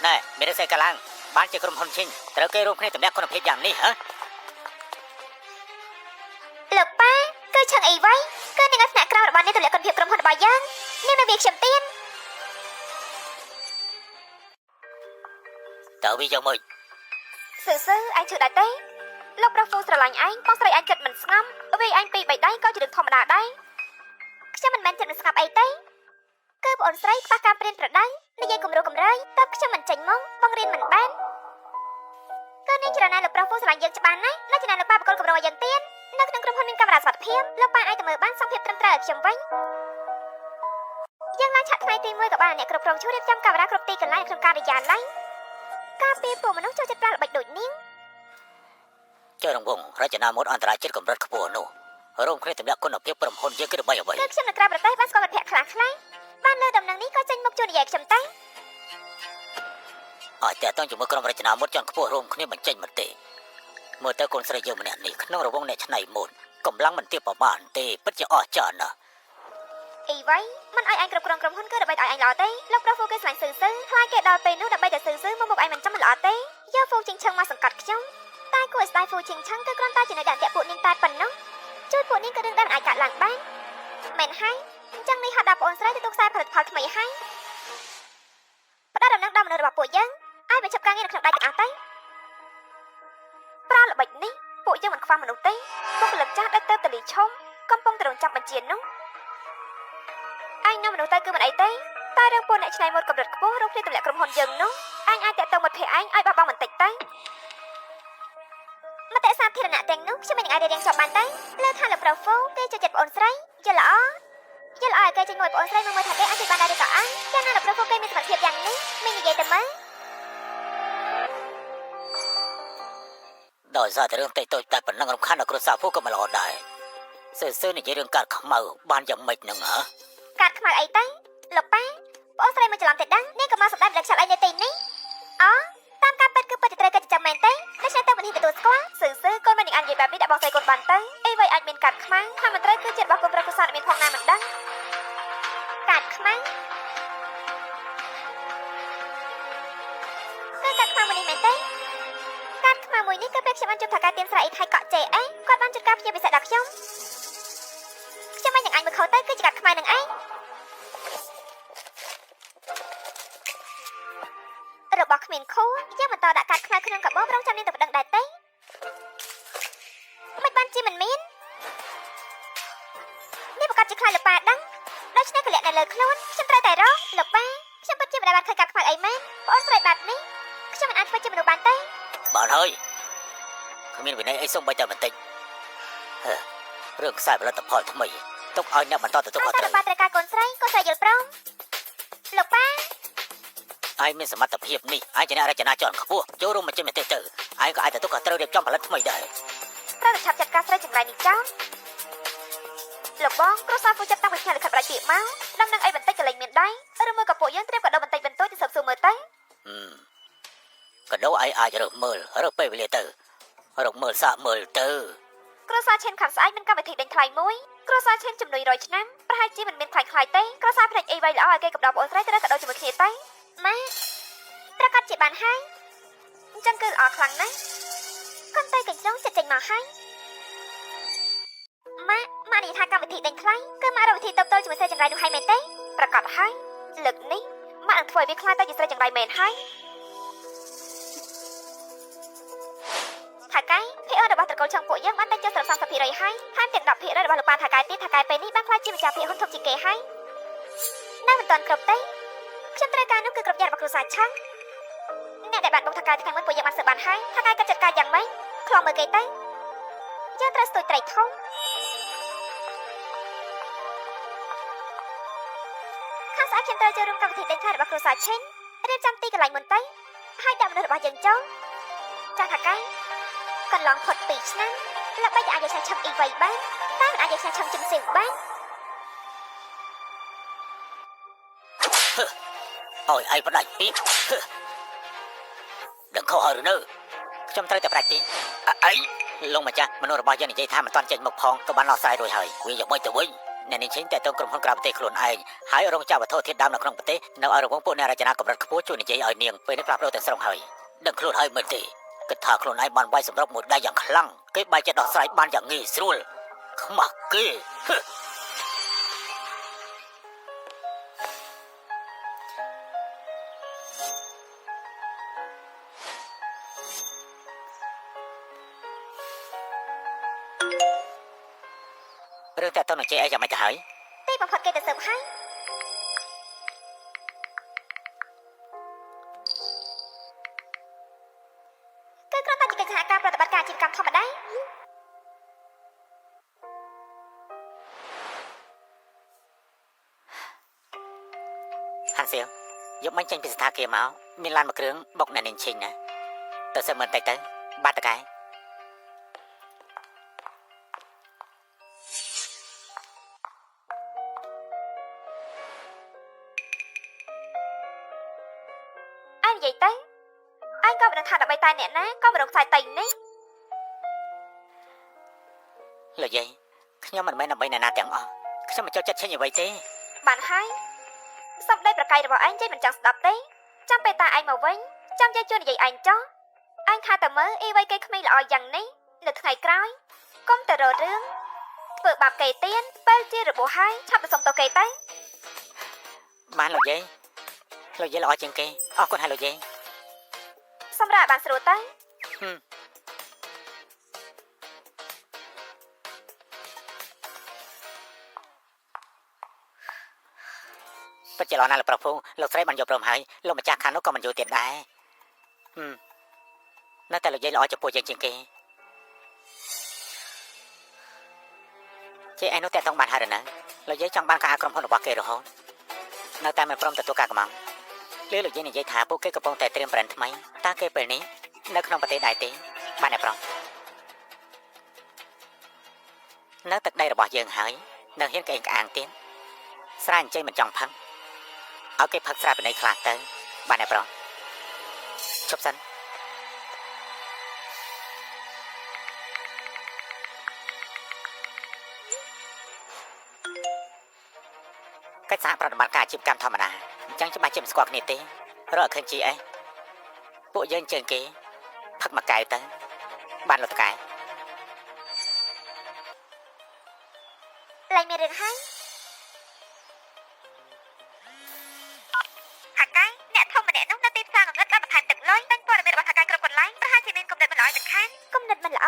ណែមានរឿងស្អីកើតឡើងបានជាក្រុមហ៊ុនឈិញត្រូវគេរួមគ្នាទម្លាក់គុណភាពយ៉ាងនេះហ៎ លោកប៉ាគឺឆឹងអីវ៉ៃគឺនាងឲ្យថ្នាក់ក្រោមរបស់នាងទម្លាក់គុណភាពក្រុមហ៊ុនរបស់យើងនាងនៅវាខ្ញុំទៀត តើវាយ៉ាងម៉េច សឺសឺឯងជឿដែរទេលោកប្រុសហ្វូស្រឡាញ់ឯងបងស្រីឯងចិត្តមិនស្ងំវាឯងពីរបីដៃក៏ជារឿងធម្មតាដែរខ្ញុំមិនមែនចិត្តមិនស្ងប់អីទេគឺប្អូនស្រីខ្វះការព្រៀនប្រដៅនិយាយគំរូគំរើយតើខ្ញុំមិនចេញមកបង្រៀនមិនបានគឺនាងចរណាលោកប្រុសហ្វូស្រឡាញ់យើងច្បាស់ណាស់នៅចរណាលោកប៉ាបកលគំរូឲ្យយើងទៀតនៅក្នុងក្រុមហ៊ុនមានកាមេរ៉ាសុវត្ថិភាពលោកប៉ាអាចទៅមើលបានសងភាពត្រឹមត្រូវឲ្យខ្ញុំវិញយើងឡើងឆាក់ថ្ងៃទី1ក៏បានអ្នកគ្រប់គ្រងជួយរៀបចំកាមេរ៉ាគ្រប់ទីកន្លែងក្នុងការិយាល័យការពារពួកមនុស្សចូលចិត្តប្រើល្បិចដូចនាង ចុះរង្វង់រចនាម៉ូដអន្តរជាតិកម្រិតខ្ពស់នោះរួមគ្នាទម្លាក់គុណភាពក្រុមហ៊ុនយើងគឺដើម្បីអ្វី គឺខ្ញុំនៅក្រៅប្រទេសបានស្គាល់មិត្តភក្តិខ្លះខ្លះបានលើដំណឹងនេះក៏ចេញមុខជួយនិយាយខ្ញុំទៅ ឲ្យតែតងជាមួយក្រុមរចនាម៉ូដជាន់ខ្ពស់រួមគ្នាបញ្ចេញមតិមើលទៅកូនស្រីយើងម្នាក់នេះក្នុងរង្វង់អ្នកច្នៃម៉ូដកម្លាំងមិនទាបប្រមាណទេពិតជាអស្ចារ្យណាស់ អីវ៉ៃមិនឲ្យឯងគ្រប់គ្រងក្រុមហ៊ុនគឺដើម្បីឲ្យឯងល្អទេលោកប្រុសហ្វូគេស្លាញ់ស៊ឺស៊ឺខ្លាចគេដល់ពេលនោះដើម្បីតែស៊ឺស៊ឺមកមុខឯងមិនចំមិនល្អទេយកហ្វូជិងឆឹងមកសង្កត់ខ្ញុំតែគួរឲ្យស្ដាយហ្វូជិងឆឹងគឺគ្រាន់តែជាអ្នកដាក់តាក់ពួកនាងតែប៉ុណ្ណោះជួយពួកនាងក៏រឿងដែលមិនអាចកាត់ឡើងបានមែនហើយអញ្ចឹងនេះហៅដល់ប្អូនស្រីទទួលខ្សែផលិតផលថ្មីហើយផ្ដល់ដំណឹងដល់មនុស្សរបស់ពួកយើងឲ្យបញ្ចប់ការងារនៅក្នុងដៃទាំងអស់ទៅប្រើល្បិចនេះពួកយើងមិនខ្វះមនុស្សទេបុគ្គលិកចាស់ដែលទៅតលីឈុំកំពុងតែរងចាំបញ្ជានោះឯងនាំមនុស្សទៅគឺមិនអីទេតែរឿងពួកអ្នកច្នៃម៉ូដកម្រិតខ្ពស់រកគ្នាទម្លាក់ក្រុមហ៊ុនយើងនោះឯងអាចតាក់ទងមិត្តភក្តិឯងឲ្យបោះបង់បន្តិចទៅមតិ សាធារណៈទាំងនោះខ្ញុំមិនអាចរៀបរៀងចប់បានទេលើថាលោកប្រុសហ្វូគេចូលចិត្តប្អូនស្រីយល់ល្អយល់ឲ្យគេចេញមួយប្អូនស្រីមើលមើលថាគេអាចជួយបានដែរឬក៏អត់យ៉ាងណាលោកប្រុសហ្វូគេមានសមត្ថភាពយ៉ាងនេះមិននិយាយទៅមើល ដោយសារតែរឿងតិចតូចតែប៉ុណ្ណឹងរំខានដល់គ្រួសារហ្វូក៏មិនល្អដែរសើសើនិយាយរឿងកាត់ខ្មៅបានយ៉ាងម៉េចនឹងហ៎ កាត់ខ្មៅអីទៅលោកប៉ាប្អូនស្រីមកច្រឡំតែដឹងនេះក៏មកសម្ដែងរកខ្យល់អីនៅទីនេះអូតាមការពិតគឺពិតជាត្រូវគេចាំមែនទេដូច្នេះទៅមិនហ៊ានទទួលស្គាល់ ស៊ឺស៊ឺកូនមិននឹងអាននិយាយបែបនេះដាក់បងស្រីកូនបានទៅអីវ៉ៃអាចមានកាត់ខ្មៅថាមិនត្រូវគឺជារបស់កូនប្រុសកុសលមានផងណាមិនដឹង កាត់ខ្មៅគឺកាត់ខ្មៅមួយនេះមែនទេកាត់ខ្មៅមួយនេះគឺពេលខ្ញុំបានជួបថៅកែទៀនស្រែអ៊ីថៃកក់ចេអេគាត់បានជូនការភ្ញៀវពិសេសដល់ខ្ញុំខ្ញុំមិននឹងអាចមើលខុសទៅគឺជាកាត់ខ្មៅនឹងឯងរបស់គ្មានខួរយើងបន្តដាក់កាត់ខ្មៅក្នុងកាបូបរងចាំនាងទៅប្តឹងដែរទេមិនបានជាមិនមាននេះប្រកាសជាខ្លាចលោកប៉ាដឹងដូច្នេះកលៈនៅលើខ្លួនខ្ញុំត្រូវតែរកលោកប៉ាខ្ញុំពិតជាមិនដែលបានឃើញកាត់ខ្មៅអីមែនប្អូនស្រីបែបនេះខ្ញុំមិនអាចធ្វើជាមនុស្សបានទេ បានហើយគ្មានវិន័យអីសូម្បីតែបន្តិចហឺរឿងខ្សែផលិតផលថ្មីទុកឲ្យអ្នកបន្តទទួលខុស តែ ត្រូវ លោកប៉ាត្រូវការកូនស្រីកូនស្រីយល់ព្រមលោកប៉ា ឯងមានសមត្ថភាពនេះឯងជាអ្នករចនាជាន់ខ្ពស់ចូលរួមមកជាមតិទៅឯងក៏អាចទទួលខុសត្រូវរៀបចំផលិតថ្មីដែរ ត្រូវតែឆាប់ចាត់ការស្រីចង្រៃនេះចោលលោកបងគ្រួសារពូចាប់តាំងពីផ្ញើលិខិតប្រាច់ពាក្យមកដំណឹងអីបន្តិចក៏លែងមានដៃឬមួយក៏ពួកយើងត្រៀមកដោបន្តិចបន្តួចទៅស៊ើបសួរមើលទៅ កដោឯងអាចរើសមើលរើសពេលវេលាទៅរកមើលសាកមើលទៅ គ្រួសារឈិនខាងស្អែកមានកម្មវិធីដេញថ្លៃមួយគ្រួសារឈិនជំនួយ100ឆ្នាំប្រហែលជាមិនមានខ្លាយៗទេគ្រួសារផ្នែកអីវ៉ៃល្អឲ្យគេកំដរប្អូនស្រីត្រូវកដោជាមួយគ្នាទៅ ម៉ាក់ប្រកាសជាបានហើយ អញ្ចឹងគឺល្អខ្លាំងណាស់ កូនទៅកញ្ចុងចិត្តចេញមកហើយម៉ាក់ម៉ាក់និយាយថាកម្មវិធីដេញថ្លៃគឺម៉ាក់រកវិធីតបតល់ជាមួយស្រីចង្រៃនោះហើយមែនទេ ប្រកាសហើយលើកនេះម៉ាក់នឹងធ្វើឲ្យវាខ្លាចទៅជាស្រីចង្រៃមែនហើយថៅកែភីអរបស់ត្រកូលឆុងពួកយើងបានតែចុះសរុប30%ហើយថែមទាំង10%របស់លោកប៉ាថៅកែទៀតថៅកែពេលនេះបានខ្លាចជាម្ចាស់ភាគហ៊ុនធំជាងគេហើយ នៅមិនទាន់គ្រប់ទេខ្ញុំត្រូវការនោះគឺគ្រប់យ៉ាងរបស់គ្រួសារឆាំងអ្នកដែលបានបុកថកែថ្ងៃមុនពួកយើងបានស៊ើបបានហើយថកែកាត់ចាត់ការយ៉ាងម៉េចខ្លងមើលគេទៅយើងត្រូវស្ទួយត្រីធំខាងស្អែកខ្ញុំត្រូវចូលរួមកម្មវិធីដេញថ្លៃរបស់គ្រួសារឈិនរៀបចំទីកន្លែងមុនទៅហើយដាក់មនុស្សរបស់យើងចូលចាស់ថកែកន្លងផុត2ឆ្នាំល្បីតែអាចយកឆាឆឹងអ៊ីវៃបានតែមិនអាចយកឆាឆឹងជំសៀវបាន ឲ្យឯងផ្ដាច់ពីដឹងខុសហើយឬនៅខ្ញុំត្រូវតែផ្ដាច់ពីអីលោកម្ចាស់មនុស្សរបស់យើងនិយាយថាមិនទាន់ចេញមុខផងក៏បានដោះស្រាយរួចហើយវាយ៉ាងម៉េចទៅវិញអ្នកនាងឈិញតែទៅក្រុមហ៊ុនក្រៅប្រទេសខ្លួនឯងហើយរងចាប់វត្ថុធាតុដើមនៅក្នុងប្រទេសនៅឲ្យរង្វង់ពួកអ្នករចនាកម្រិតខ្ពស់ជួយនិយាយឲ្យនាងពេលនេះផ្លាស់ប្ដូរទាំងស្រុងហើយដឹងខ្លួនហើយមែនទេគិតថាខ្លួនឯងបានវាយសម្រុកមួយដៃយ៉ាងខ្លាំងគេបែរជាដោះស្រាយបានយ៉ាងងាយស្រួលខ្មាស់គេរឿងតែតនឹងជេអីយ៉ាងម៉េចទៅហើយ ទីបំផុតគេទៅស៊ើបហើយគឺគ្រាន់តែជាកិច្ចសហការប្រតិបត្តិការអាជីវកម្មធម្មតា ហាន់សៀវយកមិញចេញពីស្ថានភាពមកមានឡានមួយគ្រឿងបុកអ្នកនាងឈិញណាទៅសើមើលបន្តិចទៅបាត់តកែ ឯងនិយាយទៅឯងក៏មិនដឹងថាដើម្បីតែអ្នកណាក៏មិនរកខ្សែតៃនេះ លោកយាយខ្ញុំមិនមែនដើម្បីអ្នកណាទាំងអស់ខ្ញុំមិនចូលចិត្តឈិញអ្វីទេ បានហើយសម្ដីប្រកែករបស់ឯងចេះមិនចង់ស្ដាប់ទេចាំពេលតាឯងមកវិញចាំយាយជួយនិយាយឯងចោះឯងថាតើមើលអីវ៉ៃគេក្មេងល្អយ៉ាងនេះនៅថ្ងៃក្រោយកុំទៅរករឿងធ្វើបាបគេទៀតពេលជារបួសហើយឆាប់ទៅសុំទោសគេទៅ បានលោកយាយលោកយាយល្អជាងគេអរគុណហើយលោកយាយ សម្រាប់បានស្រួលទៅ ពិតជាល្អណាស់លោកប្រុសភូលោកស្រីបានយកព្រមហើយលោកម្ចាស់ខាងនោះក៏មិនយល់ទៀតដែរនៅតែលោកយាយល្អចំពោះយើងជាងគេ ជាឯនោះតាក់ទងបានហើយឬនៅលោកយាយចង់បានការក្រុមហ៊ុនរបស់គេរហូតនៅតែមិនព្រមទទួលការកំងលើលោកយាយនិយាយថាពួកគេកំពុងតែត្រៀមប្រេនថ្មីតើគេពេលនេះនៅក្នុងប្រទេសដែរទេបានអ្នកប្រុសនៅទឹកដីរបស់យើងហើយនៅហ៊ានក្អេងក្អាងទៀតស្រាអញ្ជើញមិនចង់ផឹកឲ្យគេផឹកស្រាបណៃខ្លះទៅបានអ្នកប្រុសជប់សិនកិច្ចសហប្រតិបត្តិការអាជីវកម្មធម្មតាអញ្ចឹងច្បាស់ជាមិនស្គាល់គ្នាទេរកឃើញជីអីពួកយើងជើងគេផឹកមួយកែវទៅបានលោកតកែ លែងមានរឿងហើយថកែអ្នកធំម្នាក់នោះនៅទីផ្សារងងឹតបានបន្ថែមទឹកលុយទិញព័ត៌មានរបស់ថកែគ្រប់កន្លែងប្រហែលជាមានគំនិតមិនល្អមិនខាន គំនិតមិនល្អ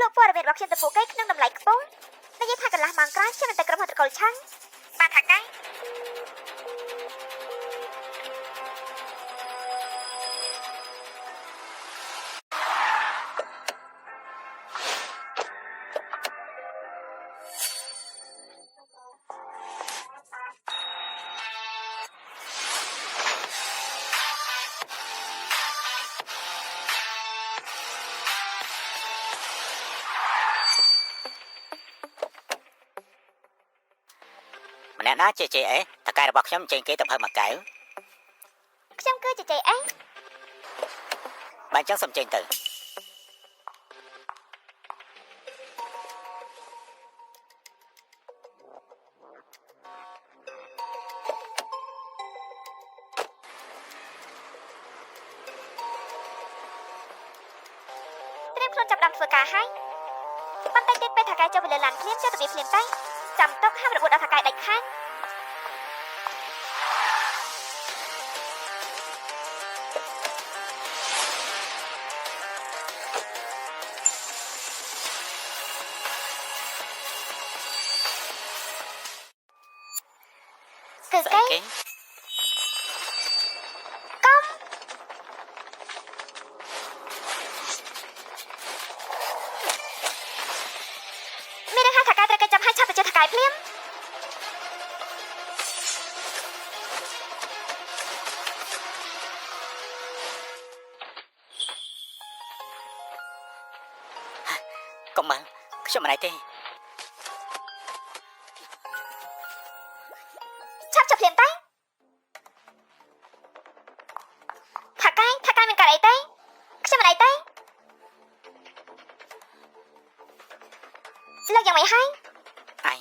លោកព័ត៌មានរបស់ខ្ញុំទៅពួកគេក្នុងតម្លៃខ្ពស់និយាយថាកន្លះម៉ោងក្រោយខ្ញុំនឹងទៅក្រុមហ៊ុនត្រកូលឆាំង បានថកែ ម្នាក់ណាជា JA តកែរបស់ខ្ញុំចេញគេទៅផឹកមួយកែវ ខ្ញុំគឺជា JA បើអញ្ចឹងសូមចេញទៅ ត្រៀមខ្លួនចាប់ដើមធ្វើការហើយប៉ុន្តែទៀតពេលថកែចូលទៅលើឡានភ្លាមចូលទៅវាភ្លាមទៅចាំទុកហាមរបួសដល់ថកែដាច់ខាតគឺ ស្អី គេ គេ កុំមានរឿងហៅថកែត្រូវគេចាំឲ្យឆាប់ទៅជួយថកែភ្លាម កុំមើលខ្ញុំមិនអីទេ ឆាប់ចុះភ្លាមទៅថកែថកែមានកើតអីទេខ្ញុំមិនអីទេលោកយ៉ាងម៉េចហើយ អៃ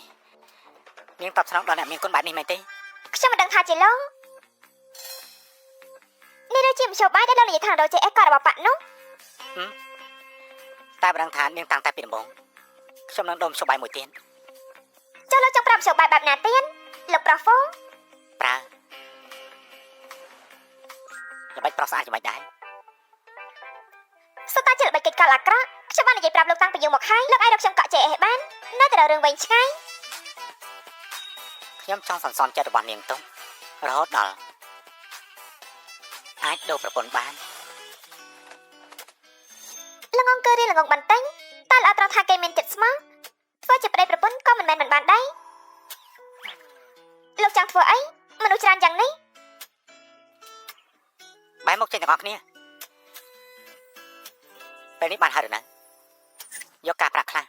នាងតបស្នងដល់អ្នកមានគុណបែបនេះមែនទេ ខ្ញុំមិនដឹងថាជាលោកនេះដូចជាមធ្យោបាយដែលលោកនិយាយថាដូចជាអេករបស់ប៉ាក់នោះ តែបើដឹងថានាងតាំងតែពីដំបូងខ្ញុំនឹងដូរមធ្យោបាយមួយទៀត ចុះលោកចង់ប្រាប់មធ្យោបាយបែបណាទៀតលោកប្រុសហ្វូ ប្រើល្បិចប្រុសស្អាតយ៉ាងម៉េចដែរ សុទ្ធតែជាល្បិចកិច្ចកលអាក្រក់ខ្ញុំបាននិយាយប្រាប់លោកតាំងពីយូរមកហើយលោកអាចរកខ្ញុំកក់ចេអេបាននៅតែរករឿងវែងឆ្ងាយ ខ្ញុំចង់សន្សំចិត្តរបស់នាងទុករហូតដល់អាចដូរប្រពន្ធបាន ល្ងងគឺរៀនល្ងងបន្តិចតែល្អត្រង់ថាគេមានចិត្តស្មោះធ្វើជាប្តីប្រពន្ធក៏មិនមែនមិនបានដែរលោកចង់ធ្វើអីមនុស្សច្រើនយ៉ាងនេះ បែរមកចេញទាំងអស់គ្នាពេលនេះបានហើយឬនៅយកការប្រាក់ខ្លះ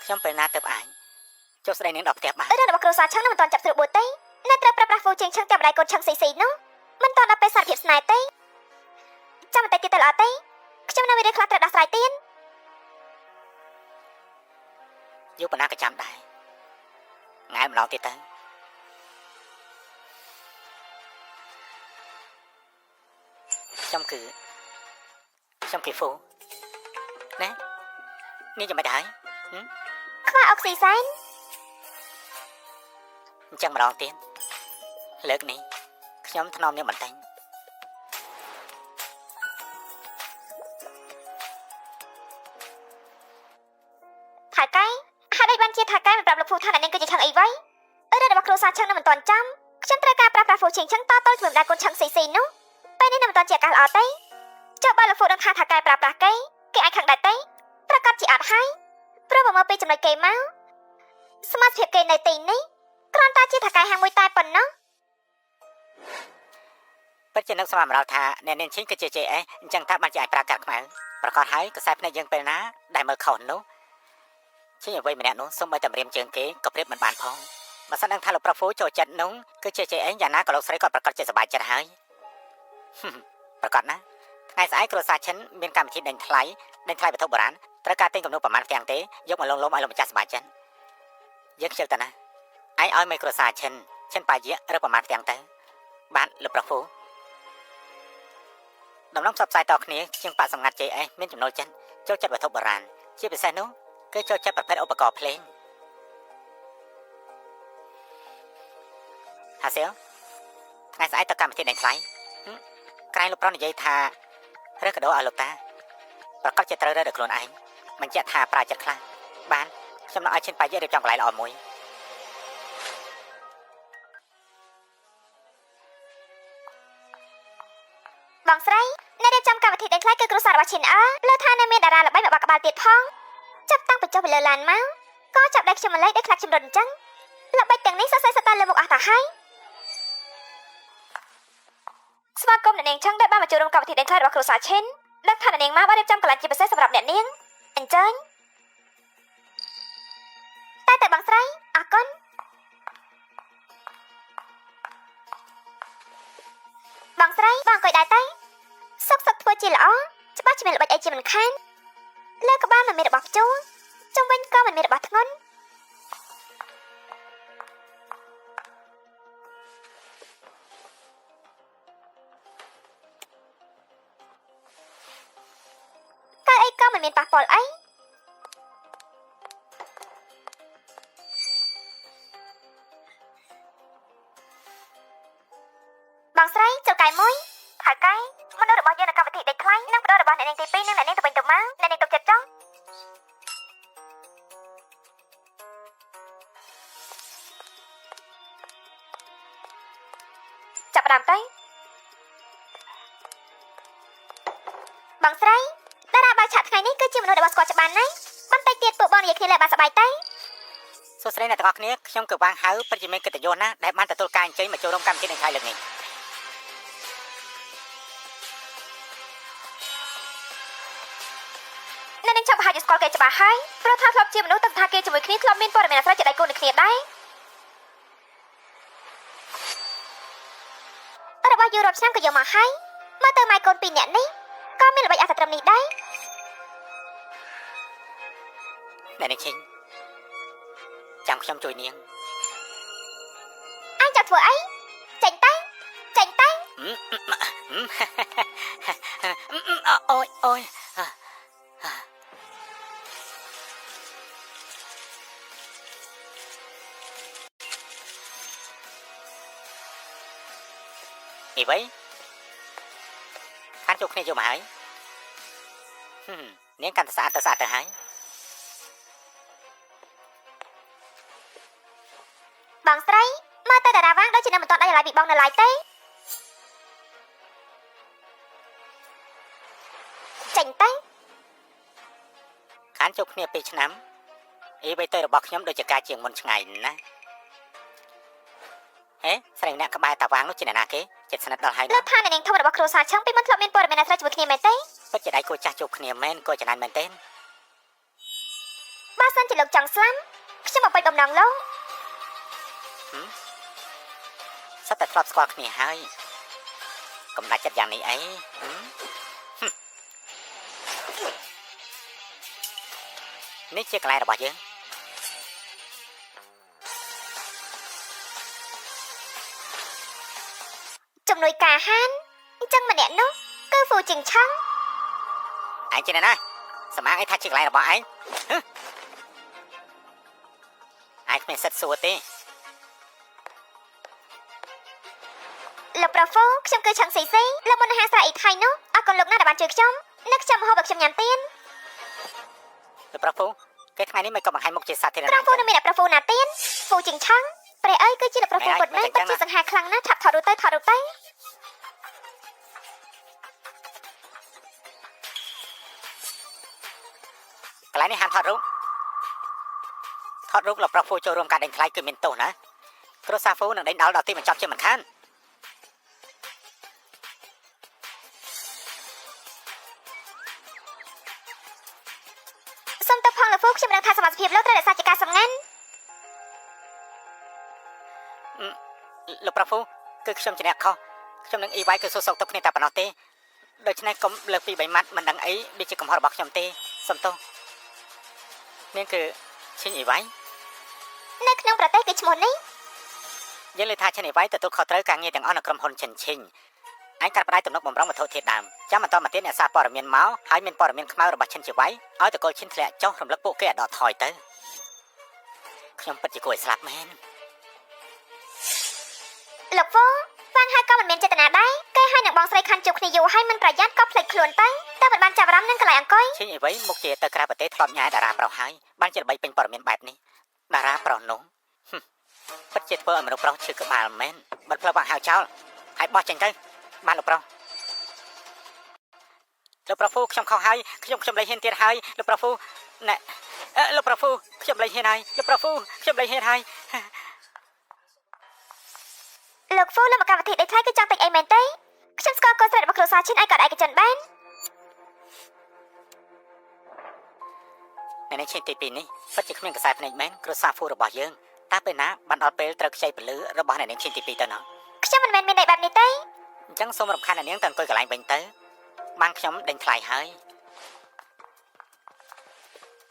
ខ្ញុំពេលណាទៅអាចចុះស្ដីនាងដល់ផ្ទះបាន រឿងរបស់គ្រួសារឆឹងនៅមិនទាន់ចាប់ស្រួលបួតទេនៅត្រូវប្រើប្រាស់ហ្វូជាងឆឹងចាំម្ដាយកូនឆឹងស៊ីស៊ីនោះមិនទាន់ដល់ពេលសារភាពស្នេហ៍ទេចាំបន្តិចទៀតទៅល្អទេខ្ញុំនៅមានរឿងខ្លះត្រូវដោះស្រាយទៀត យូរប៉ុណ្ណាក៏ចាំដែរថ្ងៃម្ដងទៀតទៅខ្ញុំគឺខ្ញុំគេហ្វូណែនេះយ៉ាងម៉េចដែរ ខ្វះអុកស៊ីសែន អញ្ចឹងម្ដងទៀតលើកនេះខ្ញុំថ្នមនាងបន្តិច ថៅកែហេតុអីបានជាថៅកែមិនប្រាប់លោកហ្វូថាអ្នកនាងគឺជាឆឹងអីវ៉ៃ រឿងរបស់គ្រួសារឆឹងនៅមិនទាន់ចាំខ្ញុំត្រូវការប្រើប្រាស់ហ្វូឈៀងឆឹងតទល់ជាមួយម្ដាយកូនឆឹងស៊ីស៊ីនោះពេលនេះនៅមិនទាន់ជាឱកាសល្អទេចុះបើលោកហ្វូដឹងថាថាកែប្រើប្រាស់គេគេអាចខឹងដែរទេប្រកាសជាអត់ហើយព្រោះបើមកពីចំណុចគេមកសមាជិកគេនៅទីនេះគ្រាន់តែជាថៅកែហាងមួយតែប៉ុណ្ណោះ ពិតជានឹកស្មានម្ដងថាអ្នកនាងឈីងគឺជា JS អញ្ចឹងថាបានជាអាចប្រើកាត់ខ្មៅប្រកាសហើយកសែភ្នែកយើងពេលណាដែលមើលខុសនោះឈីងអ្វីម្នាក់នោះសូម្បីតែម្រាមជើងគេក៏ប្រៀបមិនបានផងបើសិនដឹងថាលោកប្រុសហ្វូចូលចិត្តនោះគឺជា JS យ៉ាងណាក៏លោកស្រីក៏ប្រកាសជាសប្បាយចិត្តហើយប្រកាសណាថ្ងៃស្អែកគ្រួសារឈិនមានកម្មវិធីដេញថ្លៃវត្ថុបុរាណត្រូវការទិញគំនូប្រមាណផ្ទាំងទេយកមកលងលោមឲ្យលោកម្ចាស់សប្បាយចិត្តយើងខ្ជិលតាណាឯងឲ្យមេគ្រួសារឈិនបាយៈឬប្រមាណផ្ទាំងទៅបានលោកប្រុសហ្វូដំណំផ្សព្វផ្សាយតគ្នាជាងបាក់សម្ងាត់ JS មានចំណូលចិត្តចូលចិត្តវត្ថុបុរាណជាពិសេសនោះគេចូលចិត្តប្រភេទឧបករណ៍ភ្លេងហាសៀវថ្ងៃស្អែកទៅកម្មវិធីដេញថ្លៃក្រែងលោកប្រុសនិយាយថារើសកាដូឲ្យលោកតាប្រកាសជាត្រូវរើសដោយខ្លួនឯងបញ្ជាក់ថាប្រើចិត្តខ្លះបានខ្ញុំនឹងឲ្យឈិនបាយៈរៀបចំកន្លែងល្អមួយ បងស្រីអ្នករៀបចំកម្មវិធីដេញថ្លៃគឺគ្រួសាររបស់ឈិនអើលើថានៅមានតារាល្បីមកបាក់ក្បាលទៀតផងចាប់តាំងពីចុះពីលើឡានមកក៏ចាប់ដៃខ្ញុំម្លេះដោយខ្លាចខ្ញុំរត់អញ្ចឹងល្បិចទាំងនេះសរសៃសតាលើមុខអស់ទៅហើយស្វាគមន៍អ្នកនាងឆឹងដែលបានមកចូលរួមកម្មវិធីដេញថ្លៃរបស់គ្រួសារឈិនដឹងថាអ្នកនាងមកបានរៀបចំកន្លែងជាពិសេសសម្រាប់អ្នកនាងអញ្ជើញតែបងស្រីអរគុណបងស្រីបងអង្គុយដែរទៅសុកធ្វើជាល្អច្បាស់ជាមានល្បិចអីជាមិនខានលើក្បាលមិនមានរបស់ភ្ជួរជុំវិញក៏មិនមានរបស់ធ្ងន់កៅអីក៏មិនមានប៉ះពាល់អីបងស្រីចូលកែមួយថៅកែមនុស្សរបស់យើងនៅកម្មវិធីដេកថ្លៃនិងប្ដូររបស់អ្នកនាងទី2និងអ្នកនាងទៅវិញទៅមកអ្នកនាងទុកចិត្តចង់ចាប់ផ្ដើមទៅបងស្រីតារាបើឆាក់ថ្ងៃនេះគឺជាមនុស្សដែលស្គាល់ច្បាស់ណាស់បន្តិចទៀតពួកបងនិយាយគ្នាលែងបានសប្បាយទៅ សួស្តីអ្នកទាំងអស់គ្នាខ្ញុំគឺវាងហៅពិតជាមានកិត្តិយសណាស់ដែលបានទទួលការអញ្ជើញមកចូលរួមកម្មវិធីដេញថ្លៃលើកនេះ អ្នកនាងចាប់ប្រហែលជាស្គាល់គេច្បាស់ហើយព្រោះថាធ្លាប់ជាមនុស្សតាំងថាគេជាមួយគ្នាធ្លាប់មានព័ត៌មានអាស្រូវជាដៃគូនឹងគ្នាដែររបស់យូររាប់ឆ្នាំក៏យកមកហើយមកទៅម៉ែកូនពីរនាក់នេះក៏មានល្បិចអត្ថត្រឹមនេះដែរ អ្នកនាងឈិញចាំខ្ញុំជួយនាង អញចាប់ធ្វើអីចេញទៅចេញទៅ អូយអូយអីវ៉ៃខានជួបគ្នាយកមកហើយនាងកាន់តែស្អាតទៅស្អាតទៅហើយ បងស្រីមកទៅតារាវាងដូចជានៅមិនទាន់ដៃឡើយពីបងនៅឡើយទេចេញទៅ ខានជួបគ្នា2ឆ្នាំអីវ៉ៃទៅរបស់ខ្ញុំដូចជាការជាងមុនឆ្ងាយណាស់ហេស្រីម្នាក់ក្បែរតាវាងនោះជាអ្នកណាគេចិត្តស្និទ្ធដល់ហើយ លើថាអ្នកនាងធំរបស់គ្រួសារឆឹងពីមុនធ្លាប់មានព័ត៌មានអាស្រូវជាមួយគ្នាមែនទេ ពិតជាដៃគូចាស់ជួបគ្នាមែនក៏ចំណានមែនទេ បើសិនជាលោកចង់ស្លាប់ខ្ញុំបំពេញបំណងលោក សិតតែធ្លាប់ស្គាល់គ្នាហើយកំដាច់ចិត្តយ៉ាងនេះអីនេះជាកន្លែងរបស់យើង ជំនួយការហានអញ្ចឹងម្នាក់នោះគឺហ្វូជីងឆឹង ឯងជាអ្នកណាសម្អាងឯងថាជាកន្លែងរបស់ឯងឯងគ្មានសិទ្ធិសួរទេ លោកប្រុសហ្វូខ្ញុំគឺឆឹងស៊ីស៊ីលោកមុនអាហារស្រែអ៊ីថៃនោះអរគុណលោកណាស់ដែលបានជួយខ្ញុំនៅខ្ញុំហូបឲ្យខ្ញុំញ៉ាំទៀន លោកប្រុសហ្វូគេថ្ងៃនេះមិនក៏បង្ហាញមុខជាសាធារណៈ ប្រុសហ្វូនៅមានអ្នកប្រុសហ្វូណាទៀនហ្វូជីងឆឹង ព្រះអើយគឺជាលោកប្រុសពូពិតមែនពិតជាសង្ហាខ្លាំងណាស់ឆាប់ថតរូបទៅថតរូបទៅ កន្លែងនេះហាមថតរូបថតរូបលោកប្រុសហ្វូចូលរួមការដេញថ្លៃគឺមានទោសណាគ្រួសារហ្វូនឹងដេញដោលដល់ទីបញ្ចប់ជាមិនខាន សូមទៅផងលោកហ្វូខ្ញុំដឹងថាសមាជិកភាពលោកត្រូវរក្សាជាការសម្ងាត់ លោកប្រុសហ្វូគឺខ្ញុំជាអ្នកខុសខ្ញុំនឹងអ៊ីវ៉ៃគឺសួរសុខទុក្ខគ្នាតែប៉ុណ្ណោះទេដូច្នេះកុំលើកពី3ម៉ាត់មិនដឹងអីវាជាកំហុសរបស់ខ្ញុំទេសូមទោសនាងគឺឈិញអ៊ីវ៉ៃ នៅក្នុងប្រទេសគឺឈ្មោះនេះ យើងលើថាឈិញអ៊ីវ៉ៃទទួលខុសត្រូវការងារទាំងអស់នៅក្រុមហ៊ុនឈិនឈិញឯងកាត់ផ្ដាច់ទំនុកបំរុងវត្ថុធាតុដើមចាំបន្តមកទៀតអ្នកសារព័ត៌មានមកហើយមានព័ត៌មានខ្មៅរបស់ឈិនជីវ៉ៃឲ្យតកូលឈិនធ្លាក់ចុះរំលឹកពួកគេឲ្យដកថយទៅខ្ញុំពិតជាគួរឲ្យស្លាប់មែន លោកហ្វូវ៉ាងហើយក៏មិនមានចេតនាដែរគេឲ្យនឹងបងស្រីខាន់ជួបគ្នាយូរហើយមិនប្រយ័ត្នក៏ភ្លេចខ្លួនទៅតែមិនបានចាប់អារម្មណ៍នឹងកន្លែងអង្គុយ ឈិញអ៊ីវ៉ៃមុខជាទៅក្រៅប្រទេសធ្លាប់ញ៉ែតារាប្រុសហើយបានជាល្បីពេញព័ត៌មានបែបនេះតារាប្រុសនោះពិតជាធ្វើឲ្យមនុស្សប្រុសឈឺក្បាលមែនបិទផ្លូវវ៉ាងហៅចោលហើយបោះចេញទៅបានលោកប្រុសលោកប្រុសហ្វូខ្ញុំខុសហើយខ្ញុំខ្ញុំលែងហ៊ានទៀតហើយលោកប្រុសហ្វូណែលោកប្រុសហ្វូខ្ញុំលែងហ៊ានហើយលោកប្រុសហ្វូខ្ញុំលែងហ៊ានហើយ លោកហ្វូលោកមកកម្មវិធីដេកថ្លៃគឺចង់ទិញអីមែនទេខ្ញុំស្គាល់កូនស្រីរបស់គ្រួសារឈិនឯងក៏ឯកជនបាន អ្នកនាងឈិនទី2នេះពិតជាគ្មានកសែភ្នែកមែនគ្រួសារហ្វូរបស់យើងតើពេលណាបានដល់ពេលត្រូវខ្ចីពលឺរបស់អ្នកនាងឈិនទី2ទៅណោះ ខ្ញុំមិនមែនមានន័យបែបនេះទេ អញ្ចឹងសូមរំខានអ្នកនាងទៅអង្គុយកន្លែងវិញទៅបានខ្ញុំដេញថ្លៃហើយ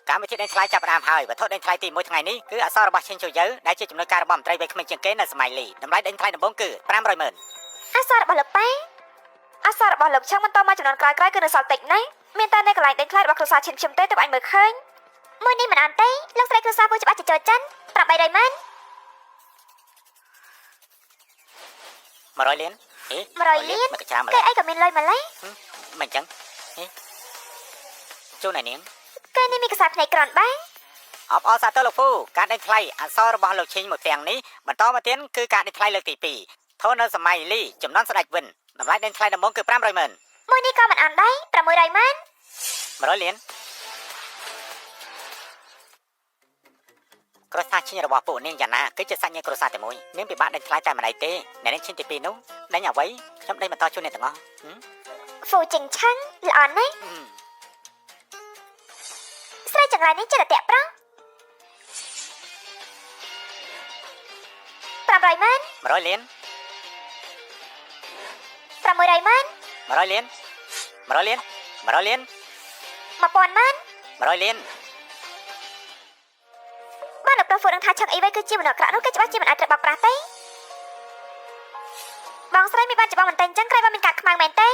កម្មវិធីដេញថ្លៃចាប់ផ្ដើមហើយវត្ថុដេញថ្លៃទី1ថ្ងៃនេះគឺអក្សររបស់ឈិនជូយើដែលជាជំនួយការរបស់មន្ត្រីវ័យក្មេងជាងគេនៅសម័យលីតម្លៃដេញថ្លៃដំបូងគឺ500ម៉ឺន អក្សររបស់លោកប៉ែអក្សររបស់លោកឆឹងបន្តមកចំនួនក្រោយៗគឺនៅសល់តិចណាស់មានតែនៅកន្លែងដេញថ្លៃរបស់គ្រួសារឈិនខ្ញុំទេទើបអញមើលឃើញមួយនេះមិនអន់ទេលោកស្រីគ្រួសារពូច្បាស់ជាចូលចិន800ម៉ឺន 100លានហេ 100លាន មកកច្រាម គេអីក៏មានលុយម្លេះ មិនអញ្ចឹងហេជួនអ្នកនាង គេនេះមានកសែភ្នែកក្រនបាន អបអរសាទរលោកហ្វូការដេញថ្លៃអក្សររបស់លោកឈិញមួយទាំងនេះបន្តមកទៀតគឺការដេញថ្លៃលើកទី2ធននៅសម័យលីចំនួនស្ដេចវិនតម្លៃដេញថ្លៃដំបូងគឺ500ម៉ឺន មួយនេះក៏មិនអន់ដែរ600ម៉ឺន 100លានគ្រួសារឈិញរបស់ពួកនាងយ៉ាងណាគឺជាសាច់ញាតិគ្រួសារតែមួយមានពិបាកដេញថ្លៃតែម្នាក់ទេអ្នកនាងឈិញទី2នោះដេញអ្វីខ្ញុំដេញបន្តជូនអ្នកទាំងអស់ ហ្វូចិងឆាំងល្អណាស់ស្រីចង្រៃនេះចិត្តតែតាក់ប្រង500ម៉ឺន 100លាន 600ម៉ឺន 100លាន100លាន100លាន 1000ម៉ឺន 100លាន បានលោកប្រុសហ្វូនឹងថាឆឹងអីវ៉ៃគឺជាមនុស្សអាក្រក់នោះគេច្បាស់ជាមិនអាចត្រូវបោកប្រាស់ទេបងស្រីមានបានច្បងមិនតែអញ្ចឹងក្រែងបើមានការខ្មៅមែនទេ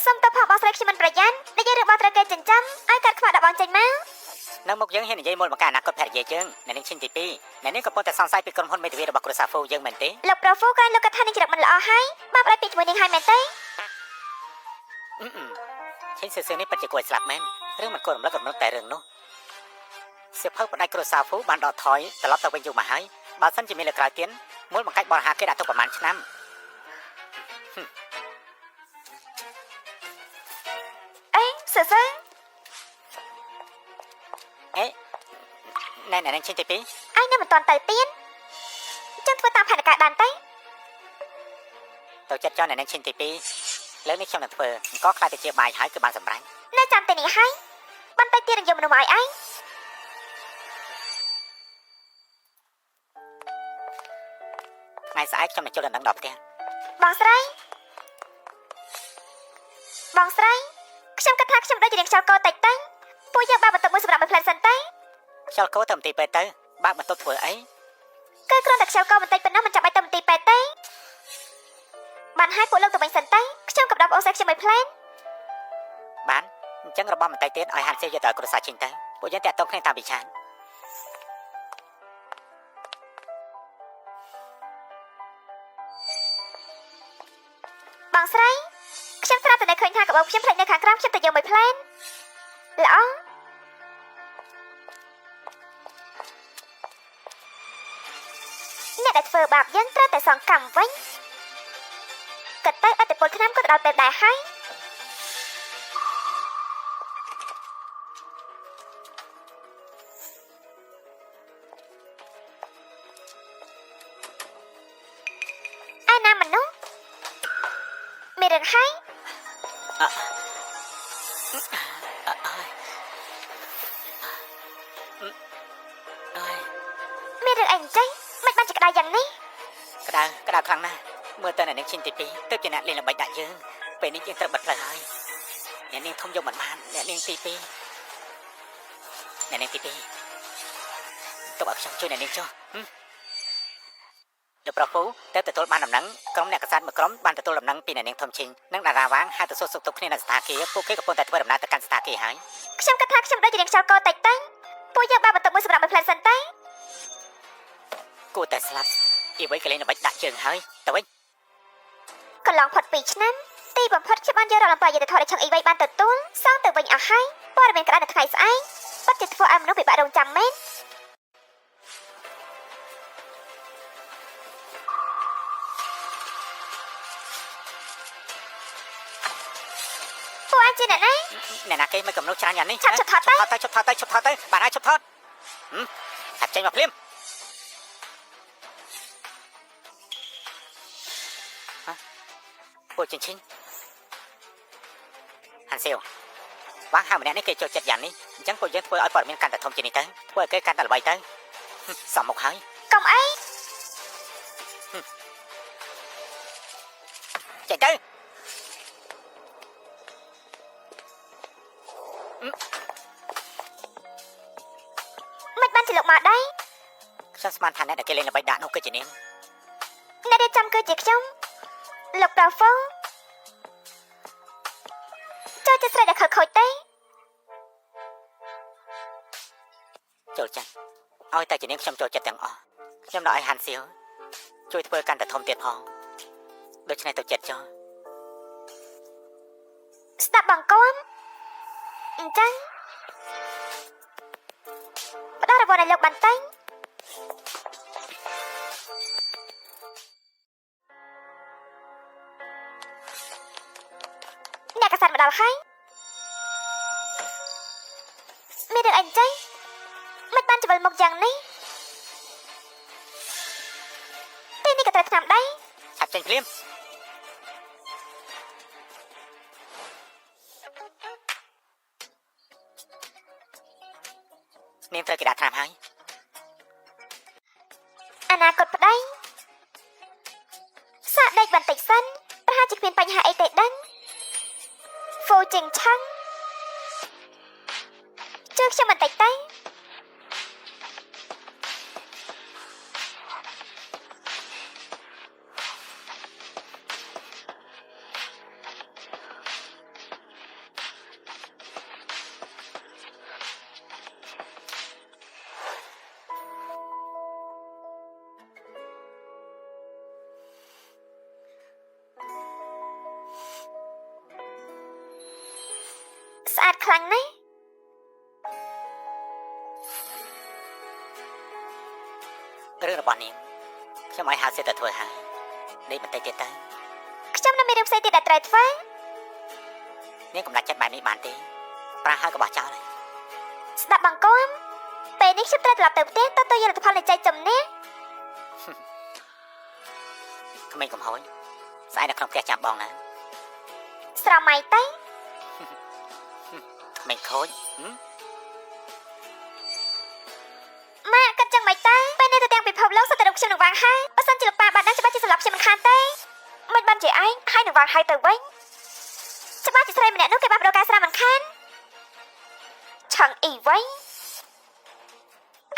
សូមទៅផងបងស្រីខ្ញុំមិនប្រយ័ត្ននិយាយរឿងបងត្រូវគេចិញ្ចឹមឲ្យកាត់ខ្មៅដល់បងចេញមក នៅមុខយើងហ៊ាននិយាយមុនមកការអនាគតភរិយាយើងអ្នកនាងឈិញទី2អ្នកនាងកំពុងតែសង្ស័យពីក្រុមហ៊ុនមេធាវីរបស់គ្រួសារហ្វូយើងមែនទេ លោកប្រុសហ្វូក្រែងលោកគាត់ថានឹងចរិតមិនល្អហើយបានផ្ដាច់ពាក្យជាមួយនាងហើយមែនទេ ឈិញសឿសឿនេះពិតជាគួរឲ្យស្លាប់មែនរឿងមិនគួររំលឹករំលឹកតែរឿងនោះសៀវភៅផ្ដាច់គ្រួសារហ្វូបានដកថយត្រឡប់ទៅវិញយូរមកហើយបើសិនជាមានលើកក្រោយទៀតមូលបង្កាច់បរិហាគេដាក់ទុកប្រហែលឆ្នាំ អេសឿសឿ អេណែអ្នកនាងឈិញទី2 ឯងនៅមិនទាន់ទៅទៀតចឹងធ្វើតាមផែនការបានទេ ទៅចិត្តចោលអ្នកនាងឈិញទី2លើកនេះខ្ញុំនឹងធ្វើអង្គខ្លាចទៅជាបាយហើយគឺបានសម្រេច នៅចាំតែនេះហើយបន្តិចទៀតនឹងយកមនុស្សមកឲ្យឯង ថ្ងៃស្អែកខ្ញុំនឹងចូលដណ្ដឹងដល់ផ្ទះ បងស្រីបងស្រីខ្ញុំគិតថាខ្ញុំដូចជារៀងខ្យល់កោតិចទៅពួកយើងបើកបន្ទប់មួយសម្រាប់មួយផ្លែសិនទេ ខ្យល់កោទៅមន្ទីរពេទ្យទៅបើកបន្ទប់ធ្វើអី គឺគ្រាន់តែខ្យល់កោបន្តិចប៉ុណ្ណោះមិនចាំបាច់ទៅមន្ទីរពេទ្យទេបានហើយពួកលោកទៅវិញសិនទៅខ្ញុំកំដប់អូនស្រីខ្ញុំមួយផ្លែ បានអញ្ចឹងរបស់បន្តិចទៀតឲ្យហាន់សៀវយកទៅគ្រួសារឈិញទៅពួកយើងតាក់ទងគ្នាតាមវិឆាន បងស្រីខ្ញុំស្រាប់តែនៅឃើញថាកាបូបខ្ញុំភ្លេចនៅខាងក្រោមខ្ញុំទៅយកមួយផ្លែល្អ ដែលធ្វើបាបយើងត្រូវតែសងកម្មវិញគិតទៅអត្តពលឆ្នាំក៏ទៅដល់ពេលដែរហើយឯណាមនុស្សមានរឿងហើយមានរឿងអីចេះមិនបានជាក្តៅយ៉ាងនេះ ក្តៅក្តៅខ្លាំងណាស់មើលទៅអ្នកនាងឈិនទី2ទើបជាអ្នកលេងល្បិចដាក់យើងពេលនេះយើងត្រូវបិទផ្លូវហើយអ្នកនាងធំយកមិនបានអ្នកនាងទី2អ្នកនាងទី2ទុកឲ្យខ្ញុំជួយអ្នកនាងចុះលោកប្រុសពូតែទទួលបានដំណឹងក្រុមអ្នកកសែតមួយក្រុមបានទទួលដំណឹងពីអ្នកនាងធំឈិងនិងតារាវាងហៅទៅសួរសុខទុក្ខគ្នានៅស្ថាគារពួកគេកំពុងតែធ្វើដំណើរទៅកាន់ស្ថាគារហើយ ខ្ញុំគិតថាខ្ញុំដូចជារៀងខ្យល់កតិចទៅពួកយើងបានបន្ទប់មួយសម្រាប់មួយផ្លែសិនទៅ គួរតែស្លាប់អ៊ីវ៉ៃក៏លេងល្បិចដាក់ជើងហើយទៅវិញ កន្លងផុត2ឆ្នាំទីបំផុតខ្ញុំបានយករកលំបាកយុត្តិធម៌ដែលឆឹងអ៊ីវ៉ៃបានទទួលសងទៅវិញអស់ហើយព័ត៌មានក្តៅនៅថ្ងៃស្អែកពិតជាធ្វើឲ្យមនុស្សពិបាករងចាំមែនពួកអញជាអ្នកណា អ្នកណាគេមិនកំណត់ច្រើនយ៉ាងនេះ ឆាប់ឈប់ថតទៅ ថតទៅឈប់ថតទៅឈប់ថតទៅបានហើយឈប់ថតឆាប់ចេញមកភ្លាមពួកចិញ្ឆិញហាន់សៀវវាងហៅម្នាក់នេះគេចូលចិត្តយ៉ាងនេះអញ្ចឹងពួកយើងធ្វើឲ្យព័ត៌មានកាន់តែធំជាងនេះទៅធ្វើឲ្យគេកាន់តែល្បីទៅសមមកហើយក ុំអី ចេញទៅ មិនបានជាលោកមកដែរ ខ្ញុំស្មានថាអ្នកដែលគេលេងល្បិចដាក់នោះគឺជានាង អ្នករៀបចំគឺជាខ្ញុំលោកប្រហ្វូចូលចិត្តស្រីដែលខិលខូចទេ ចូលចិត្តឲ្យតែជានាងខ្ញុំចូលចិត្តទាំងអស់ខ្ញុំដល់ឲ្យហាន់សៀវជួយធ្វើកាន់តែធំទៀតផងដូច្នេះទៅចិត្តចុះ ស្ដាប់បង្គាំអញ្ចឹងផ្ដល់រង្វាន់ឲ្យលោកបានតែងអ្នកកាសែតមកដល់ហើយមានរឿងអីចេះមិនបានច្បល់មុខយ៉ាងនេះពេលនេះក៏ត្រូវថ្នាំដែរ ឆាប់ចេញភ្លាមនាងត្រូវគេដាក់ថ្នាំហើយ អនាគតប្តីសាកដេកបន្តិចសិនប្រហែលជាគ្មានបញ្ហាអីទេដឹងហ្វូជិងឆាំងជួយខ្ញុំបន្តិចទៅស្អាតខ្លាំងណាស់ រឿងរបស់នាងខ្ញុំឲ្យហៅសេតតែធ្វើហើយដេកបន្តិចទៀតទៅ ខ្ញុំនៅមានរឿងផ្សេងទៀតដែលត្រូវធ្វើ នាងកំដាច់ចិត្តបែបនេះបានទេប្រាស់ហើយក៏បោះចោលហើយ ស្ដាប់បង្គាំពេលនេះខ្ញុំត្រូវត្រឡប់ទៅផ្ទះទទួលយកលទ្ធផលនៃចែកជំនះ ក្មេងកំហុញស្អែកនៅក្នុងផ្ទះចាំបងណា ស្រមៃទៅ ក្មេងខូច ម៉ាក់គិតចឹងមិនទៅពេលនេះទៅទាំងពិភពលោកសុទ្ធតែរកខ្ញុំនឹងវាងហើយបើសិនជាលោកប៉ាបានដឹងច្បាស់ជាសម្លាប់ខ្ញុំមិនខានទេមិនបានជាឯងហើយនឹងវាងហើយទៅវិញច្បាស់ជាស្រីម្នាក់នោះគេបានបដូរការស្រាមិនខានឆឹងអ៊ីវិញ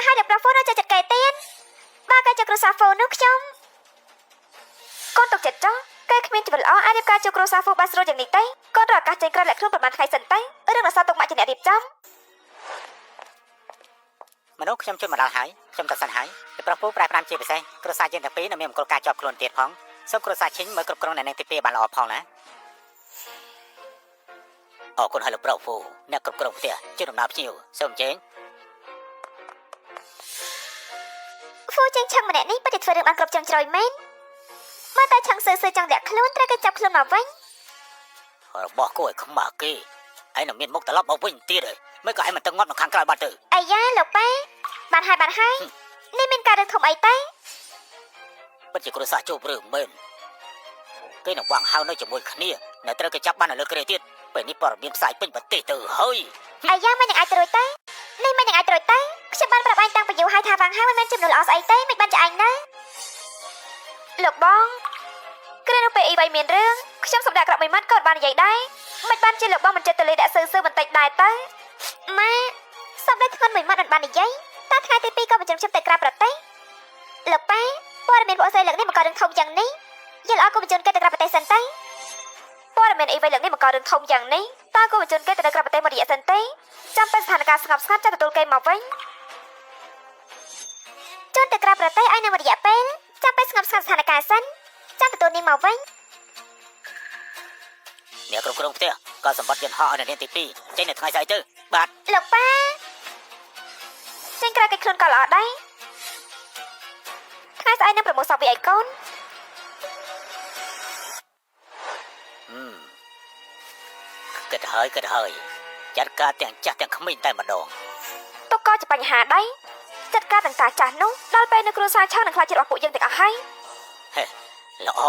ហើយដល់ប្រុសហ្វូននៅចិត្តគេទៀតបើគេជាគ្រួសារហ្វូននោះខ្ញុំកូនទុកចិត្តចុះគេគ្មានជីវិតល្អអាចរៀបការជួបគ្រួសារហ្វូបានស្រួលយ៉ាងនេះទេកូនរកឱកាសចេញក្រៅលាក់ខ្លួនប្រហែលថ្ងៃសិនទៅរឿងរសល់ទុកម៉ាក់ជាអ្នករៀបចំ មនុស្សខ្ញុំជួយមកដល់ហើយខ្ញុំទៅសិនហើយពីប្រុសពូប្រែប្រាំជាពិសេសគ្រួសារយើងទាំងពីរនៅមានមង្គលការជាប់ខ្លួនទៀតផងសូមគ្រួសារឈិញមើលគ្រប់គ្រងអ្នកនាងទី2បានល្អផងណាអរគុណហើយលោកប្រុសពូអ្នកគ្រប់គ្រងផ្ទះជាដំណើរភ្ញៀវសូមអញ្ជើញ ហ្វូចេងឆឹងម្នាក់នេះពិតជាធ្វើរឿងបានគ្រប់ជ្រុងជ្រោយមែនមកតែឆឹងសឺសឺចង់លាក់ខ្លួនត្រូវគេចាប់ខ្លួនមកវិញ របស់គួរឲ្យខ្មាស់គេឯងនឹងមានមុខត្រឡប់មកវិញទៀតហើយមិនក៏ឯងមិនទៅងាប់នៅខាងក្រោយបាត់ទៅ អាយ៉ាលោកប៉ាបានហើយបានហើយនេះមានការរឿងធំអីទេ ពិតជាគ្រួសារជួបរឿងមែនគេនឹងវាងហៅនៅជាមួយគ្នានៅត្រូវគេចាប់បាននៅលើគ្រែទៀតពេលនេះព័ត៌មានផ្សាយពេញប្រទេសទៅហើយ អាយ៉ាមិននឹងអាចទៅរួចទេនេះមិននឹងអាចទៅរួចទេខ្ញុំបានប្រាប់ឯងតាំងពីយូរហើយថាវាងហៅមិនមែនជាមនុស្សល្អស្អីទេមិនបានជាឯងណា លោកបងគ្រានោះពេលអីវ៉ៃមានរឿងខ្ញុំសម្ដែងអាក្រក់មួយម៉ាត់ក៏អត់បាននិយាយដែរមិនបានជាលោកបងមិនចិត្តទៅលេដាក់សឺសឺបន្តិចដែរទៅ ម៉ាសម្ដីធ្ងន់មួយម៉ាត់មិនបាននិយាយតែថ្ងៃទី2ក៏បញ្ជូនខ្ញុំទៅក្រៅប្រទេសលោកប៉ាព័ត៌មានពួកស្រីលើកនេះមកករឿងធំយ៉ាងនេះយល់អត់ក៏បញ្ជូនគេទៅក្រៅប្រទេសសិនទៅ ព័ត៌មានអីវ៉ៃលើកនេះមករឿងធំយ៉ាងនេះតើក៏បញ្ជូនគេទៅនៅក្រៅប្រទេសមួយរយៈសិនទេចាំពេលស្ថានភាពស្ងប់ស្ងាត់ចាំទទួលគេមកវិញ ជូនទៅក្រៅប្រទេសឲ្យនៅមួយរយៈពេលចាំពេលស្ងប់ស្ងាត់ស្ថានភាពសិនចាំទទួលនាងមកវិញ អ្នកគ្រប់គ្រងផ្ទះក៏សម្បត្តិយន្តហោះឲ្យនៅនាងទី2ចេញនៅថ្ងៃស្អែកទៅបាទ លោកប៉ា ចេញក្រៅគេខ្លួនក៏ល្អដែរថ្ងៃស្អែកនឹងប្រមូលសពវាឲ្យកូន គិតហើយគិតហើយចាត់ការទាំងចាស់ទាំងក្មេងតែម្ដង ទុកក៏ជាបញ្ហាដែរចាត់ការទាំងតាចាស់នោះដល់ពេលនៅគ្រួសារឆាំងនឹងខ្លាចចិត្តរបស់ពួកយើងទាំងអស់ហើយ ហេល្អ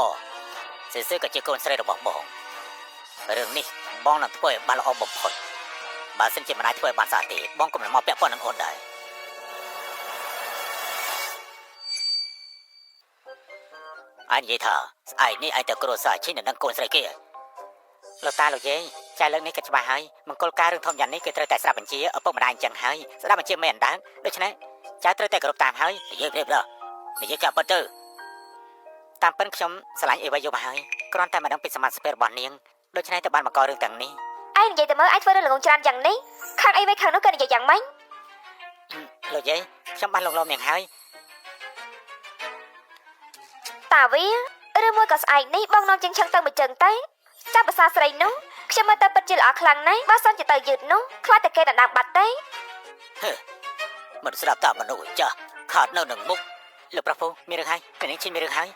សេសេក៏ជាកូនស្រីរបស់បងរឿងនេះបងនឹងធ្វើឲ្យបានល្អបំផុតបើសិនជាមិនអាចធ្វើឲ្យបានស្អាតទេបងក៏មិនមកពាក់ព័ន្ធនឹងអូនដែរអញនិយាយថាស្អែកនេះឯងទៅគ្រួសារឈិញនៅនឹងកូនស្រីគេលោកតាលោកយាយចែលើកនេះក៏ច្បាស់ហើយមង្គលការរឿងធំយ៉ាងនេះគឺត្រូវតែស្ដាប់បញ្ជាឪពុកម្ដាយអញ្ចឹងហើយស្ដាប់បញ្ជាមិនអណ្ដើមដូច្នេះចៅត្រូវតែគោរពតាមហើយនិយាយព្រាបដល់និយាយកាប់ពិតទៅតាមពិតខ្ញុំស្រឡាញ់អីវ៉ៃយកមកហើយគ្រាន់តែមិនដឹងពីសមត្ថភាពរបស់នាងដូច្នេះទៅបានបង្ករឿងទាំងនេះ ឯងនិយាយទៅមើលឯងធ្វើរឿងល្ងងច្រើនយ៉ាងនេះខាងអីវ៉ៃខាងនោះក៏និយាយយ៉ាងម៉េច លោកយាយខ្ញុំបានលងលោមនាងហើយ តាវាឬមួយក៏ស្អែកនេះបងនាំជើងឆឹងទៅមួយជើងទៅចាំភាសាស្រីនោះខ្ញុំមើលទៅពិតជាល្អខ្លាំងណាស់បើសិនជាទៅយឺតនោះខ្លាចតែគេដណ្ដើមបាត់ទេ មិនស្ដាប់តាមមនុស្សចាស់ខាតនៅនឹងមុខលោកប្រពូមានរឿងហើយអ្នកនាងឈិញមានរឿងហើយ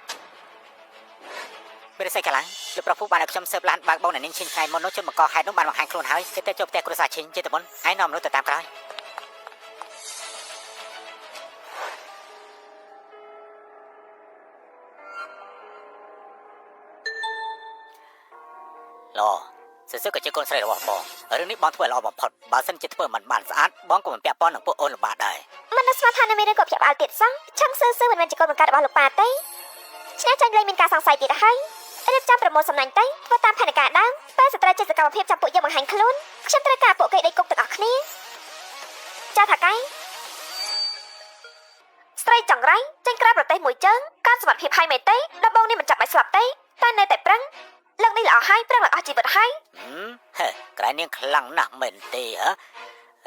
មានស្អីកាឡាលោកប្រពូបានឲ្យខ្ញុំស៊ើបឡានបើកបងអ្នកនាងឈិញថ្ងៃមុននោះជនបង្កហេតុនោះបានបង្ហាញខ្លួនហើយគេទៅចូលផ្ទះគ្រួសារឈិញជាតមុនឯងនាំមនុស្សទៅតាមក្រោយល្អសរសើរក៏ជាកូនស្រីរបស់បងរឿងនេះបងធ្វើឲ្យល្អបំផុតបើសិនជាធ្វើមិនបានស្អាតបងក៏មិនពាក់ព័ន្ធនឹងពួកអូនលំបាកដែរ មិននឹកស្មានថានៅមានរឿងក៏ភ្ញាក់ផ្អើលទៀតសោះឆឹងសឺសឺមិនមែនជាកូនបង្កើតរបស់លោកប៉ាទេឆ្នេះចាញ់លែងមានការសង្ស័យទៀតហើយរៀបចំប្រមូលសំណាញ់ទៅធ្វើតាមផែនការដើមពេលស្ត្រីជាសកម្មភាពចាំពួកយើងបង្ហាញខ្លួនខ្ញុំត្រូវការពួកគេដេកគុកទាំងអស់គ្នា ចាថាកៃស្រីចង្រៃចេញក្រៅប្រទេសមួយជើងការសមត្ថភាពហើយមែនទេដល់បងនេះមិនចាប់បាច់ស្លាប់ទេតែនៅតែប្រឹងលើកនេះល្អហើយប្រឹងឡើងអស់ជីវិតហើយ ហេក្រែងនាងខ្លាំងណាស់មែនទេហ៎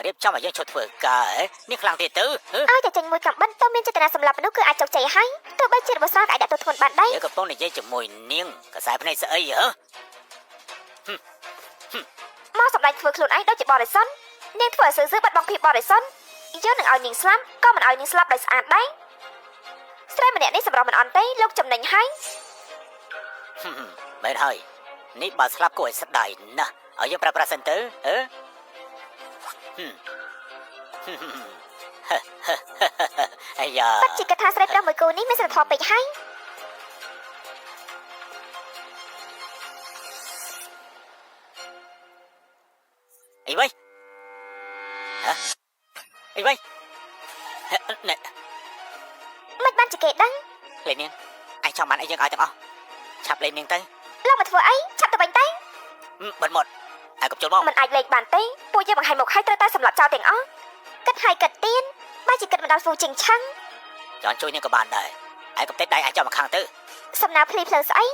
រៀបចំឲ្យយើងឈប់ធ្វើការហ៎នាងខ្លាំងទៀតទៅ ឲ្យតែចេញមួយកំបិនទៅមានចេតនាសម្លាប់មនុស្សគឺអាចជោគជ័យហើយទោះបីជារបស់ស្រាក៏អាចដាក់ទោសធ្ងន់បានដែរ យើងកំពុងនិយាយជាមួយនាងកសែភ្នែកស្អីហ៎ មកសម្ដែងធ្វើខ្លួនឯងដូចជាបរិសុទ្ធនាងធ្វើឲ្យសឺសឺបាត់បង់ភាពបរិសុទ្ធយើងនឹងឲ្យនាងស្លាប់ក៏មិនឲ្យនាងស្លាប់ដោយស្អាតដែរស្រីម្នាក់នេះសម្រាប់មិនអន់ទេលោកចំណេញហើយ មែនហើយនេះបើស្លាប់គួរឲ្យស្ដាយណាស់ឲ្យយើងប្រើប្រាស់សិនទៅហ៎អាយ៉ា ពិតជាគិតថាស្រីប្រុសមួយគូនេះមានសិលធម៌ពេកហើយ អីវ៉ៃហ៎អីវ៉ៃណែ មិនបានជាគេដឹង លេងនាងឯងចង់បានអីយើងឲ្យទាំងអស់ឆាប់លេងនាងទៅ លោកមកធ្វើអីឆាប់ទៅវិញទៅ បិទមាត់ឯងកុំចូលមក មិនអាចលេងបានទេពួកយើងបង្ហាញមកឲ្យត្រូវតែសម្លាប់ចោលទាំងអស់ គិតហើយគិតទៀតបើជាគិតមិនដល់ហ្វូជាងឆឹង ចង់ជួយនាងក៏បានដែរឯងកុំទេដៃឯងចោលមកខាងទៅ សំណើភ្លីភ្លើស្អី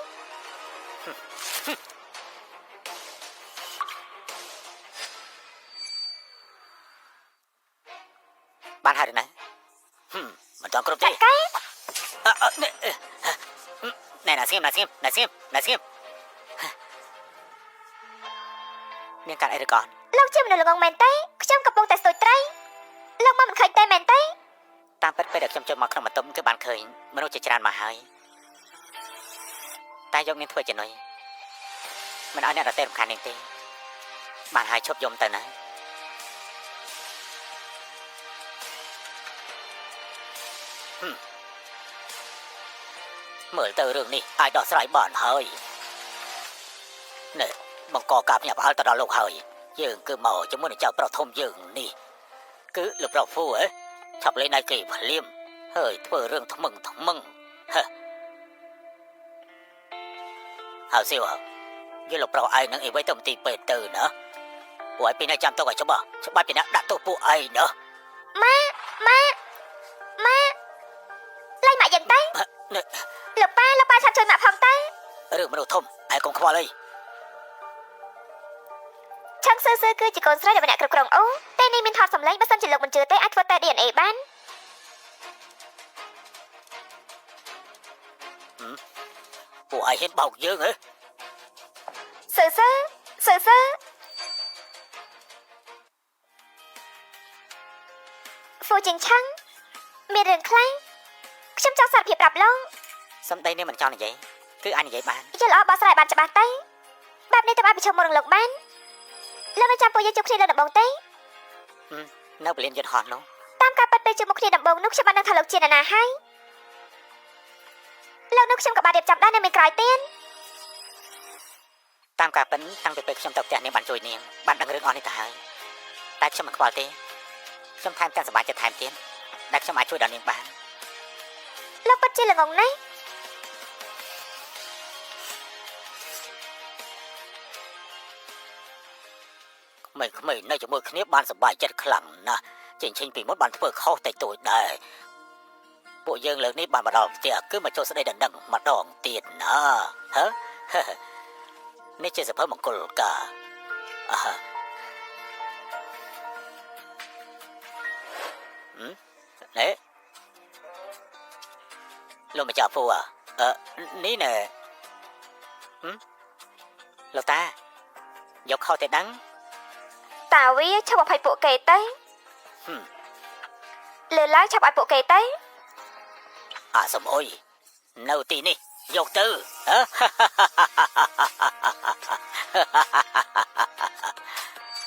បានហើយណាមិនចង់គ្រប់ទេ កែ ណែណាស្ងៀមណាស្ងៀមណាស្ងៀមណាស្ងៀមនាងកាត់អីឬក៏ លោកជាមនុស្សល្ងងមែនទេខ្ញុំកំពុងតែស្ទូចត្រីលោកមកមិនឃើញទេមែនទេ តាមពិតពេលដែលខ្ញុំចូល ចូលមកក្នុងបន្ទប់គឺបានឃើញមនុស្សជាច្រើនមកហើយតែយកនាងធ្វើជានុយមិនឲ្យអ្នកដទៃរំខាននាងទេបានហើយឈប់យំទៅណាមើលទៅរឿងនេះអាចដោះស្រាយបានហើយនេះបង្កការភ្ញាក់ផ្អើលទៅដល់លោកហើយយើងគឺមកជាមួយនឹងចៅប្រុសធំយើងនេះគឺលោកប្រុសហ្វូហ៎ឆាប់លេងណៃគេភ្លាមហើយធ្វើរឿងថ្មឹងថ្មឹងហ៎ហើយសៀវយកលោកប្រុសឯងនឹងអីໄວទៅមន្ទីរពេទ្យទៅណាពួកឯងពីនេះចាំទុកឲ្យច្បាស់ច្បាស់ពីអ្នកដាក់ទោសពួកឯងណា ម៉ាម៉ាម៉ាលេងម៉ាក់យ៉ាងទៅលោកប៉ាលោកប៉ាឆាប់ជួយម៉ាក់ផងទៅ រឿងមនុស្សធំឯងកុំខ្វល់អី ឆឹងសឺសឺគឺជាកូនស្រីរបស់អ្នកគ្រប់គ្រងអូតែនេះមានថតសម្លេងបើសិនជាលោកមិនជឿទេអាចធ្វើតេ DNA បាន ពួកឯងហ៊ានបោកយើងហ៎ សឺសឺសឺសឺហ្វូជីងឆឹងមានរឿងខ្លះខ្ញុំចង់សារភាពប្រាប់លោក សម្ដីនេះមិនចង់និយាយគឺអាចនិយាយបាន យល់ល្អបោះស្រាយបានច្បាស់ទៅបែបនេះទៅអាចប្រជុំមុននឹងលោកបានលោកនៅចាំពួកយើងជួបគ្នាលើដំបូងទេ នៅពលានយន្តហោះនោះ តាមការប៉ັດពេលជួបមុខគ្នាដំបូងនោះខ្ញុំបានដឹងថាលោកជានរណាហើយលោកនោះខ្ញុំក៏បានរៀបចំដែរនៅមានក្រោយទៀត តាមការប៉ិនតាំងពីពេលខ្ញុំទៅផ្ទះនាងបានជួយនាងបានដឹងរឿងអស់នេះទៅហើយតែខ្ញុំមិនខ្វល់ទេខ្ញុំថែមទាំងសប្បាយចិត្តថែមទៀតដែលខ្ញុំអាចជួយដល់នាងបាន លោកពិតជាល្ងងណាស់ ក្មេងៗនៅជាមួយគ្នាបានសប្បាយចិត្តខ្លាំងណាស់ចេញឆេងពីមុនបានធ្វើខុសតែតូចដែរពួកយើងលើកនេះបានមកដល់ផ្ទះគឺមកចូលស្ដីដណ្ដឹងម្ដងទៀតណាហ៎នេះជាសភៅមង្គលការអះនេះលោកម្ចាស់ហ្វូអឺនេះណែលោកតាយកខុសតែដឹង តាវាឈប់អភ័យពួកគេទៅលើឡើងឈប់ឲ្យពួកគេទៅ អាសំអុយនៅទីនេះយកទៅហ៎